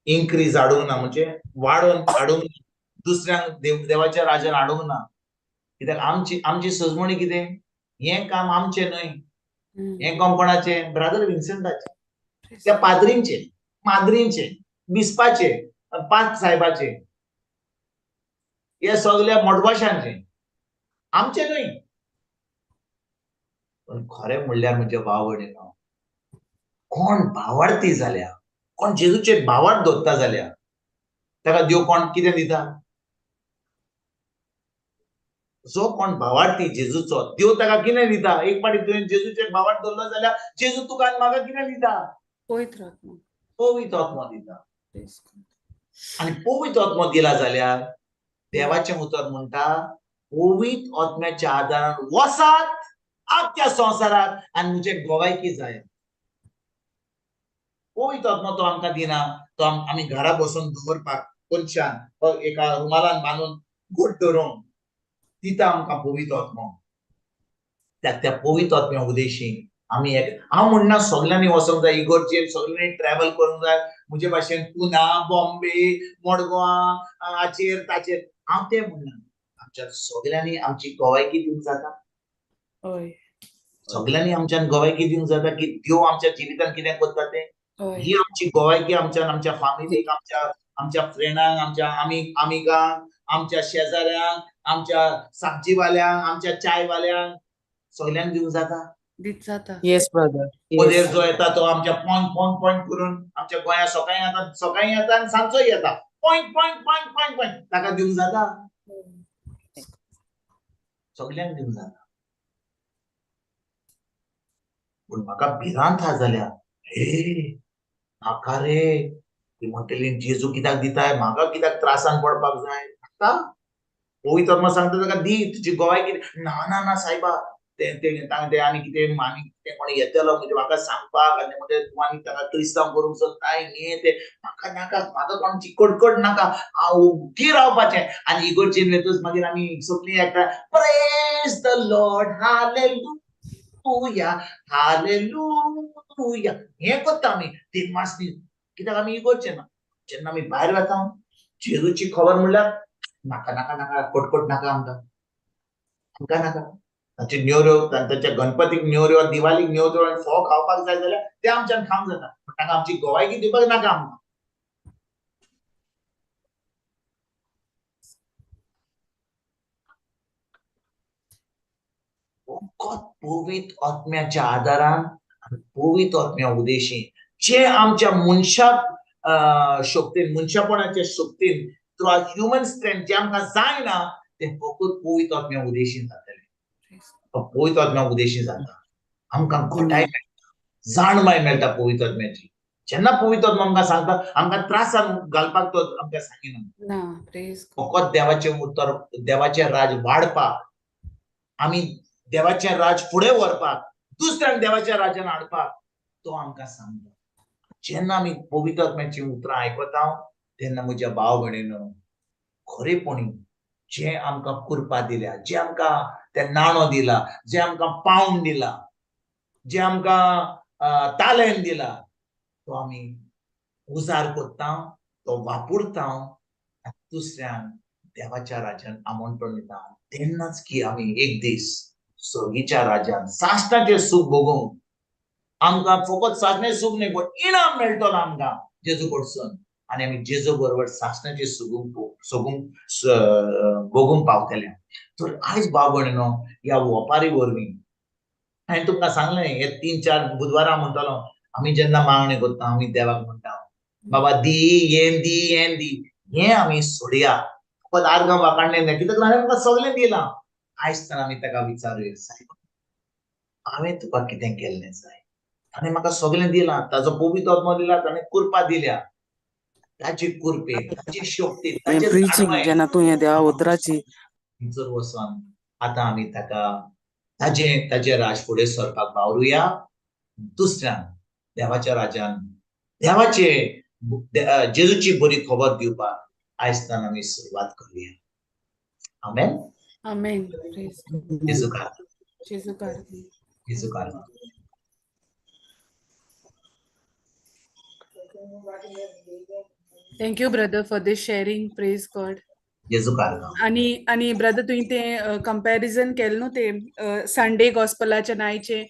इन्क्रीज हाडूंक ना, म्हणजे वाडोवन हाडूंक ना, दुसऱ्यांक देवाच्या राजान हाडूंक ना. कित्याक आमची आमची सजमणी कितें, हें काम आमचें न्हय, हें काम कोणाचें? ब्रादर विन्सेंटाचें, त्या पाद्रींचें, माद्रींचें, बिस्पाचें, पांच साहेबाचें, हे सगल्या मडवाशांचें, आमचें न्हय. पण खरें म्हणल्यार म्हज्या भाव भयणीनो, कोण भावार्थी जाल्या, कोण जेजूचेर भावार्थ दवरता जाल्यार ताका देव कोण कितें दिता? जो कोण भावार्थी जेजूचो, देव ताका कितें दिता? एक फावटी तुवें जेजूचेर भावार्थ दवरलो जाल्यार जेजू तुका आनी म्हाका कितें दिता? पवित्र आत्मा. पवित्र आत्मो दिता. आनी पवित्र आत्मो दिला जाल्यार देवाचें उतर म्हणटा, पवित्र आत्म्याच्या आदारान वसात आख्ख्या संवसाराक आनी म्हजे गोवायकी जाय. पवित्र आत्मो तो आमकां दिना, तो आमी घरा बसून दवरपाक कोनशान एका रुमालान बांदून घट दवरूंक दिता आमकां पवित्र आत्मो. त्या पवित्र आत्म्या उदेशी आमी एक, हांव म्हणना सगल्यांनी वचोंक जाय इगोर्जेन, सगल्यांनी ट्रॅवल करूंक जाय म्हजे भाशेन पुना, बॉम्बे, मडगांव, हाचेर ताचेर, हांव तें म्हणना. आमच्या सगल्यांनी आमची गोवायकी दिवंक जाता. हय. सगल्यांनी आमच्यान गोवायकी दिवंक जाता की देव आमच्या जिवितान कितें करता तें. ही आमची गोवायकी आमच्यान आमच्या फामिलीक, आमच्या आमच्या फ्रेंडांक, आमच्या आमिगांक, आमच्या शेजाऱ्यांक, आमच्या साबजीवाल्यांक, आमच्या चायवाल्यांक, सगल्यांक दिवंक जाता. दीत जाता. Yes brother. पदेर जो येता तो आमच्या पॉयंट पॉयंट पॉयंट करून आमच्या गोंया सकाळी येता, सकाळी येता आनी सांजचोय येता, point point point point point ताका दिवंक जाता. सगल्यांक दिवंक जाता. पूण म्हाका भिरांत आहा जाल्यार, हे नाका रे, ती म्हणटली जेजू कित्याक दिताय, म्हाका कित्याक त्रासान पडपाक जाय. नाका, पवित्र आत्मा सांगता ताका दी तुजी गोवायकी. ना ना ना सायबा, ते ते आनी कितें आनी कितें कोण येतलो म्हणजे म्हाका सांगपाक, आनी म्हणजे तूं आनी ताका क्रिस्तांव करूंक सोदताय, हें तें, म्हाका नाका, म्हाका कोणाची कटकट नाका, हांव ओग्गी रावपाचें. आनी इगोर्जेन वयतच मागीर आमी सगळीं एकठांय प्रेज the Lord, hallelujah, hallelujah हें करता आमी तीन मास. कित्याक आमी इगोर्जे ना. जेन्ना आमी भायर वता जेजूची खबर म्हणल्यार नाका नाका नाका, कटकट नाका आमकां, आमकां नाका. तांचे नेवऱ्यो, तांच्या गणपतीक नेवऱ्यो, दिवाळीक नेवऱ्यो आनी फोव खावपाक जाय जाल्यार ते आमच्यान खावंक जाता, पूण तांकां आमची गोवायकी दिवपाक नाका आमकां. फकत पवित्र आत्म्याच्या आदारान आनी पवित्र आत्म्या उदेशी जे आमच्या मनशा शक्तीन, मनशापणाच्या शक्तीन, थ्रू our human strength जे आमकां जायना तें फकत पवित्र आत्म्या उदेशी जातलें. पवित्र आत्म्या उदेशी जाता, आमकां घटाय मेळटा, जाणमाय मेळटा पवित्र आत्म्याची. जेन्ना पवित्र आत्मा आमकां सांगता, आमकां त्रासान घालपाक तो आमकां सांगिना. फकत देवाचें उतर, देवाचें राज वाडपाक, आमी देवाचें राज फुडें व्हरपाक, दुसऱ्यांक देवाच्या राजान हाडपाक तो आमकां सांगता. जेन्ना आमी पवित्र आत्म्याचीं उतरां आयकता तेन्ना म्हज्या भाव भयणीनो, खरेपणी जे आमकां कृपा दिल्या, जे आमकां तें नाणो दिला, जे आमकां पावंड दिला, जे आमकां तालेंत दिला, तो आमी उजार करता, तो वापरता आनी दुसऱ्यांक देवाच्या राजान आमंत्रण दिता. तेन्नाच की आमी एक दीस सर्गीच्या राजान सासणाचें सूख भोगूंक, आमकां फकत सासणें सूख न्हय पण इनाम मेळटलो आमकां जेजू कडसून, आनी आमी जेजू बरोबर सासणाचें सगूंक भोगूंक पावतले. तर आयज भाव भयणीनो, ह्या वपारी वरवीं हांवें तुमकां सांगलें, हे 3-4 बुधवारा म्हणटलो आमी जेन्ना मागणी करता आमी देवाक म्हणटा, बाबा दी हें दी हें दी, हें आमी सोडया, फकत आर्गां वाखाणलें ना, कित्याक हांवें तुमकां सगळें दिलां. आयज तर आमी ताका विचारूया, सायबा हांवें तुका कितें केल्लें जाय, ताणें म्हाका सगळें दिलां, ताजो पवित्र आत्मो दिला, ताणें कृपा दिल्या. ताची कृपे, ताची शक्ती, हें ताचें प्रिचींग जाणवाय जेन्ना तूं हें देवा उतराची थंयसर वचोन आतां आमी ताका ताजें ताजें राज फुडें सरपाक वावरुया. दुसऱ्यांक देवाच्या राजान देवाचे जेजूची बरी खबर दिवपाक आयजतान आमी सुरवात करुया. आमेन. आमेन. Praise God. जेजू कारभार. जेजू कारभार. जेजू कारभार. Thank you brother for this sharing. Praise God. जेजू कारभार. आनी आनी ब्रदर, तुवें तें कंपॅरिजन केलें न्हू तें संडे गॉस्पलाच्या नायचें,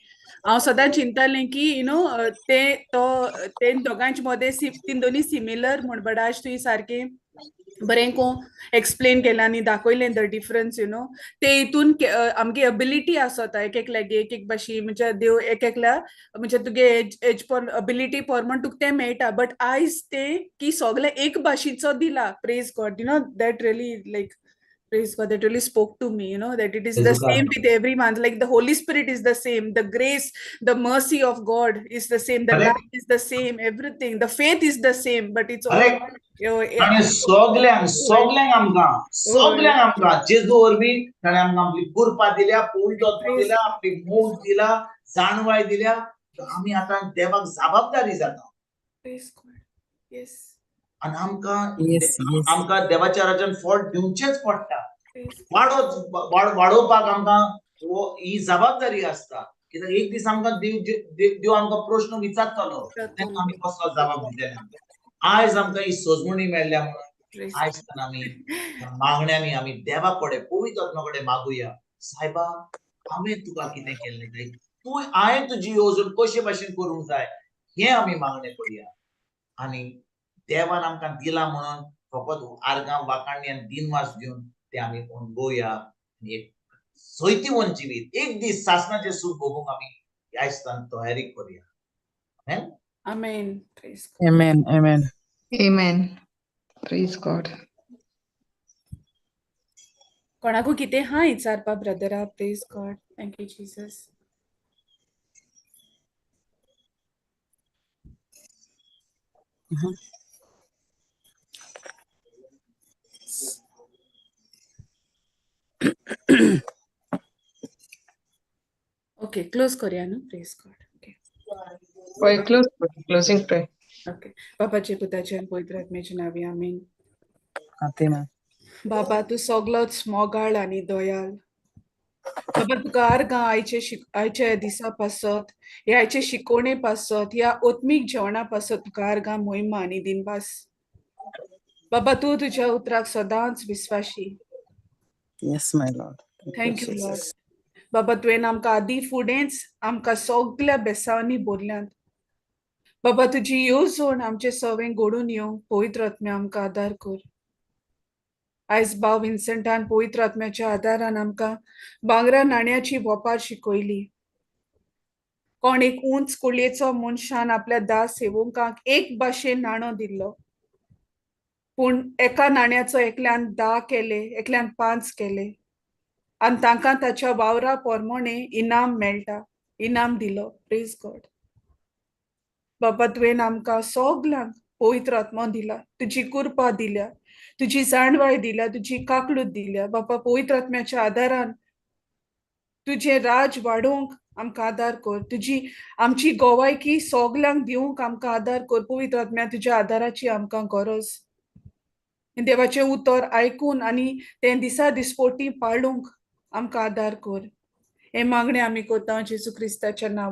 हांव सदां चिंतालें की you know ते तो ते दोगांयच्या मदें तीन दोनी सिमिलर म्हण, बट आज तुवें सारकें बरें को एक्सप्लेन केलें आनी दाखयलें the difference, you know, ते हितून आमगे एबिलिटी आसता एक एकल्यागे एक एक भाशे, म्हणजे देव एक एकल्या म्हणजे तुगे एज एज पर एबिलिटी प्रमाण तुका तें मेळटा, बट आयज तें की सगळें एक भाशेचो दिला. Praise God. That really, like, praise God, that really spoke to me, that it is the Praise God. Same with everyone. Like, the Holy Spirit is the same, the grace, the mercy of God is the same, the Correct. Love is the same, everything, the faith is the same, but it's all Correct. Yeah. ताणें सगल्यांक सगल्यांक आमकां सगल्यांक आमकां जेजू वरवीं ताणें आमकां आपली कृपा दिल्या, पवित्र आत्मो दिला, आपली मोग दिला, जाणवाय दिल्या. आमी आतां देवाक जबाबदारी जाता. Praise God, yes. आनी आमकां येस येस आमकां देवाच्या राजान फळ दिवचेंच पडटा. Praise वाडोच वाड वाडोवपाक आमकां ही जबाबदारी आसता, कित्याक एक दीस आमकां देव देव आमकां प्रश्न विचारतलो, तेन्ना आमी कसो जबाब दितले? आयज आमकां ही सजमणी मेळ्ळ्या म्हणून Praise आयज आमी मागण्यांनी आमी देवा कडेन, पवित्र आत्मा कडेन मागुया, सायबा, हांवें तुका कितें केल्लें जाय, तूं हांवें तुजी येवजण कशे भाशेन करूंक जाय, हें आमी मागणें करुया. आनी देवान आमकां दिलां म्हणून फकत आर्गां वाखाणी आनी दिनवास दिवन ते आमी अणभवया आनी एक सैतीवन जिवीत, एक दीस सासणाचें सूख भोगूंक आमी आयज तयारी करुया. Amen. Praise God. Amen, amen. Amen. Praise God. कोणाकू कितें हा विचारपा ब्रदरा? Praise God. Thank you, Jesus. Okay, close करूया न्हू? Praise God. Okay. Well, close, closing prayer. Okay. बाबाचे, पुताचे आनी पवित्र आत्म्याचे नांवी, आमीन. आतेमा. बाबा, तूं सगलोच मोगाळ आनी दयाळ. बाबा, तुका आर्गां आयचे आयच्या दिसा पासत, ह्या आयचे शिकोवणे पासत, ह्या आत्मीक जेवणा पासत तुका आर्गां, मोहिमा आनी दिनवास. बाबा, तूं तुज्या उतराक सदांच विस्वाशी. Yes, my Lord. Thank you, Lord. बाबा, तुवें आमकां आदीं फुडेंच आमकां सगल्या बेसांनी भरल्यांत. बाबा, तुजी येवजण आमचे सवें घडून येवंक पवित्र आत्म्या आमकां आदार कर. आयज भाव विन्संटान पवित्र आत्म्याच्या आदारान आमकां भांगरा नाण्याची वोपार शिकयली. कोण एक उंच कुळयेचो मनशान आपल्या 10 सेवकांक एक भाशेन नाणो दिल्लो, पूण एका नाण्याचो एकल्यान 10 केले, एकल्यान 5 केले आनी तांकां ताच्या वावरा प्रमाणे इनाम मेळटा, इनाम दिलो. Praise God. बाबा, तुवें आमकां सगल्यांक पवित्र आत्मो दिला, तुजी कृपा दिल्या, तुजी जाणवाय दिल्या, तुजी काकळूत दिल्या. बाबा, पवित्र आत्म्याच्या आदारान तुजें राज वाडोवंक आमकां आदार कर. तुजी आमची गोवायकी सगल्यांक दिवंक आमकां आदार कर. पवित्र आत्म्या, तुज्या आदाराची आमकां गरज. देवाचें उतर आयकून आनी तें दिसा दिसपोटी पाळूंक आमकां आदार कर. हें मागणें आमी करता जेजू क्रिस्ताच्या नांवान.